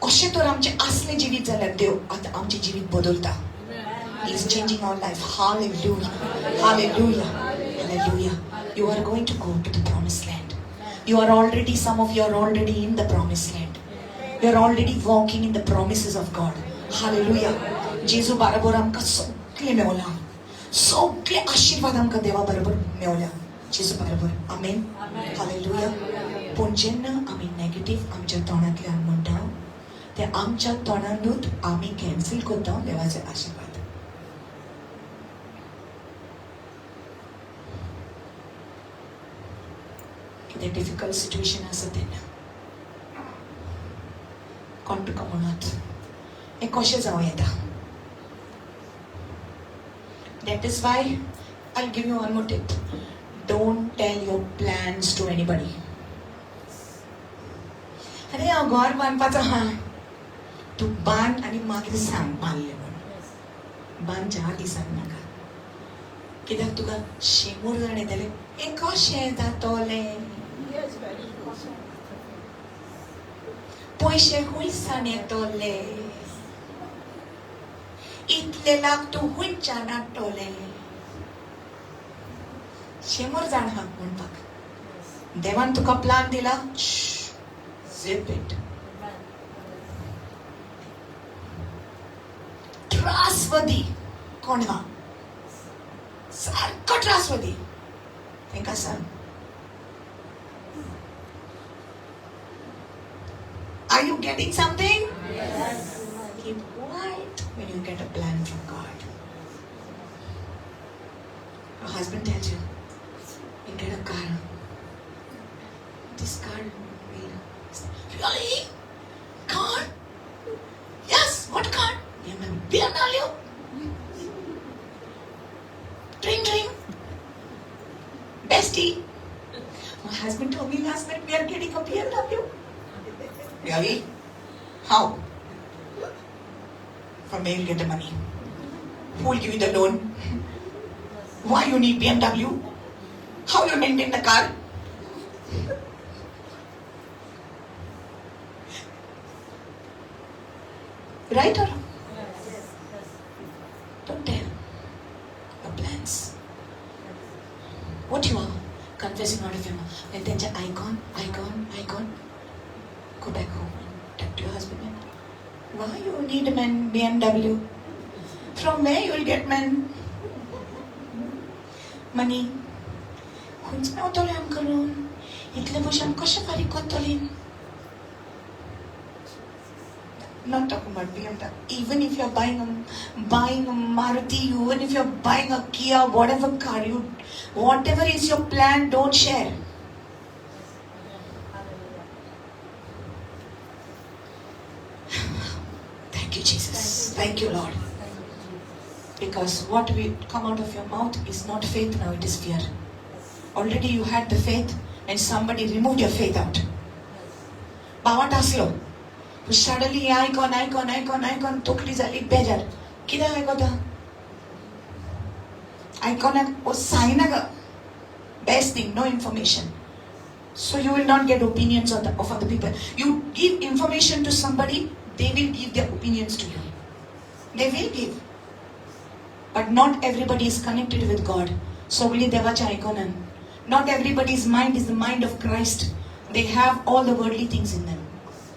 अशें तर आमचें असलें जिवीत जाल्यार देव आतां आमचें जिवीत बदलता. He is changing our life. Hallelujah. Hallelujah. Hallelujah. You are going to go to the promised land. You are already, some of you are already in the promised land. You are already walking in the promises of God. Hallelujah. जेजू बरोबर आमकां सगळें मेवलां, सगळे आशिर्वाद आमकां देवा बरोबर मेवल्या जेजू बरोबर. आमेन. हालेलुया. पूण जेन्ना आमी नेगेटीव आमच्या तोंडांतल्यान म्हणटा ते आमच्या तोंडानूच आमी कॅन्सील करता देवाचे आशिर्वाद. कितें डिफिकल्ट सिट्युएशन आसा तेन्ना कोण तुका म्हणत हें कशें जावं येता. That is why I'll give you one more tip. Don't tell your plans to anybody. अरे हांव घर बांदपाचो आहा, तूं बांद आनी मागीर सांग बांदलें म्हूण. बांदच्या आदीं सांग नाका, कित्याक तुका 100 जाण येतले हें कशें जातलें, पयशे खंयसान येतले, इतले लाख तूं खंयच्यान हाडटले. 100 जाण आहा म्हणपाक. देवान तुका प्लान दिला, zip it. Trustworthy कोण हा, सारको ट्रस्टवर्दी तांकां सांग. Are you getting something? Yes. Keep quiet when you get a plan from God. Your husband tells you, you get a car. This car will... Really? Car? Yes, what car? BMW. Drink, drink. Bestie. My husband told me last night we are getting a BMW. Really? How? From where you'll get the money? Who will give you the loan? Why you need BMW? How you maintain the car? Right or wrong? Yes. Don't tell your plans. What you are confessing out of your mouth. And then I gone, I gone, I gone. Go back home and talk to your husband. Why you need a man BMW? From where you will get man? Money. खंयच मेवतलें आमकां loan? इतले पयशे आमी कशें फारीक करतलीं? Not talking about BMW. Even if you're buying a Maruti, even if you're buying a Kia, whatever car you, whatever is your plan, don't share. Thank you, Jesus. Thank you, Lord. Because what will come out of your mouth is not faith now, it is fear. Already you had the faith and somebody removed your faith out. बावाट आसलो suddenly हें आयकोन आयकोन आयकोन आयकोन तकली जाली बेजार. कित्याक आयकता? आयकोनाक ओ Saynak. Best thing, no information. So you will not get opinions of other people. You give information to somebody, they will give their opinions to you. They will give. But not everybody is connected with God. सगळीं देवाच्या आयकोनान. Not everybody's mind is the mind of Christ. They have all the worldly things in them.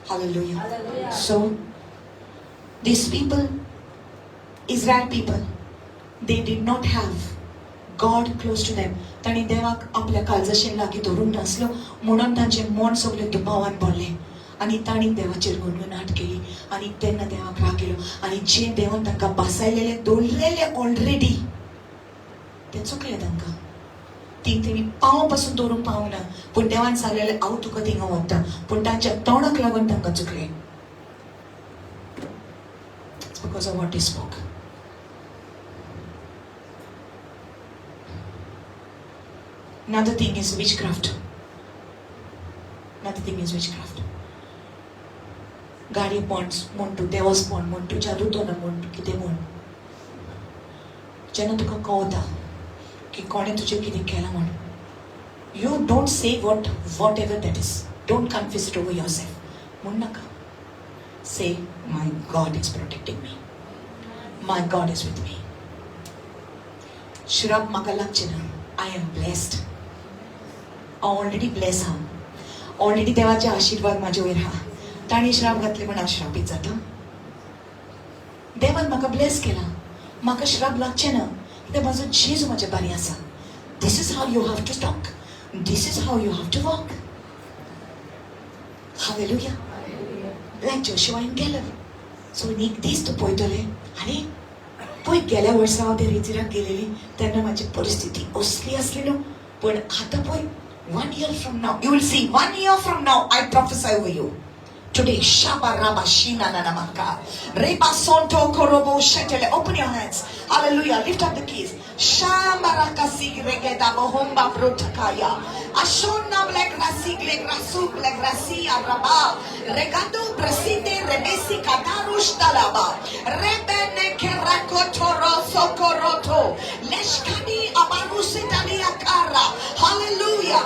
Hallelujah. Hallelujah. So, these people, Israel people, they did not have God close to them. तांणी देवाक आपल्या काळजाशेन लागीं धरूंक नासलो म्हणून तांचें मन सगळें दुबावान भरलें आनी तांणी देवाचेर गुणगुणाट केली आनी तेन्ना देवाक राग केलो आनी जे देवान तांकां बासायलेले दवरलेले ऑलरेडी ते चुकले तांकां. ती तेणी पांव पासून दवरूंक पावूंक ना, पूण देवान सांगलेलें हांव तुका थिंगा व्हरता, पूण तांच्या तोंडाक लागून तांकां चुकलें. It's because of what they spoke. Another thing is witchcraft. Another thing is witchcraft. गाडी म्हण म्हण तूं, देवस्पण म्हण तूं, जादूटोना म्हण तूं, कितें म्हण, जेन्ना तुका कळटा की कोणें तुजें कितें केलां म्हण, you don't say whatever that is. Don't confess it over yourself. म्हण नाका. Say, my God is protecting me. My God is with me. श्राप म्हाका लागचें ना. I am blessed. हांव ऑलरेडी ब्लेस आहा. ऑलरेडी देवाचे आशिर्वाद म्हाजे वयर आहा. तांणी श्राप घातले म्हण हांव श्रापीत जाता? देवान म्हाका ब्लेस केला, म्हाका श्राप लागचें ना, कित्याक म्हाजो जेजू म्हाज्या बारी आसा. This is how you have to talk. This is how you have to walk. Hallelujah. Like Joshua and Caleb. So एक दीस तूं पळयतलें आनी पळय गेल्या वर्सा हांव त्या रिजिराक गेलेली तेन्ना म्हाजी परिस्थिती असली आसली न्हू, पूण आतां पळय 1 year from now you will see. 1 year from now I prophesy over you. Today, Shaba Raba Shina Nanamaka. Reba Sonto Korobo Shetele. Open your hands. Hallelujah. Lift up the keys. Shamaraka Sigregeda Bohomba Brutakaya. Ashona Black Rasig Legrasu Black Rasia Raba. Regado Brasite Rebesi Katarush Talaba. Rebene Kerakotoro Sokoroto. Leshkani Abarusitalia Kara. Hallelujah.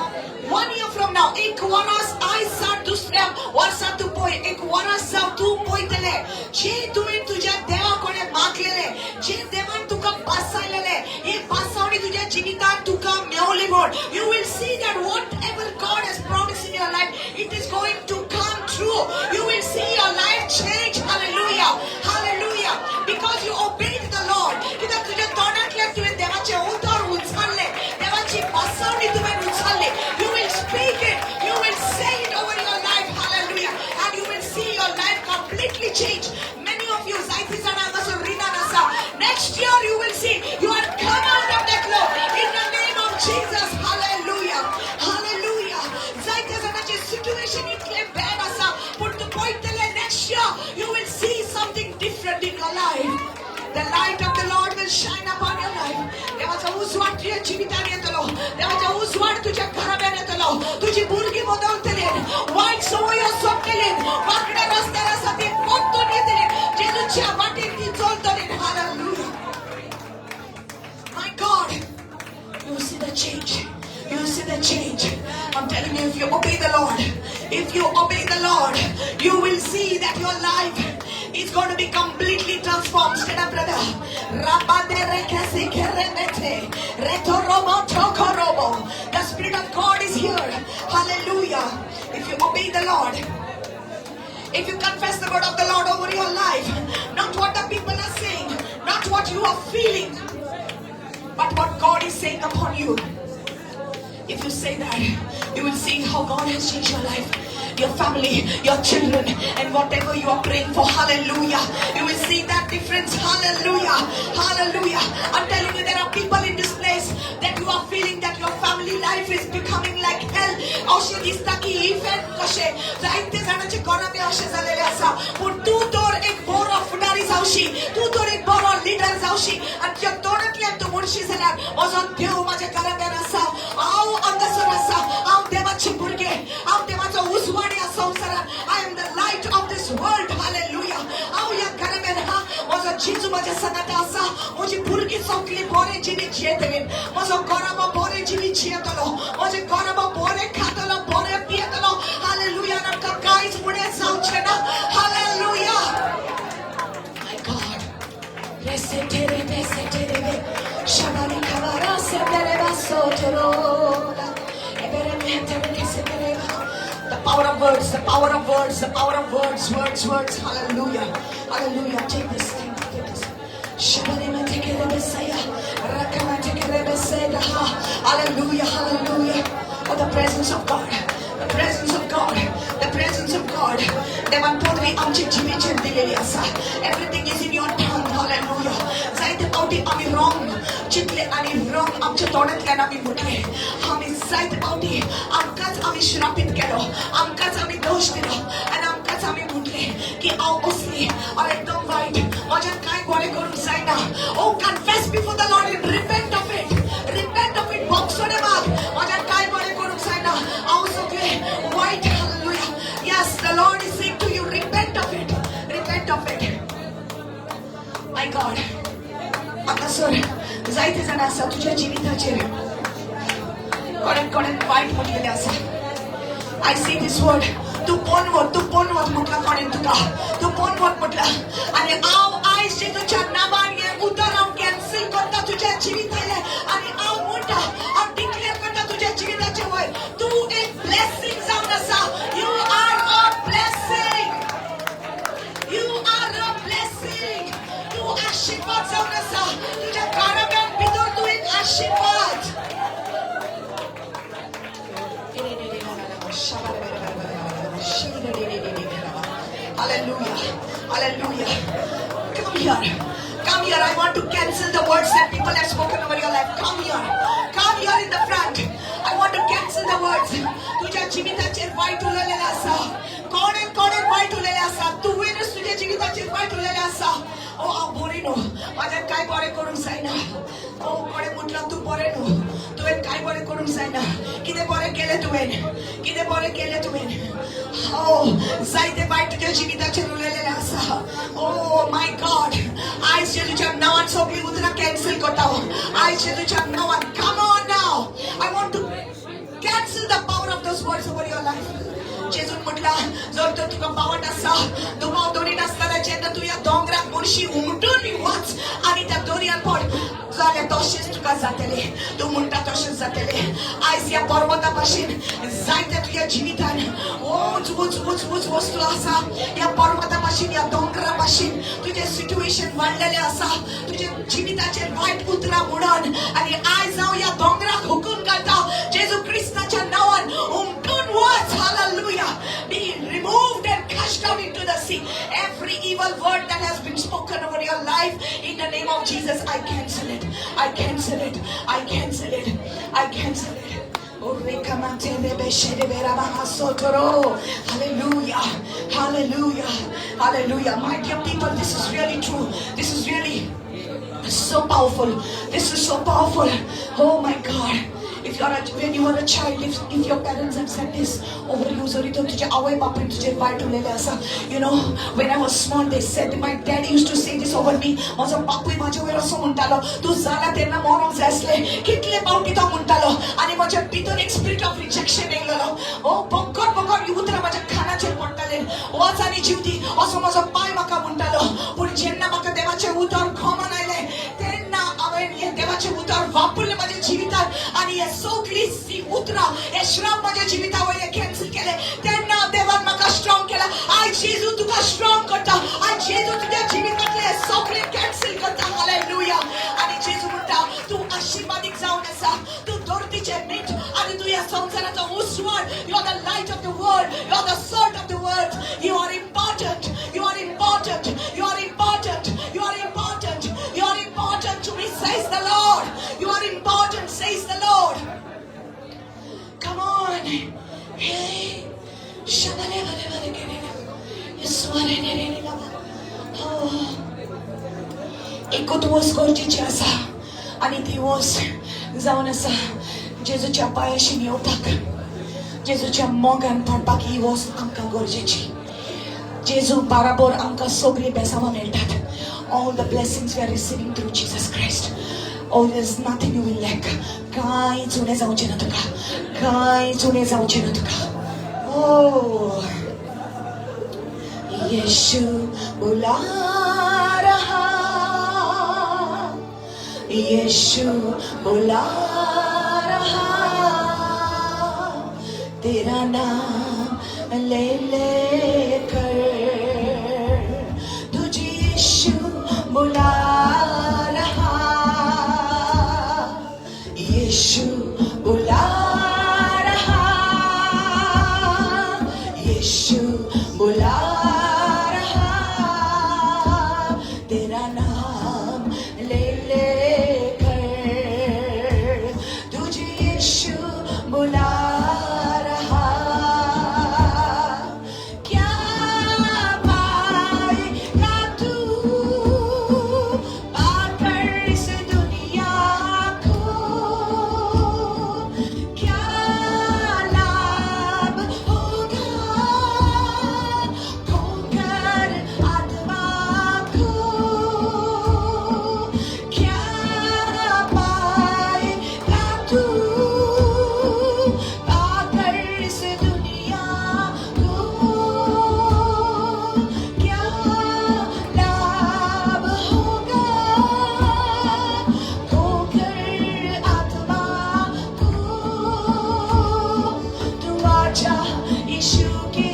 1 year from now, एक वरस आयज दुसऱ्या वर्सा तूं पळय, एक वरस जावं तूं पळयतले जे तुवें तुज्या देवा कडेन मागलेले, जे देवान तुका बासायलेले, ही बासावणी तुज्या जिवितान तुका मेवली म्हण. You will see that whatever God has promised in your life, it is going to come true. You will see your life change. Hallelujah. Hallelujah. Because you obeyed the Lord. कित्याक तुज्या तोंडांतल्यान तुवें देवाचें उतर उचललें, देवाची बासावणी तुवें उचलली. You will speak it. You will say it over your life. Hallelujah. And you will see your life completely change. Many of you, जायती जाणां हांगासर रिणान आसा. Next year you will see you are come out of that loan in the name of Jesus. Hallelujah. Hallelujah. जायत्या जाणांचे situation इतलें bad आसा, पूण तूं पळयतलें next year you will see something different in your life. The light of the Lord will shine upon your life. देवाचा उजवाड तुझ्या जिवितान येतलो, देवाचा उजवाड तुझ्या घराब्यान येतलो, तुझी भुरगीं बदलतली, वायट संवयो सोडटली, वांकड्या रस्त्यार आसा ती परतून येतली, जेजूच्या वाटेन ती चलतली. Hallelujah. My God, you will see the change. You will see the change. I'm telling you, if you obey the Lord, if you obey the Lord, you will see that your life is going to be completely transformed. Stand up, brother. The Spirit of God is here. Hallelujah. If you obey the Lord, if you confess the word of the Lord over your life, not what the people are saying, not what you are feeling, but what God is saying upon you. If you say that, you will see how God has changed your life, your family, your children, and whatever you are praying for. Hallelujah. You will see that difference. Hallelujah. Hallelujah. I'm telling you, there are people in this place that you are feeling that your family life is becoming like hell. अशें दिसता की effect कशें जायते जाणांचे घराबे अशें जालेले आसा, पूण तूं तर एक बरो फुडार जावशी, तूं तर एक बरो लिडर जावशी आनी तुज्या तोंडांतल्यान तूं म्हणशी जाल्यार म्हजो देव म्हाज्या घराब्यान आसा, हांव हांगासर आसा, हांव देवाचे भुरगें, हांव देवाचो उजवाड ह्या संवसारान. I am the light of this world. Hallelujah. हांव ह्या घराब्यान आहा, म्हजो जेजू म्हाज्या सांगाता आसा, म्हजी भुरगीं सगळीं बरें जिवीत जियेतलीं, म्हजो घराबो बरें जिवीत जियेतलो, म्हजें घराबो बरें खातलो, बरें पियेतलो. हालेलुया. आमकां कांयच उणें जावचें ना. Hallelujah. My God. Reseterebe seterebe shabari kavara setereba sotorola ebere metereke setereba. The power of words, the power of words, the power of words, words, words. Hallelujah. Hallelujah. Take this thing, take this. Shabari metekerebe saya rakama tekerebe sedaha. Hallelujah, hallelujah. Oh, the presence of God, the presence of God, the presence of God. देवान पदवी आमचे जिवीचेर दिलेली आसा. Everything is in your tongue. Hallelujah. जायते फावटी आमी wrong चिंतले आनी रॉंग आमच्या तोंडांतल्यान आमी म्हटले. आमी जायते फावटी आमकांच आमी श्रापीत केलो, आमकांच आमी दोश दिलो आनी आमकांच आमी म्हटले की हांव असली, हांव एकदम वायट, म्हज्यान कांय बरें करूंक जायना. Oh, confess before the Lord and repent of it, repent of it. बोगसोडे माग, म्हज्यान कांय बरें करूंक जायना, हांव सगळें वायट. Hallelujah. Yes, the Lord is saying to you, repent of it, repent of it. My God. हांगासर जायते जाण आसा तुज्या जिविताचेर कोणें कोणें वायट म्हटलेलें आसा. I see this word. तूं पोनवत, तूं पोनवत म्हटलां कोणें तुका, तूं पोनवत म्हटलां. आनी हांव आयज जेजूच्या नांवान हें उतर हांव कॅन्सील करता तुज्या जिवितांतलें आनी हांव म्हणटा, हांव डिक्लेअर करता तुज्या जिविताचे वयर तूं एक ब्लेसिंग जावन आसा. You are a blessing. You are a blessing. तूं आशिर्वाद जावन आसा. तुज्या घराब्यान भितर तूं एक आशिर्वाद. Hallelujah. Hallelujah. Come here. Come here. I want to cancel the words that people have spoken over your life. Come here. Come here in the front. I want to cancel the words. तुझ्या जिविताचेर वायट उलयलेलें आसा. कोणें कोणें वायट उलयलें आसा. तुवेंच तुज्या जिविताचेर वायट उलयलें आसा. ओ हांव बरें न्हू, म्हाज्यान कांय बरें करूंक जायना. ओ कोणें म्हटलां तूं बरें न्हू, तुवें कांय बरें करूंक जायना, कितें बरें केलें तुवें, कितें बरें केलें तुवें. ओ जायते वायट तुज्या जिविताचेर उलयलेलें आसा. ओ my God. आयज जेजूच्या नांवान सगळीं उतरां कॅन्सल करता आयज जेजूच्या नांवान. Come on now. I want to cancel the power of those words over your life. जेजून म्हटला जर तर तुका पावट आसा, दुबाव दवरी नासतना जेन्ना तूं ह्या दोंगराक मुर्शी उमटून वच आनी त्या दर्यान पड जाल्यार तशेंच तुका जातलें, तूं म्हणटा तशेंच जातलें. आयज ह्या पर्वता भाशेन जायते तुज्या जिवितान ऊंच ऊंच ऊंच ऊंच वस्तू आसा. ह्या पर्वता भाशेन, ह्या दोंगरा भाशेन तुजें सिट्युएशन वाडलेलें आसा. तुज्या जिविताचेर वायट उतरां म्हणून आनी आयज हांव ह्या दोंगराक हुकूम घालता जेजू क्रिस्ताच्या नांवान उमटून वच. Hallelujah. Be removed and cast down into the sea. Every evil word that has been spoken over your life, in the name of Jesus, I cancel it. I cancel it. I cancel it. I cancel it. Hallelujah. Hallelujah. Hallelujah. My dear people, this is really true. This is really so powerful. This is so powerful. Oh my God. If you are a, when you were a child, if your parents have said this over you, जरी तर तुझे आवय बापूय तुझे वायट उलयले आसा. You know, when I was small, they said, my dad used to say this over me. म्हजो बापूय म्हाजे वयर असो म्हणटालो, तूं जाला तेन्ना मरोंक जाय आसलें. कितले फावटी तो म्हणटालो आनी म्हज्या भितर एक स्पिरीट ऑफ रिजेक्शन येयलेलो. ओ बगर बगर ही उतरां म्हाज्या कानाचेर पडटाले. वच आनी जिवती असो म्हजो पाय म्हाका म्हणटालो. पूण जेन्ना म्हाका देवाचें उतर कॉमन आयलें तेन्ना हांवें हें देवाचें उतर वापरलें म्हाज्या जिवितांत आनी हे सगळीं सी उतरां, हे श्राप म्हाज्या जिविता वयले कॅन्सल केले. तेन्ना देवान म्हाका स्ट्रॉंग केला. आयज जेजू तुका स्ट्रॉंग करता. आयज जेजू तुज्या जिवितांतले हे सगळें कॅन्सल करता. हालेलुया. आनी जेजू म्हणटा तूं आशिर्वादीक जावन आसा, तूं धरतीचें मीठ आनी तूं ह्या संवसाराचो उजवाड. You are the light of the world, you are the salt of the world. You are important, you are important, you are important, you are important, you are important to me, says the Lord. You are important, says the Lord. Come on. Hey. Oh. एकूच वस्त गरजेची आसा आनी ती वस्त जावन आसा जेजूच्या पांयाशी येवपाक, जेजूच्या मोगान पडपाक. ही वस्त आमकां गरजेची. जेजू बाराबोर आमकां सगळीं बेसांवां मेळटात. All the blessings we are receiving through Jesus Christ. Oh, there's nothing you will lack. कांयच उणें जावचें ना तुका, कांयच उणें जावचें ना तुका. Oh, यीशु बुला रहा, यीशु बुला रहा, तेरा नाम ले लेकर तुझे यीशु बुला रहा, यीशु बुला रहा, यीशु बुला रहा, तेरा नाम ले लेकर तुझे यीशु बुला रहा. क्या पाएगा तू पाकर इस दुनिया को, क्या लाभ होगा खोकर आत्मा को, क्या पाएगा तू पाकर इस दुनिया को, क्या लाभ होगा खोकर आत्मा को. तू आजा यीशु के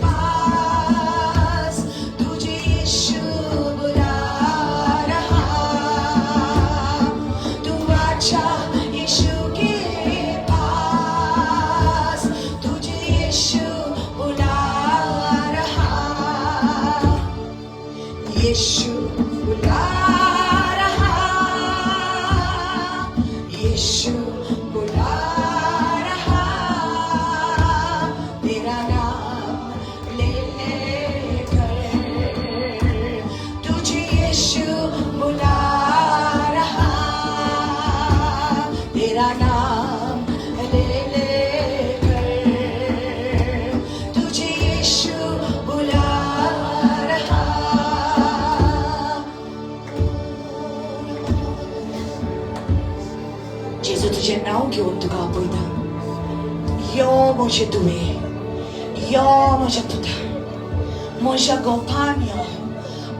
पास, तुझे यीशु बुला रहा. तू आजा यीशु के पास, तुझे यीशु बुला रहा, यीशु बुला रहा, यीशु बुला रहा, तेरा नाम ले लेकर तुझे यीशु बुला रहा, तेरा नाम ले लेकर तुझे यीशु बुला रहा. जेजू तुझें नांव घेवन तुका आपयता. यो म्हजे धुवे, यो म्हज्या पुता, म्हज्या गोपान यो.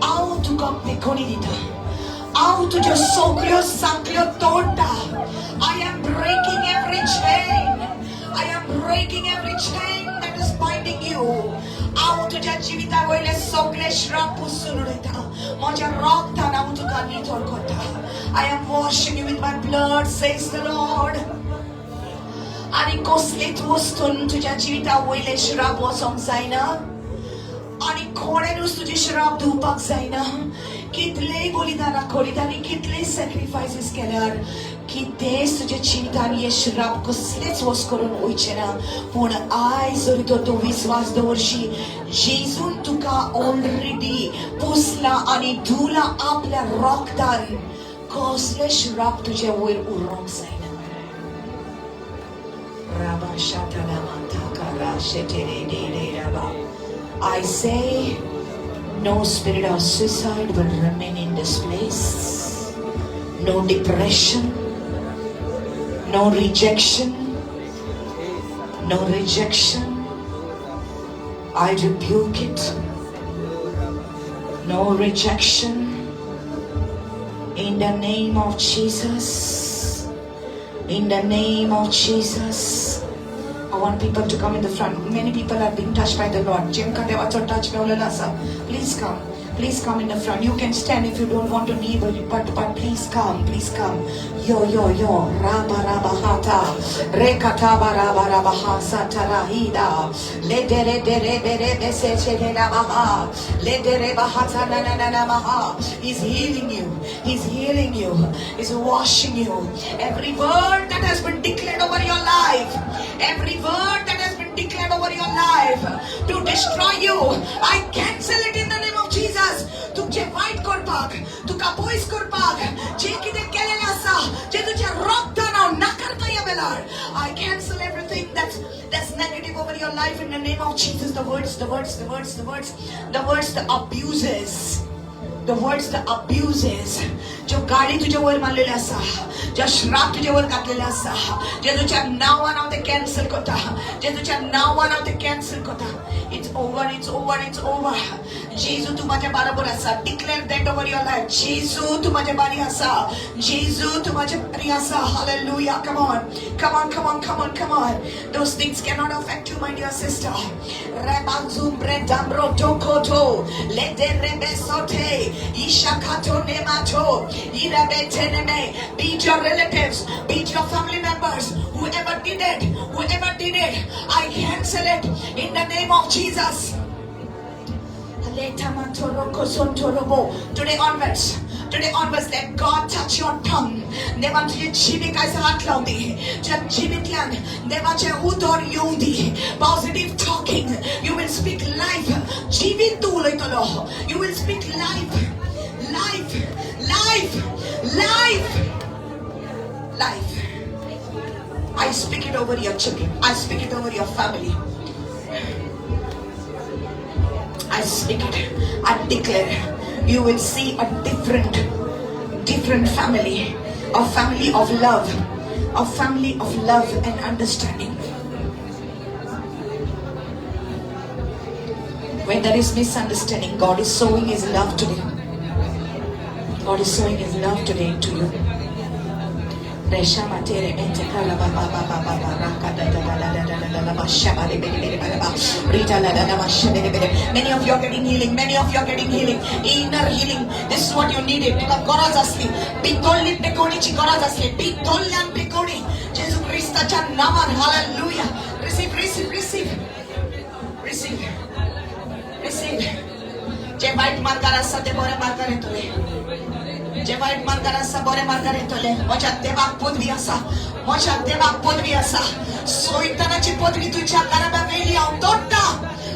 हांव तुका पेकोणी दिता, हांव तुज्यो सगळ्यो सांखळ्यो तोडटा. I am breaking every chain. I am breaking every chain that is binding you. हांव तुज्या जिविता वयले सगळे श्राप पुसून उडयता. म्हज्या रक्तान हांव तुका नितळ करता. I am washing you with my blood, says the Lord. आनी कसलीच वस्तून तुज्या जिविता वयले श्राप वचोंक जायना आनी कोणेनूच तुजे श्राप धुवपाक जायना. कितलेय बलिदानां करीत आनी कितलेय सॅक्रिफायसीस केल्यार कितेंच तुज्या जिवितान हे श्राप कसलेच वस करून वयचे ना. पूण आयज जरी तर तूं विस्वास दवरशी, जेजून तुका ऑलरेडी पुसला आनी धुला आपल्या रक्तान, कसले श्राप तुजे वयर उरोंक जायना. Rabba Shatalamataka Shetere. I say, no spirit of suicide will remain in this place. No depression, no rejection, no rejection. I rebuke it. No rejection. In the name of Jesus. In the name of Jesus. I want people to come in the front. Many people are being touched by the Lord. जेंका देवाचो touch मेवलेलो आसा. Please come. Please come in the front. You can stand if you don't want to kneel, but please come. Please come. Yo, yo, yo. Raba, raba, hata. Rekataba, raba, raba, ha, satara, hida. Le, de, re, de, re, be, re, be, se, che, le, la, ba, ha. Le, de, re, ba, ha, ta, na, na, na, na, ma, ha. He's healing you. He's healing you. He's washing you. Every word that has been declared over your life, every word that has been declared over your life to destroy you, I cancel it in the name of Jesus. तुमचे वायट करपाक, तुका पयस करपाक जे कितें केलेलें आसा, जे तुज्या रक्तान हांव नाकारता ह्या वेळार. I cancel everything that's negative over your life in the name of Jesus. The words, the words, the words, the words, the words, the abuses, the words, the abuses, ज्यो गाळी तुज्या वयर मारलेले आसा, ज्या श्राप तुज्या वयर घातलेले आसा, जे तुज्या नांवान हांव ते कॅन्सल करता, जे तुज्या नांवान हांव ते कॅन्सल करता. It's over, it's over, it's over. जेजू तूं म्हाज्या बरोबर आसा. Declare that over your life. जेजू तूं म्हाज्या बारी आसा, जेजू तूं म्हाज्या बारी आसा. Hallelujah. Come on, come on, come on, come on, come on. Those things cannot affect you, my dear sister. Rebazum brendambro tokoto lede rebesote ishakato nemato irabeteneme. Be it your relatives, be it your family members, whoever did it, whoever did it, I cancel it in the name of Jesus. Today onwards, today onwards, let God touch your tongue. देवान तुजे जिबेक आयज हात लावं दी. तुज्या जिबेंतल्यान देवाचें उतर येवं दी. Positive talking. You will speak life. जिवीत तूं उलयतलो. You will speak life, life, life, life, life. I speak it over your children. I speak it over your family. I speak it. I declare you will see a different, different family. A family of love. A family of love and understanding. When there is misunderstanding, God is sowing His love today. God is sowing His love today into you. Reshama tere mente kala ba ba ba ba ba ba raka da da da da da da da da ba shaba de be de be de ba ba rita la da da ba shaba de be de. Many of you are getting healing. Many of you are getting healing. Inner healing. This is what you needed. तुका गरज आसली. भितरली पेकोणीची गरज आसली. भितरल्यान पेकोणी. जेजू क्रिस्ताच्या नावान. Hallelujah. Receive, receive, receive, receive, receive. जे वायट मार्गार आसा ते बऱ्या मार्गार येतले. जे वायट मार्गार आसा बऱ्या मार्गार येतले. म्हज्या देवाक पदवी आसा, म्हज्या देवाक पदवी आसा. सैतानाची पदवी तुज्या घराब्या वयली हांव तोडटा.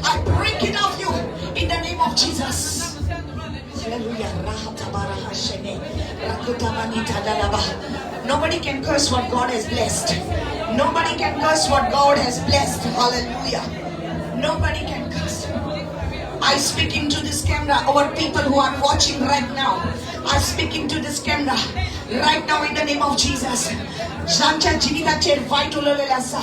I break it off you in the name of Jesus. Hallelujah. Nobody can curse what God has blessed. Nobody can curse what God has blessed. Hallelujah. Nobody can curse. I speak into this camera over people who are watching right now. I speak into this camera right now in the name of Jesus. ज्यांच्या जिविताचेर वायट उलयलेलें आसा,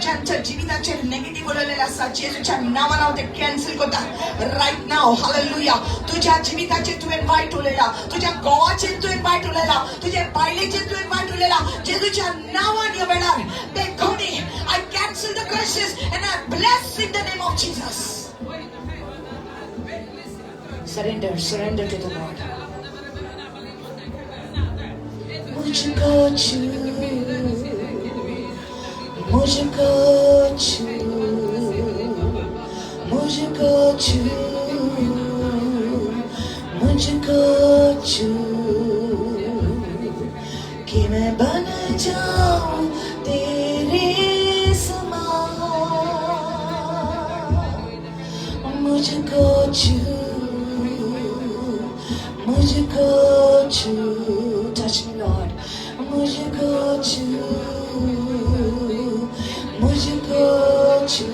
ज्यांच्या जिविताचेर negative उलयलेलें आसा, जेजूच्या नांवान हांव तें cancel करता right नाव. Hallelujah. तुज्या जिविताचेर तुवें वायट उलयला, तुज्या घोवाचेर तुवें वायट उलयला, तुज्या बायलेचेर तुवें वायट उलयला, जेजूच्या नांवान ह्या वेळार बेगोनी I cancel the curses and I bless in the name of Jesus. Surrender, surrender to the Lord. मुझको छू, मुझको छू, मुझको छू, मुझको छू, कि मैं बन जाऊं तेरे समान. मुझको छू, मुझको छू. Touch me, Lord. मुझको छू, मुझको छू.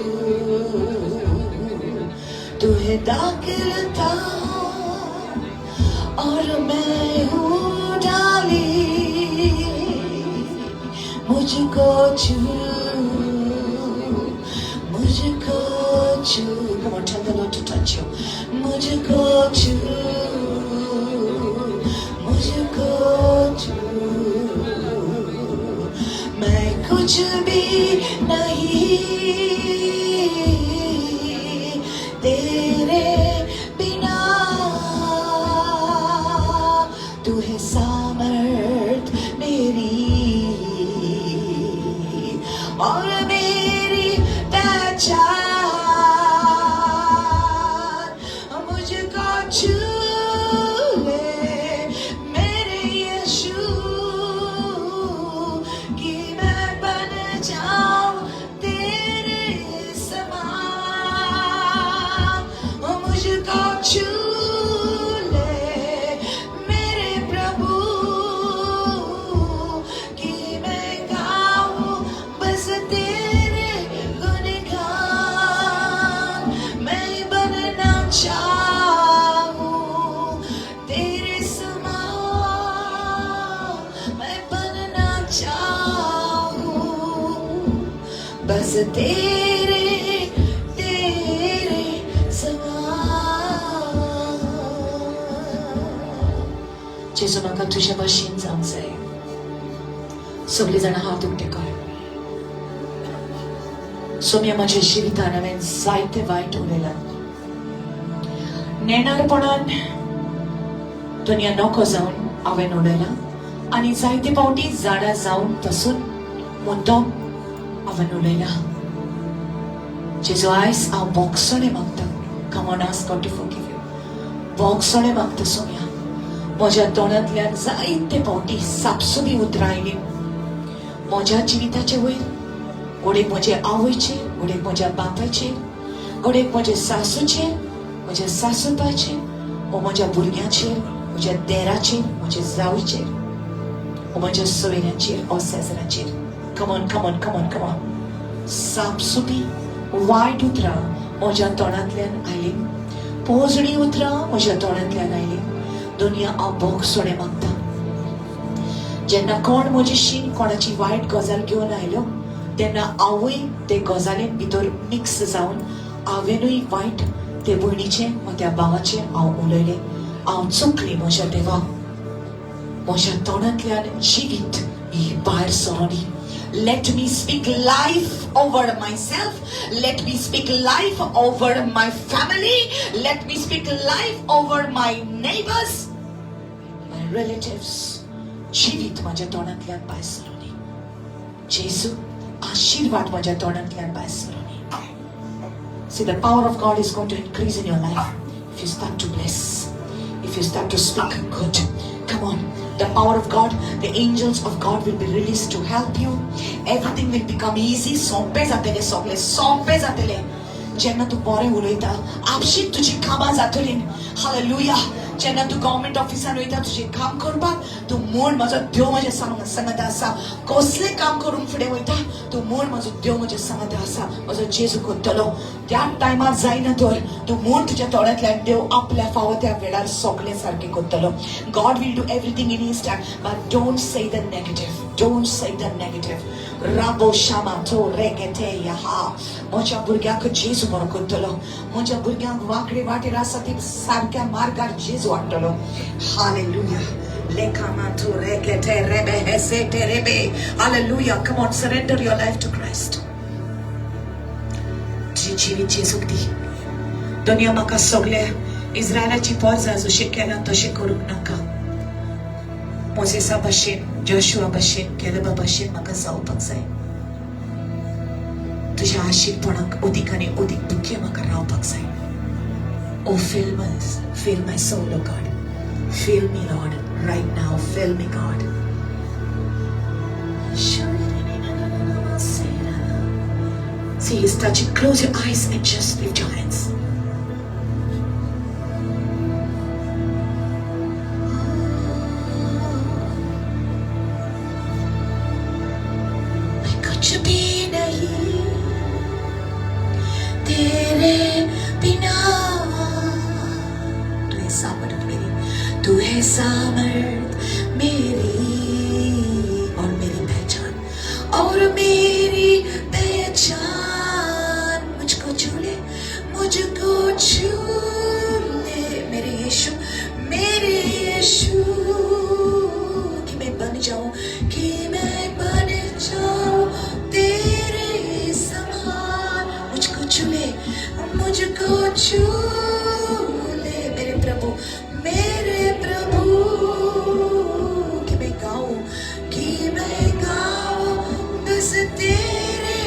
तू है दाखिलता और मैं हूँ डाली. मुझको छू, मुझको छू. Come on, tell the Lord to touch you. मुझको छू, मुझको छू. मैं कुछ भी नहीं तेरे बिना. तू है सामर्थ मेरी और मेरी पहचान. मुझको छू ले मेरे यीशु, कि मैं बन जाऊं तेरे तेरे तेरे समान. जेजू, म्हाका तुज्या भाशेन जावंक जाय. सगळीं जाणां हात उक्ते कर. सोम्या, म्हज्या जिवितान हांवें जायते वायट उलयलां. नेणारपणान दुनिया नको जावन हांवें उलयलां आनी जायते फावटी जाणा जावन पासून मुद्दम हांवें उलयलां. जेजू, आयज हांव बोगसणें मागता. Come on, ask God to forgive you. बोगसणें मागता. सोम्या, म्हज्या तोंडांतल्यान जायते फावटी सापसुबी उतरां आयलीं म्हज्या जिविताचे वयर, घडयेक म्हजे आवयचेर, घडयेक म्हज्या बापायचेर, घडयेक म्हज्या सासूचेर, म्हज्या सासूबायचेर वो म्हज्या भुरग्यांचेर, म्हज्या देराचेर, म्हज्या जावचेर वो म्हज्या सोयऱ्यांचेर ओ शेजराचेर. Come on, come on, come on, come on. सापसुपी वायट उतरां म्हज्या तोंडांतल्यान आयलीं, पोजडी उतरां म्हज्या तोंडांतल्यान आयलीं. दुनिया, हांव बोगसणें मागता. जेन्ना कोण म्हजी शीन कोणाची वायट गजाल घेवन आयलो तेन्ना हांवूय ते गजालीन भितर मिक्स जावन हांवेनूय वायट ते भयणीचें वा त्या भावाचें हांव उलयलें. हांव चुकली. म्हज्या देवा, म्हज्या तोंडांतल्यान जिवीत ही भायर सरोनी. Let me speak life over myself. Let me speak life over my family. Let me speak life over my neighbors, my relatives. जिवीत म्हज्या तोंडांतल्यान भायर सरोनी. जेजू, आशिर्वाद म्हज्या तोंडांतल्यान भायर सरोनी. See, the power of God is going to increase in your life if you start to bless, if you start to speak good. Come on. The power of God, the angels of God will be released to help you. Everything will become easy. सोंपे जातले सगळे, सोंपे जातले. जेन्ना तूं बरें उलयता, आपशीच तुजी कामां जातली. हालेलुया. जेन्ना तूं गव्हर्मेंट ऑफिसान वयता तुजें काम करपाक, तूं म्हण, म्हजो देव म्हज्या सांगता आसा. कसलें काम करूंक फुडें वयता, तूं म्हण, म्हजो देव म्हज्या सांगता आसा, म्हजो जेजू करतलो. त्या टायमार जायना तर तूं म्हण तुज्या तोंडांतल्यान, देव आपल्या फावो त्या वेळार सगळें सारकें करतलो. God will do everything in His time, but don't say the negative. Don't say the negative. राबो Shama तो रेगेटे यहा. म्हज्या भुरग्याक जेजू बरो करतलो. म्हज्या भुरग्यांक वांकडे वाटेर आसा ती सारक्या मार्गार जेजू हाडटलो. Hallelujah. लेकामातो रेगेटे रेबे हेसेटे रेबे. Hallelujah. Come on, surrender your life to Christ. तुजी जिवीत जेजूक दी. दुनिया, म्हाका सगळे इस्रायलाची पोरजा जशें केलां तशें करूंक नाका. मोजेसा भाशेन, जोशुआ भाशेन, केलेबा भाशेन म्हाका जावपाक जाय. तुज्या आशीरपणाक अदीक आनी अदीक दुख्खे म्हाका रावपाक जाय. Oh, fill my soul, oh God. Fill me, Lord, right now. Fill me, God. See, He's touching. Close your eyes and just lift your hands. मैं कुछ भी नहीं तेरे बिना. तू है सामर्थ मेरी, तू है सामर्थ मेरी और मेरी पहचान, और मेरी पहचान. मुझको छू ले, मुझको छू ले मेरे यीशु, मेरे यीशु, कि मैं बन जाऊं, कि मैं बन जाऊं तेरे समान. मुझको छू ले, मुझको छू ले मेरे प्रभु, मेरे प्रभु, कि मैं गाऊं, कि मैं गाऊं बस तेरे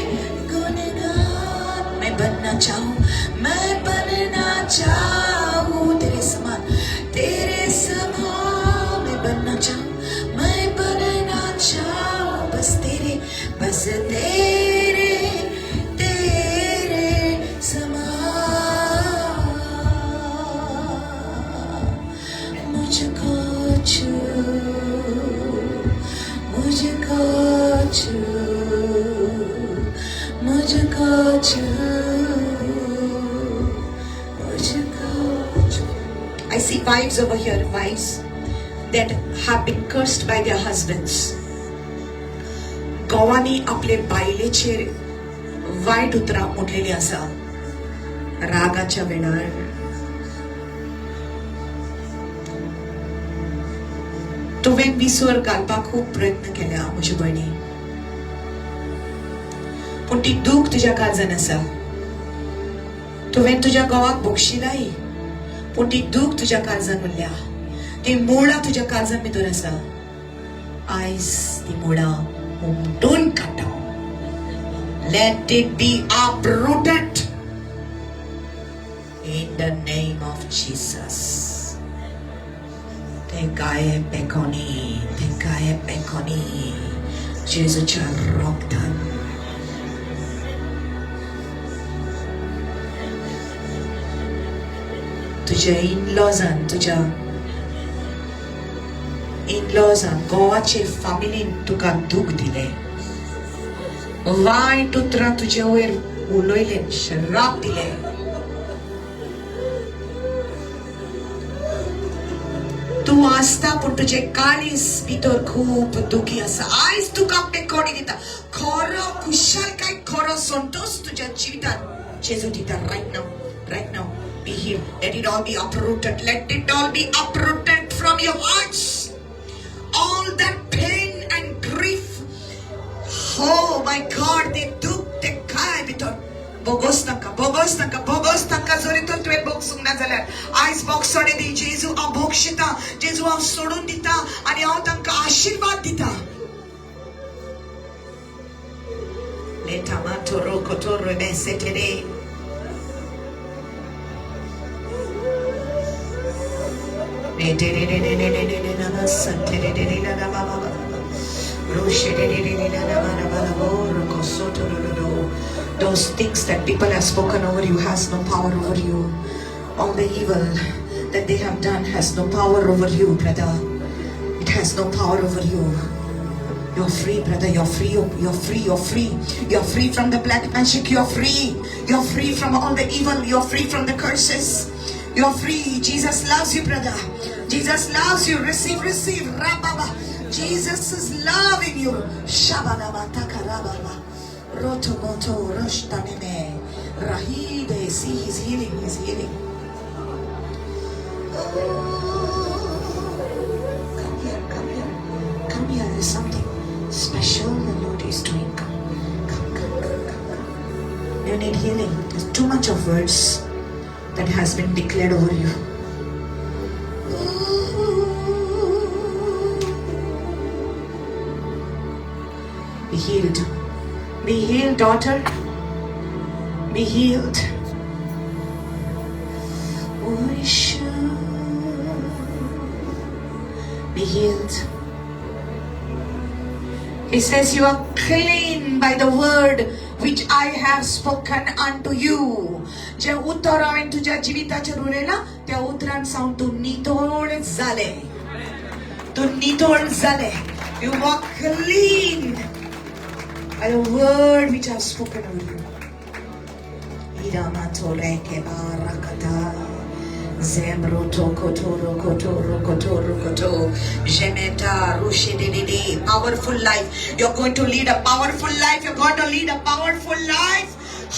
गुणगान. मैं बनना चाहूं, मैं बनना चाहूं तेरे समान, तेरे समान मैं बनना चाहूं, मैं बनना चाहूं बस तेरे, बस तेरे, तेरे समान. मुझको छू, मुझको छू, मुझको छू, मुझको छू. I see wives over here, wives that have been cursed by their husbands. घोवांनी आपले बायलेचेर वायट उतरां उडलेली आसा रागाच्या वेळार. तुवें विसर घालपाक खूब प्रयत्न केल्या म्हजे भयणी, पूण ती दूख तुज्या काळजान आसा. तुवें तुज्या घोवाक बक्षिलाय, पूण ती दूख तुज्या काळजान उरल्या. ती मुळां तुज्या काळजान भितर आसा. आयज ती मुळां उमटून काडटा. Let it be uprooted in the name of Jesus. ते गाये पेकोनी, ते गाये पेकोनी, जेजूच्या रोगतान. तुज्या इनलॉजान, तुज्या इनलॉजान, गोवाचे फामिलीन तुका दूख दिले. वायट उतरां तुजे वयर उलयले, श्राप दिले. तूं आसता पूण तुजे काळीज भितर खूब दुखी आसा. आयज तुका पेकोणी दिता, खरो खुशालकाय, खरो संतोश तुज्या जिवितांत जेजू दिता. Right now, right now, be healed. Let it all be uprooted. Let it all be uprooted from your hearts. All that pain and grief. Oh my God, ते दुख ते काय भितर बोगोस नाका, बोगोस नाका, बोगोस नाका. जरी तर तुवें बोगसूंक ना जाल्यार आयज बोगसणे दी. जेजू हांव बोगशिता, जेजू हांव सोडून दिता आनी हांव तांकां आशिर्वाद दिता. लेटामाटोरो कोटोरो बेसेटेरे. Those things that people have spoken over you has no power over you. All the evil that they have done has no power over you, brother. It has no power over you. You're free, brother. You're free. You're free. You're free. You're free from the black magic. You're free. You're free from all the evil. You're free from the curses. You're free. Jesus loves you, brother. Jesus loves you. Receive, receive. Rababa. Jesus is loving you. Shabalaba takarababa. Rotomoto roshtaneme. Rahide. See, he's healing. He's healing. Oh, come here, come here. Come here. There's something special the Lord is doing. Come, come, come, come, come, come. You need healing. There's too much of words that has been declared over you. Be healed. Be healed, daughter. Be healed. Be healed. He says you are clean by the word which I have spoken unto you. जे उतर हांवें तुज्या जिविताचेर उलयलां त्या उतरान सावन तूं नितळ जालें. तूं नितळ जालें. You are clean by the word which I have spoken over you. Powerful life. You're going to lead a powerful life. You're going to lead a powerful life.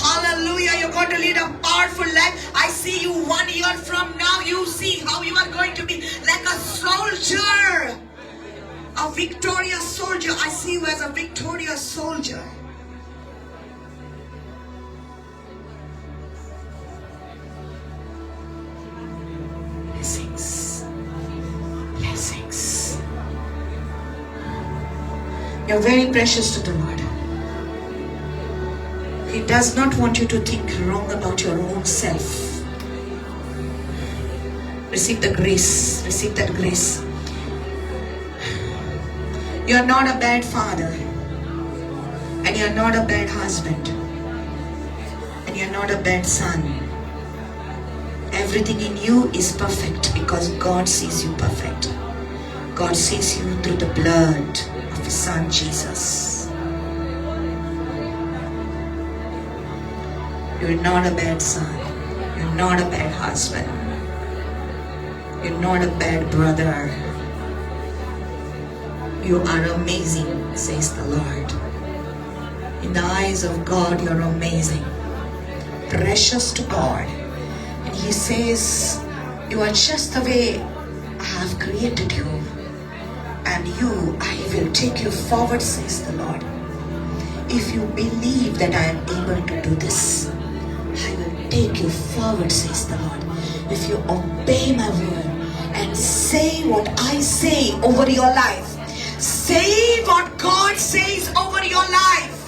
Hallelujah. You're going to lead a powerful life. I see you 1 year from now. You see how you are going to be like a soldier. A victorious soldier. I see you as a victorious soldier. Blessings. Blessings. You're very precious to the Lord. He does not want you to think wrong about your own self. Receive the grace. Receive that grace. You're not a bad father. And you're not a bad husband. And you're not a bad son. Everything in you is perfect because God sees you perfect. God sees you through the blood of His Son Jesus. You're not a bad son. You're not a bad husband. You're not a bad brother. You are amazing, says the Lord. In the eyes of God, you're amazing. Precious to God. And He says, you are just the way I have created you. And you, I will take you forward, says the Lord. If you believe that I am able to do this, I will take you forward, says the Lord. If you obey my word and say what I say over your life, say what God says over your life.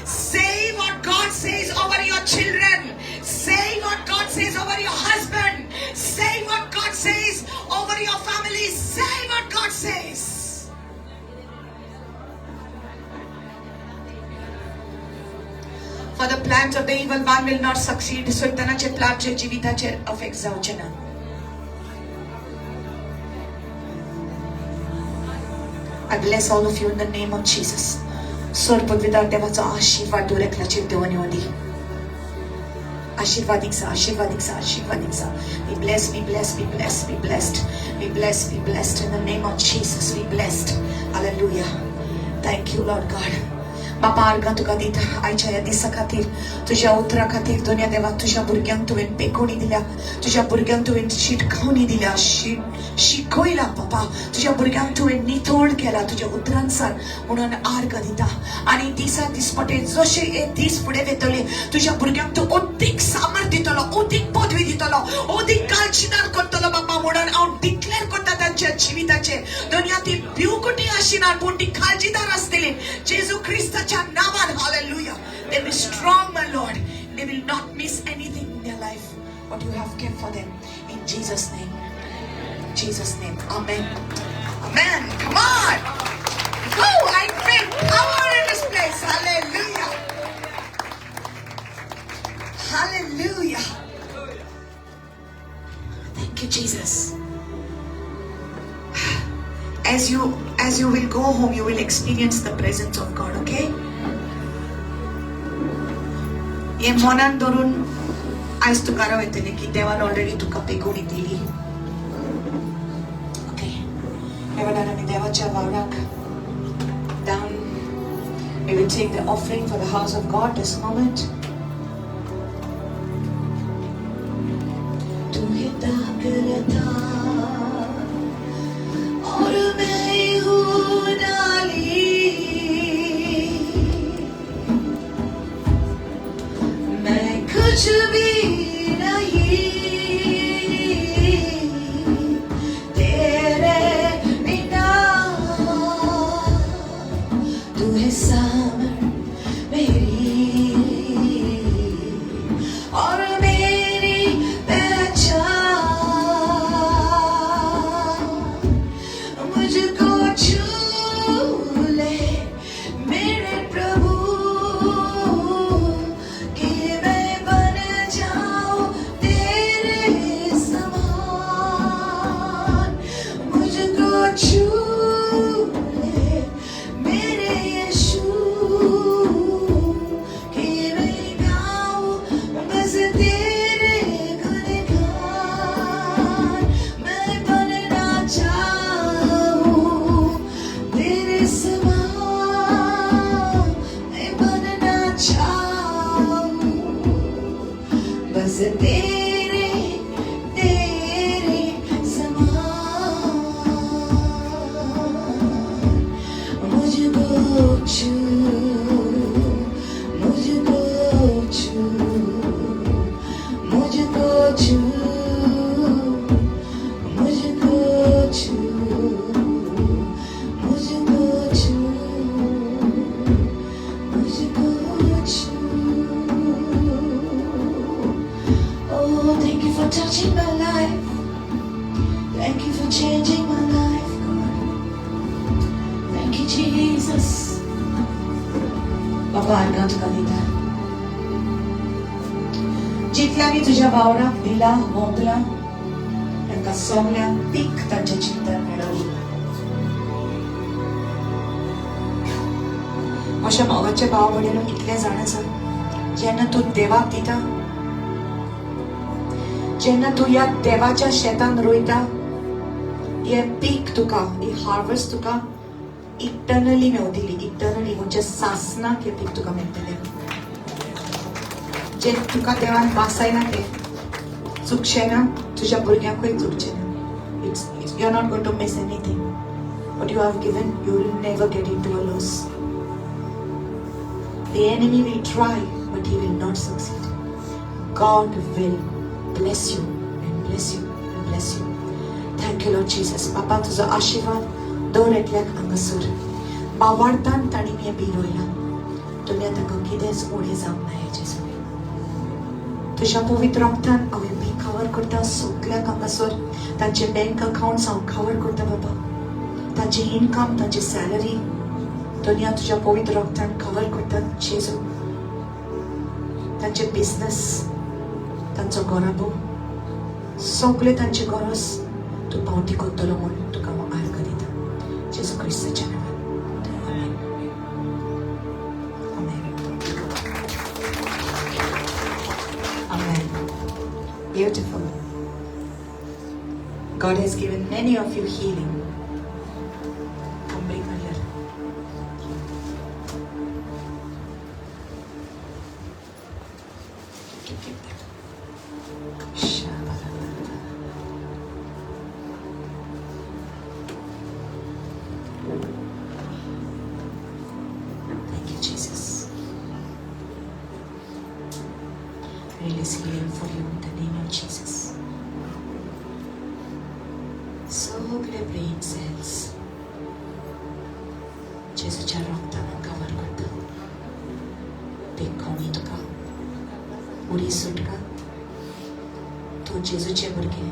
Say what God says over your children. Say what God says over your husband. Say what God says over your family. Say what God says. For the plans of the evil one will not succeed. सैतानाचे plan जे जिविताचेर affect जावचे ना. I bless all of you in the name of Jesus. Sir पदवीदार देवाचो आशीर्वाद दरेकल्याचेर देवन येवं दी. आशीर्वादीक जा, आशीर्वादीक जा, आशीर्वादीक जा. Be blessed, be blessed, be blessed, be blessed. Be blessed, be blessed in the name of Jesus. Be blessed. Hallelujah. Thank you, Lord God. बापा आर्गां तुका दिता आयच्या ह्या दिसा खातीर, तुज्या उतरा खातीर. दोनया देवा, तुज्या भुरग्यांक तुवें पेकोणी दिल्या, तुज्या भुरग्यांक तुवें शिटकावणी दिल्या, शिकयला बापा. तुज्या भुरग्यांक तुवें नितळ केला तुज्या उतरांसार, म्हणून आर्गां दिता. आनी दिसा दिसपटे जशे हे दीस फुडें वेतले, तुज्या भुरग्यांक तूं अदीक सामर्थ दितलो, अदीक पदवी दितलो, अदीक काळजीदार करतलो बापा. म्हणून हांव डिक्लेर करता तांच्या जिविताचेर, दुनिया ती भिवकुटी आशिना पूण ती काळजीदार आसतली जेजू क्रिस्ताच्या नावान. Hallelujah. They will be strong, my Lord. They will not miss anything in their life, what you have kept for them. In Jesus' name. Jesus' name. Amen. Amen. Come on. Go. I feel power in this place. Hallelujah. Hallelujah. Thank you, Jesus. As you will go home, you will experience the presence of God, okay? हे मनान धरून आयज तुका येतलें की देवान already तुका पेगोणी दिली. ओके, ह्या वेळार आमी देवाच्या वावराक down. We will take the offering for the house of God this moment. तू ही ताकत और मैं हूँ डाली, मैं कुछ भी नहीं तेरे बिना. तू है सामर मेरी और मेरी पहचान, मुझको छू ले मेरे प्रभु कि मैं बन जाऊं तेरे समान. मुझको छू ले मेरे यीशु कि मैं गाऊं बस तेरे गुणगान. मैं बनना चाहूं तेरे समान, मैं बनना चाहूं बस तेरे तेरे समान. मुझको छू, मुझको छू, मुझको छू, मुझको छू, मुझको छू, मुझको छू. Oh, thank you for touching my life. Thank you for changing my life, God. Thank you, Jesus. बाबा आर्गां तुका दिता. जितल्यांनी तुज्या वावराक दिला गोंपला, तांकां सगल्यांक पीक तांच्या जिवितांत मेळोवं. अशा मोगाचे भाव भयणीनो, कितले जाण आसा, जेन्ना तूं देवाक दिता, जेन्ना तूं ह्या देवाच्या शेतान रोयता, हें पीक तुका, ही हार्वस्ट तुका इटर्नली मेवतली, इटर्नली म्हणजे सासनाक हे पीक तुका मेळटलें. जे तुका देवान वासायना ते चुकचें ना, तुज्या भुरग्यांकूय चुकचें ना. It's you are not going to miss anything. What you have given, you will never get into a loss. The enemy will try, but he will not succeed. God will bless you and bless you and bless you. Thank you, Lord Jesus. बापा, तुजो आशिर्वाद दर एकल्याक हांगासर बावार्थान तांणी हें बी रोयलां. तुमी तांकां कितेंच उणें जावंक ना हेचे सुणे. तुज्या पवित्र रक्तान हांव हें बी कवर करता. सगल्याक हांगासर तांचे बँक अकाउंट्स हांव कवर करता बाबा. तांचे इनकम, तांची सॅलरी दुनिया तुज्या पवित्र रक्तान कवर करता जेजू. तांचे बिजनस, तांचो घराबो, सगळे तांचे गरज तूं पावती करतलो म्हूण तुका हांव आर्गां दिता जेजू क्रिस्ताच्या नांवान. आमेन, आमेन, आमेन. Beautiful. God has given many of you healing. Come bring her here. Keep, keep that. Shabba-dabba. Thank you, Jesus. Release healing for you in the name of Jesus. सगळे ब्रेन सेल्स जेजूच्या रक्तान कवर करता. पेखोणी तुका उरी सुटका. तूं जेजूचें भुरगें,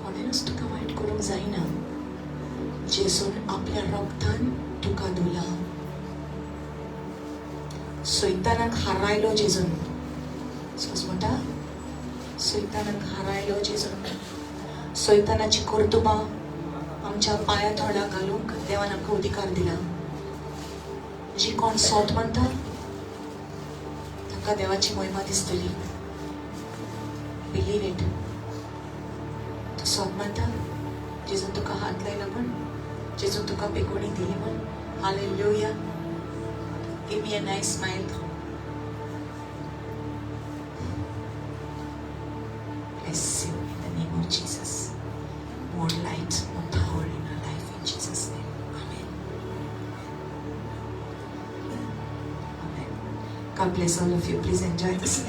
कोणेनूच तुका वायट करूंक जायना. जेजून आपल्या रक्तान तुका धुला. सैतानाक हारायलो जेजून. सोस म्हणटा, सैतानाक हारायलो जेजून. सैतानाची कर्तुबां आमच्या पांया थोडा घालूंक देवान आमकां अधिकार दिला. जी कोण सोत मानता तांकां देवाची मोहिमा दिसतली. Believe it. तूं सोत मानता? जेजून तुका हात लायला म्हण, जेजून तुका पेकोणी दिली म्हण. Hallelujah. Give me a nice smile. Bless you in the name of Jesus. More light, more power in our life in Jesus' name. Amen. Amen. God bless all of you. Please enjoy this night.